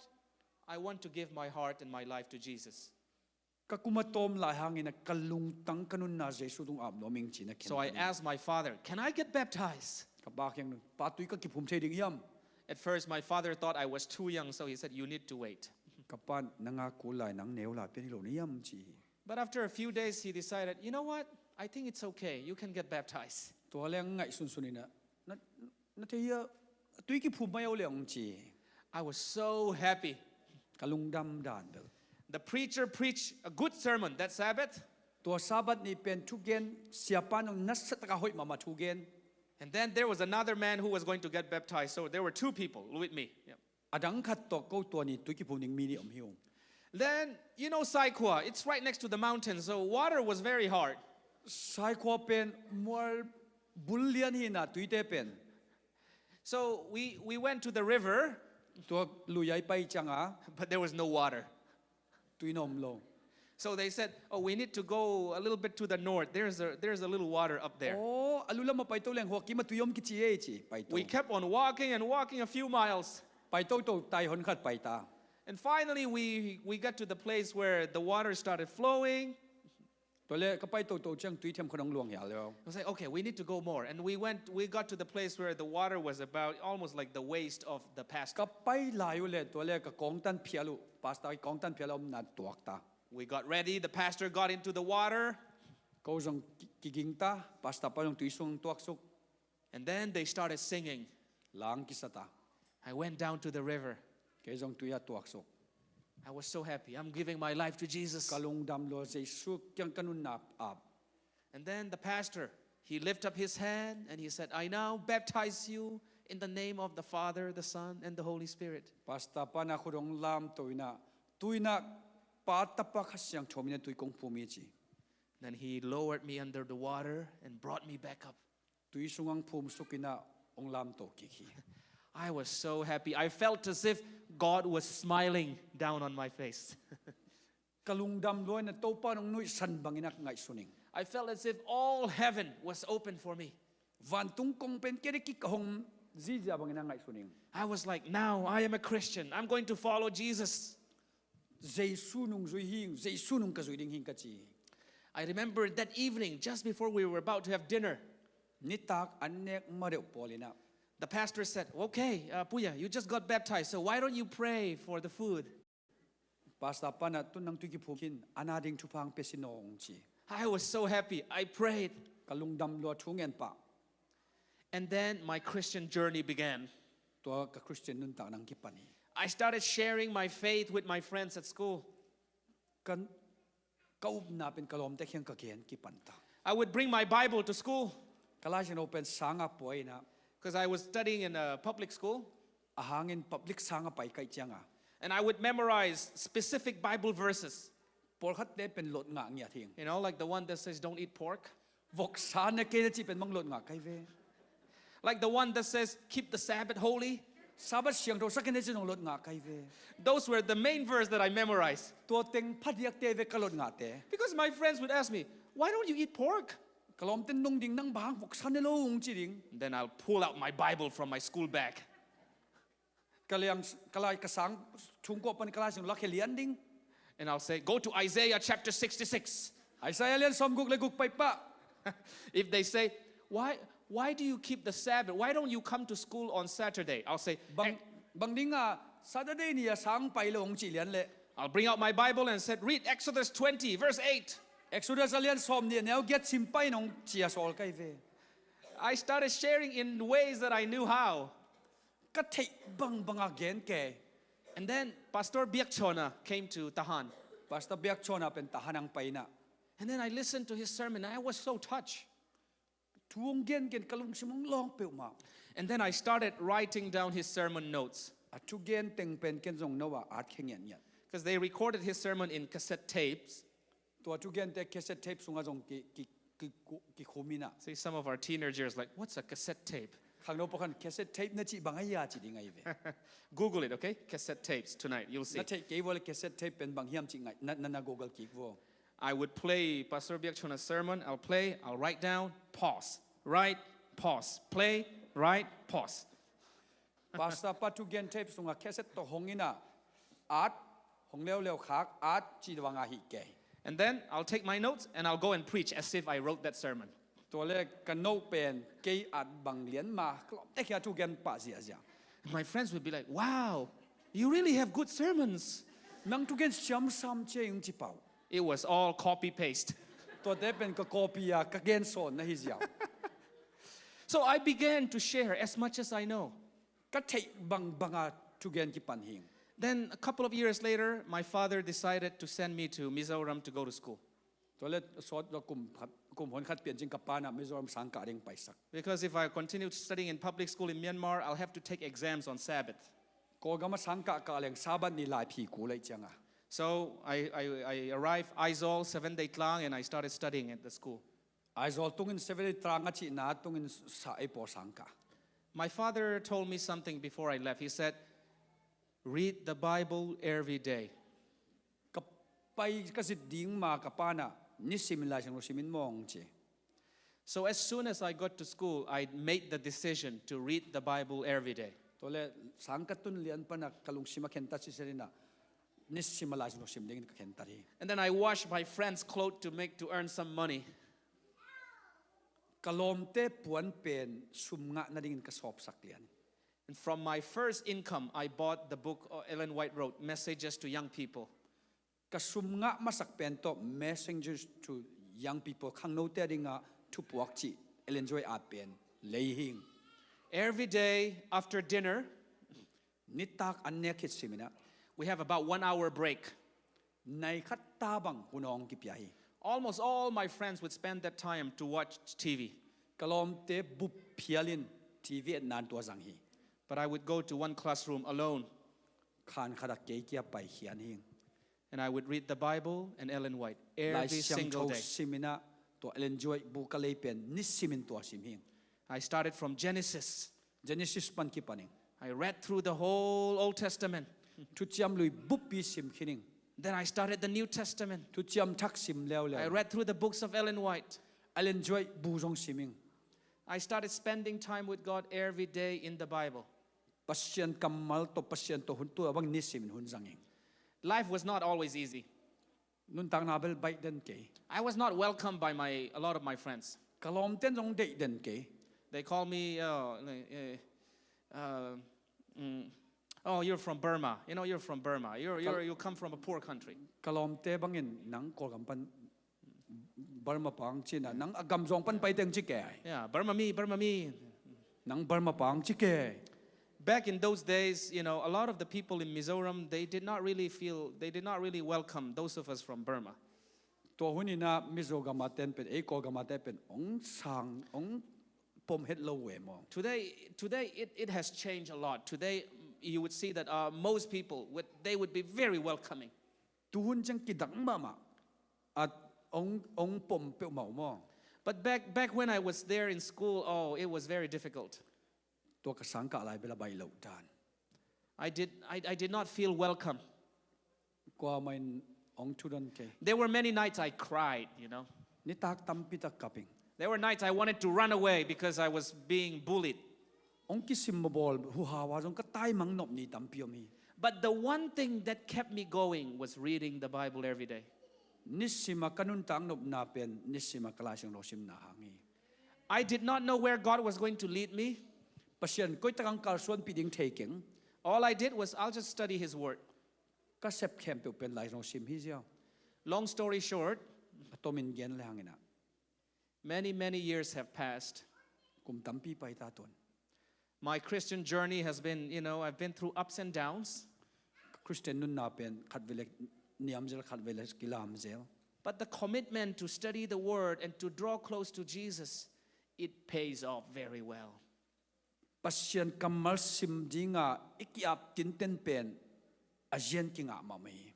I want to give my heart and my life to Jesus. Ka kum a tawm lai hangin a ka lungtang ka nunna Jesu tung ap nuam ing ci-in a khen. So I asked my father, can I get baptized? Ka pa kiang, "Pa, tui ka kiphum thei ding hiam?" At first, my father thought I was too young, so he said, you need to wait. Ka pa, "Nang a kul lai, nang neu lai pian hi lo na hiam?" ci hi. But after a few days, he decided, you know what? I think it's okay. You can get baptized. Tua leng ngaihsunsun in a, "Na, na thei hia, tui kiphum mai o leng," ci. I was so happy. Ka lungdam dan bel. The preacher preached a good sermon that Sabbath. Tua Sabbath ni pen thugen, siapa nong nasa taka hoih mahmah thugen. And then there was another man who was going to get baptized. So there were two people with me. Yeah. A dang khat tawh ko tua ni tui kiphum ding mi nih om hi ung. Then, you know, Sai Khua, it's right next to the mountain, so water was very hard. Sai Khua pen mual bul lian hi na, tuite pen. So we, we went to the river, Tua lui ah i pai ciang a, but there was no water. tui na om lo. So they said, oh, we need to go a little bit to the north. There's a, there's a little water up there. Oh, a lu lam ah pai to leng hua kim ah tui om kici e ci, pai to. We kept on walking and walking a few miles. Pai toto tai hon khat pai ta. And finally, we, we got to the place where the water started flowing. Tua le ka pai toto ciang tui thiam khat hong luang hial lo. I was like, okay, we need to go more. And we went, we got to the place where the water was about almost like the waist of the pastor. Ka pai lai uh le, tua le ka kawngtan phial uh, pastor i kawngtan phial a omna tuak ta. We got ready. The pastor got into the water. Ko zong ki-, kiging ta, pastor pa zong tui sung tuaksuk. And then they started singing. Lang kisa ta. I went down to the river. Kei zong tui ah tuaksuk. I was so happy. I'm giving my life to Jesus. Ka lungdam lua, Jesu kiang ka nunna ap. And then the pastor, he lifted up his hand and he said, I now baptize you in the name of the Father, the Son, and the Holy Spirit. Pastor pa na khut hong lamto in a, tu in a Pa, Tapa, Kha Siangtho min a tui kong phum hi ci. Then he lowered me under the water and brought me back up. Tui sung ah hong phumsuk in a hong lamto kik hi. I was so happy. I felt as if God was smiling down on my face. Ka lungdam lua in a Topa in hong nuihsan bangin a ngaihsun ing. I felt as if all heaven was open for me. Vantung kong pen kei dek kik ka hong zizia bangin a ngaihsun ing. I was like, now I am a Christian. I'm going to follow Jesus. Jesu nung zui hi ing, Jesu nung ka zui ding hi ing ka ci hi. I remember that evening, just before we were about to have dinner, Nitak an nek ma deuh pawl in a, the pastor said, okay, uh, Puya, you just got baptized, so why don't you pray for the food? Pastor pa na, tun nang tui kiphum khin, an a ding thupha hong pia sin aw, hong ci. I was so happy. I prayed. Ka lungdam lua, thu ngen pah. And then my Christian journey began. Tua ka Christian nuntakna hong kipan hi. I started sharing my faith with my friends at school. Ka, ka upna pen ka lawmte kiang ka gen kipan ta. I would bring my Bible to school Ka Lai Siangtho pen sang ah pua in a, because I was studying in a public school. A hangin public sang ah pai ka hih ciang a, And I would memorize specific Bible verses. Pawlkhatte pen lot ngah ngiat hi ing. You know, like the one that says, don't eat pork. Voksa ne kei na cih pen bang lot ngah ka hi ve. Like the one that says, keep the Sabbath holy. Sabbath siangtho sak in ne cih zong lot ngah ka hi ve. Those were the main verse that I memorized. Tua teng phadiakte ve ka lot ngahte. Because my friends would ask me, why don't you eat pork? Ka lawmte in nung ding, nang bang hang voksa ne lo, hong ci ding. Then I'll pull out my Bible from my school bag. Ka liang, ka lai, ka sang, thungkuah pan ka Lai Siangtho lakhia lian ding. And I'll say, go to Isaiah chapter sixty-six. Isaiah lian sawmguk le guk pai pah. If they say, why, why do you keep the Sabbath? Why don't you come to school on Saturday? I'll say, Bang, bang ding a Saturday ni a sang pai lo, hong cih lian leh. I'll bring out my Bible and said, read Exodus twenty, verse eight. Exodus a lian sawmnih a neu giat sim pai in, hong ci a sawl ka hi ve. I started sharing in ways that I knew how. Ka theih bangbang a gen kei. And then Pastor Biak Chona came to Tahan. Pastor Biak Chona pen Tahan hong pai in ah. And then I listened to his sermon. I was so touched. Thu hong gengen ka lungsim hong lawng peuhmah. And then I started writing down his sermon notes. A thugen teng pen ken zong no ah at khe ngiatngiat. Because they recorded his sermon in cassette tapes. Tua thugente cassette tape sungah zong ki, ki, ki, kikhum in ah. See, some of our teenagers like, "What's a cassette tape?" Khangno pawlkhat cassette tape na cih bang ahi a ci ding ahi ve. Google it, okay? Cassette tapes tonight, you'll see. Na theih kei vua leh cassette tape pen bang hiam cih ngai, na, na, na Google kik vua. I would play Pastor Biak Chona's sermon. I'll play, I'll write down, pause, write, pause, play, write, pause. Pastor pa thugen tape sungah cassette tawh hong in ah, at, hong leuleu khak, at, ci bang ahi kei. And then I'll take my notes and I'll go and preach as if I wrote that sermon. Tua leh ka note pen kei at bang lian mah, ka lawmte kiang thugen pah ziahziah. My friends would be like, "Wow, you really have good sermons." Nang thugen siamsam ci ing ci pah uh. It was all copy paste. Tuate pen ka copy a, ka gen sawn na hi ziau. So I began to share as much as I know. Ka theih bangbang a thugen kipan hi ing. Then a couple of years later, my father decided to send me to Mizoram to go to school. Tua leh sawt kum khat, kum hon khat pian ciang ka pa in ah Mizoram sangkah ding paisak. Because if I continue studying in public school in Myanmar, I'll have to take exams on Sabbath. Kawlgam ah sangkah kah leng Sabbath ni lai phi kul ahih ciangin. So I, I, I arrived Aizawl, Seventh Day Tlang, and I started studying at the school. Aizawl tungin Seventh Day Tlang a cihna tungin sa ei pawl sangkah. My father told me something before I left. He said, "Read the Bible every day." Ka pai ka zit ding ma ka pa in ah, "Nisim in Lai Siangtho sim in maw," ci. So as soon as I got to school, I made the decision to read the Bible every day. Tua leh sangkah tun lian pan ah ka lungsim a khentat sisel in ah, nisim a Lai Siangtho sim dingin ka khentat hi. And then I washed my friends' clothes to make, to earn some money. Ka lawmte puan pen sum ngah nadingin ka sawpsak lian. And from my first income, I bought the book, uh, Ellen White wrote, Messages to Young People. Ka sum ngah masak pen tawh Messages to Young People, khangnote a dingin thupuak cih Ellen G. White at pen lei hi ing. Every day after dinner, nitak an nek khit sim in ah, we have about one hour break. Nai khat ta bang hun hong kipia hi. Almost all my friends would spend that time to watch T V. Ka lawmte bup phial in T V etna in tua zang hi. But I would go to one classroom alone. Khan khat ah kei kia pai khian hi ing. And I would read the Bible and Ellen White every single day. Lai Siangtho sim in ah tua Ellen G. White bu ka lei pen nisim in tua sim hi ing. I started from Genesis. Genesis pan kipan ing. I read through the whole Old Testament. Thuciam Lui bup pi sim khin ing. Then I started the New Testament. Thuciam Thak sim leuleu. I read through the books of Ellen White. Ellen G. White bu zong sim ing. I started spending time with God every day in the Bible. Pasian kammal tawh, Pasian tawh hun, tua bang nisim in hun zang ing. Life was not always easy. Nuntakna bel baih den kei. I was not welcomed by my, a lot of my friends. Ka lawmte'n zong deih den kei. They call me, uh, like, uh, uh, mm, "Oh, you're from Burma. You know, you're from Burma. You're, you're, you come from a poor country." Ka lawmte bangin, "Nang Kawlgam pan Burma pa hong ci na, nang a gam zong pan pai teng ci kei." Yeah, "Burma mi, Burma mi." "Nang Burma pa hong ci kei." Back in those days, you know, a lot of the people in Mizoram, they did not really feel, they did not really welcome those of us from Burma. Tua hun in ah Mizo gam a te'n pen, ei Kawlgam a te'n pen hong sang, hong pom het lo ve maw. Today, today it, it has changed a lot. Today, you would see that, uh, most people would, they would be very welcoming. Tu hun ciang kidang mahmah. A hong, hong pom peuhmah uh maw. But back, back when I was there in school, oh, it was very difficult. Tua ka sangkah lai bel a baih loh dan. I did, I, I did not feel welcome. Kuamah in hong thudon kei. There were many nights I cried, you know. Nitak tampi tak kap ing. There were nights I wanted to run away because I was being bullied. Hong kisim mawbawl huhau a zong ka taimang nop ni tampi om hi. But the one thing that kept me going was reading the Bible every day. Nisim a ka nuntak nopna pen nisim a ka Lai Siangtho simna hang hi. I did not know where God was going to lead me. Pasian koi tak hong kalsuanpih ding thei keng. All I did was, "I'll just study His Word." Ka sep khempeuh pen Lai Siangtho sim hi ziau. Long story short, a tomin gen le hang in ah, many, many years have passed. Kum tampi pai ta tuan. My Christian journey has been, you know, I've been through ups and downs. Khristian nunna pen khat vele niamzel, khat vele kilamzel. But the commitment to study the word and to draw close to Jesus, it pays off very well. Pasian kammal sim dinga i ki-ap tinten pen a zian kingah mahmah hi.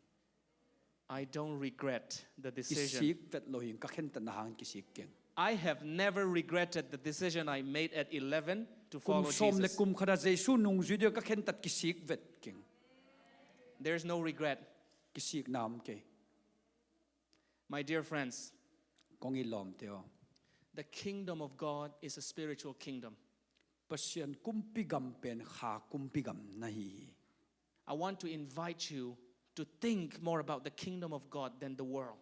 I don't regret the decision. Kisik vet lo hi, ka khentatna hang kisik keng. I have never regretted the decision I made at eleven to follow Jesus. Kum sawm le kum khat a Jesu nungzui ding ka khentat kisik vet keng. There is no regret. Kisik nam kei. My dear friends, kong it lawmte aw, the kingdom of God is a spiritual kingdom. Pasian kumpi gam pen kha kumpi gam na hi hi. I want to invite you to think more about the kingdom of God than the world.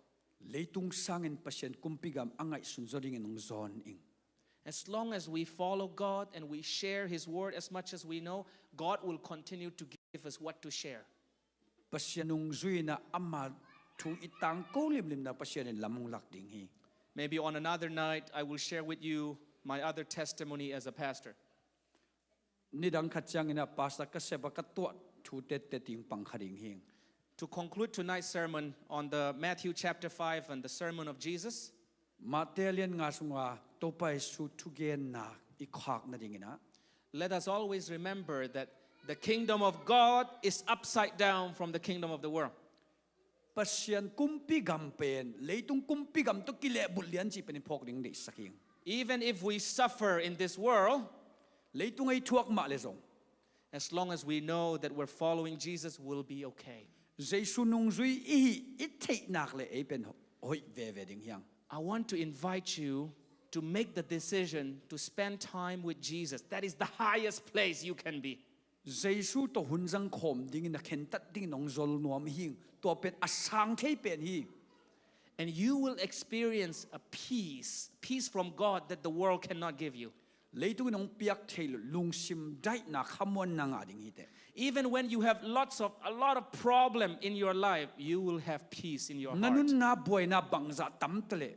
Leitung sangin Pasian kumpi gam a ngaihsun zaw dingin hong zawn ing. As long as we follow God and we share His word as much as we know, God will continue to give us what to share. Pasian nungzui in ama thu i tangko limlimna Pasian in lam hong lak ding hi. Maybe on another night, I will share with you my other testimony as a pastor. Nidang khat ciangin a pastor ka sep a ka tuah thu tette ting pang kha ding hi. To conclude tonight's sermon on the Matthew chapter five and the sermon of Jesus, Mate lian nga sunga Topa Jesu thugenna i khak nadingin ah, let us always remember that the kingdom of God is upside down from the kingdom of the world. Pasian kumpi gam pen leitung kumpi gam tawh kilehbulh lian cih pen i phawk ding deihsak hi. Even if we suffer in this world, leitung ei thuak mah le zong, as long as we know that we're following Jesus, we'll be okay. Jesu nungzui i hih i theih nak le ei pen hoih veve ding hi hang. I want to invite you to make the decision to spend time with Jesus. That is the highest place you can be. Jesu tawh hun zang khawm dingin, na khentat dingin hong zol nuam hi. Tua pen a sang thei pen hi. And you will experience a peace, peace from God that the world cannot give you. Leitung in hong piak thei lo lungsim daihna khamuanna ngah ding hi teh. Even when you have lots of, a lot of problem in your life, you will have peace in your heart. Na nunna buaina bangzah tam ta leh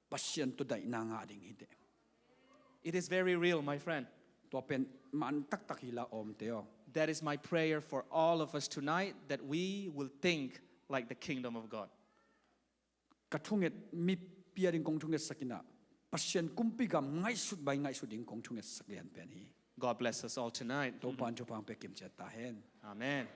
Pasian tawh daihna ngah ding hi teh. It is very real, my friend. Tua pen man taktak hi la, awmte aw. That is my prayer for all of us tonight, that we will think like the kingdom of God. Ka thunget, mipi a ding kong thungetsak in ah, Pasian kumpi gam ngaihsut bai ngaihsut ding kong thungetsak lian pen hi. God bless us all tonight. Topa'n thupha hong pia kimciat ta hen. Amen.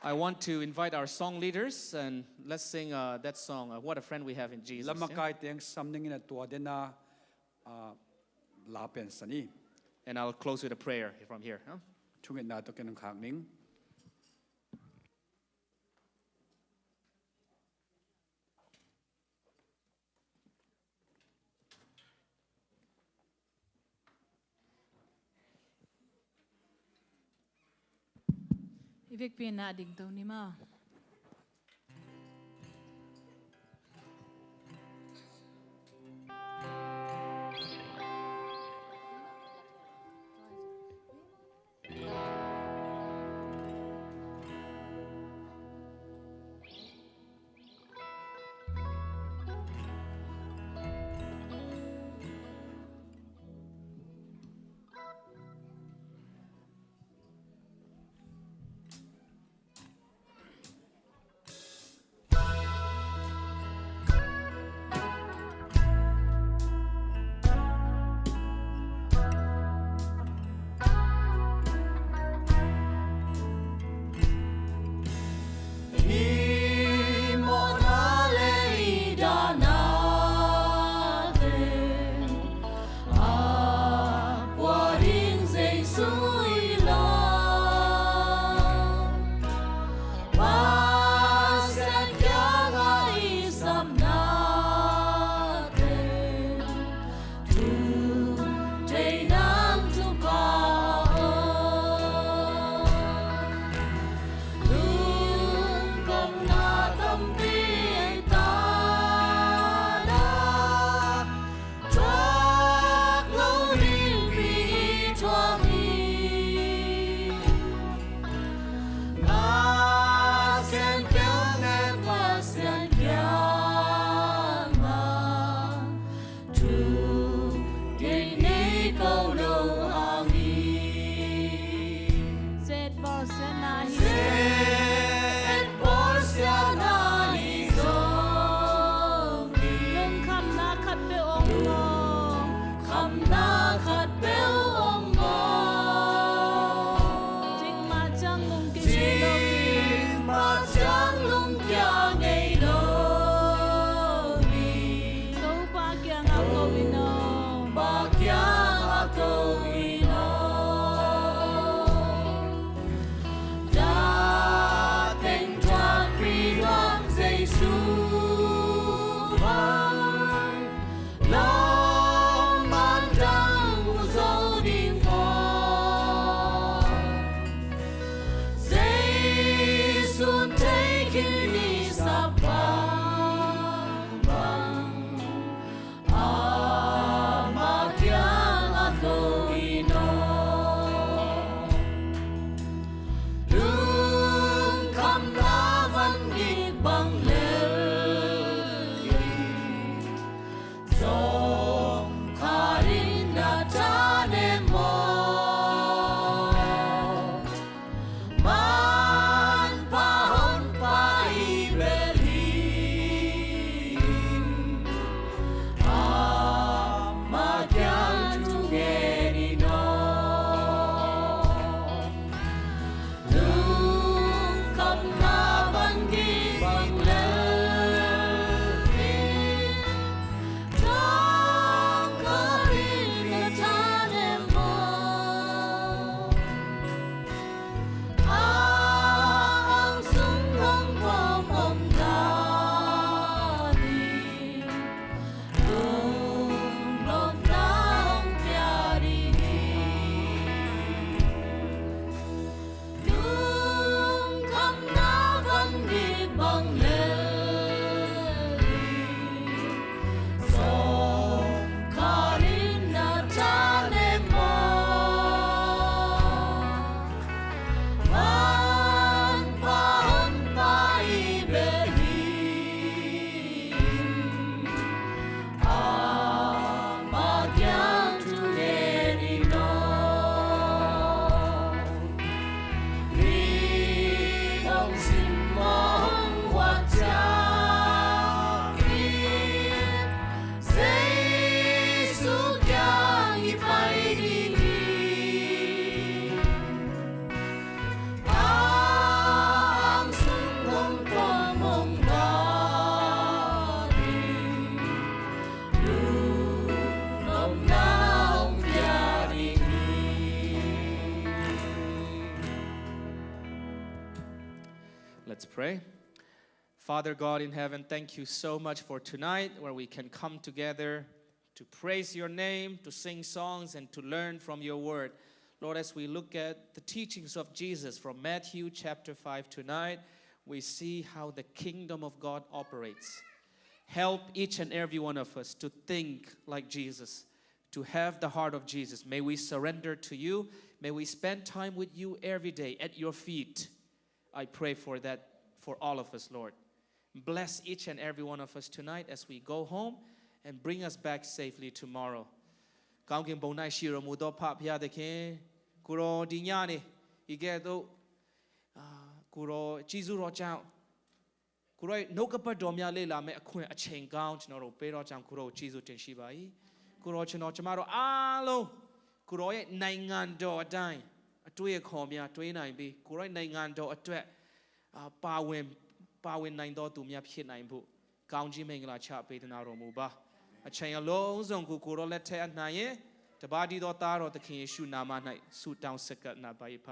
I want to invite our song leaders and let's sing, uh, that song, uh, What a Friend We Have in Jesus, yeah? Lamakai teng sam ning in ah, tua den a, uh, la pen sa ni. And I'll close with a prayer from here, huh? Thungetna tawh ken hong khak ning. I vekpi in ah dingto ni maw. Let's pray. Father God in heaven, thank you so much for tonight where we can come together to praise your name, to sing songs, and to learn from your word. Lord, as we look at the teachings of Jesus from Matthew chapter five tonight, we see how the kingdom of God operates. Help each and every one of us to think like Jesus, to have the heart of Jesus. May we surrender to you. May we spend time with you every day at your feet. I pray for that for all of us, Lord. Bless each and every one of us tonight as we go home and bring us back safely tomorrow. ကောင်းကင်ဘုံ၌ရှိတော်မူသောဖဖျားသခင်၊ ကိုယ်တော်ဒီညနေ ဤကဲ့သို့၊ အာ၊ ကိုယ်တော်ကျေးဇူးတော်ကြောင့်၊ ကိုယ်တော်ရဲ့နှုတ်ကပတ်တော်များလေ့လာမယ့်အခွင့်အချိန်ကောင်း ကျွန်တော်တို့ပေးတော်ကြောင့် ကိုယ်တော်ကိုကျေးဇူးတင်ရှိပါ၏။ ကိုယ်တော်၊ ကျွန်တော်၊ ကျမတို့အားလုံး၊ ကိုယ်တော်ရဲ့နိုင်ငံတော်အတိုင်း အတွေးအခေါ်များတွေးနိုင်ပြီး၊ ကိုယ်တော်ရဲ့နိုင်ငံတော်အတွက်၊ အာ၊ ပါဝင်၊ ပါဝင်နိုင်သောသူများဖြစ်နိုင်ဖို့ ကောင်းကြီးမင်္ဂလာချပေးသနားတော်မူပါ။ အချိန်အလုံးစုံကို ကိုယ်တော်လက်ထဲအပ်နှံရင်၊ တပါးတည်းသောသားတော်သခင်ယေရှုနာမ၌ဆုတောင်းဆက်ကပ်နာပါ၏ဖ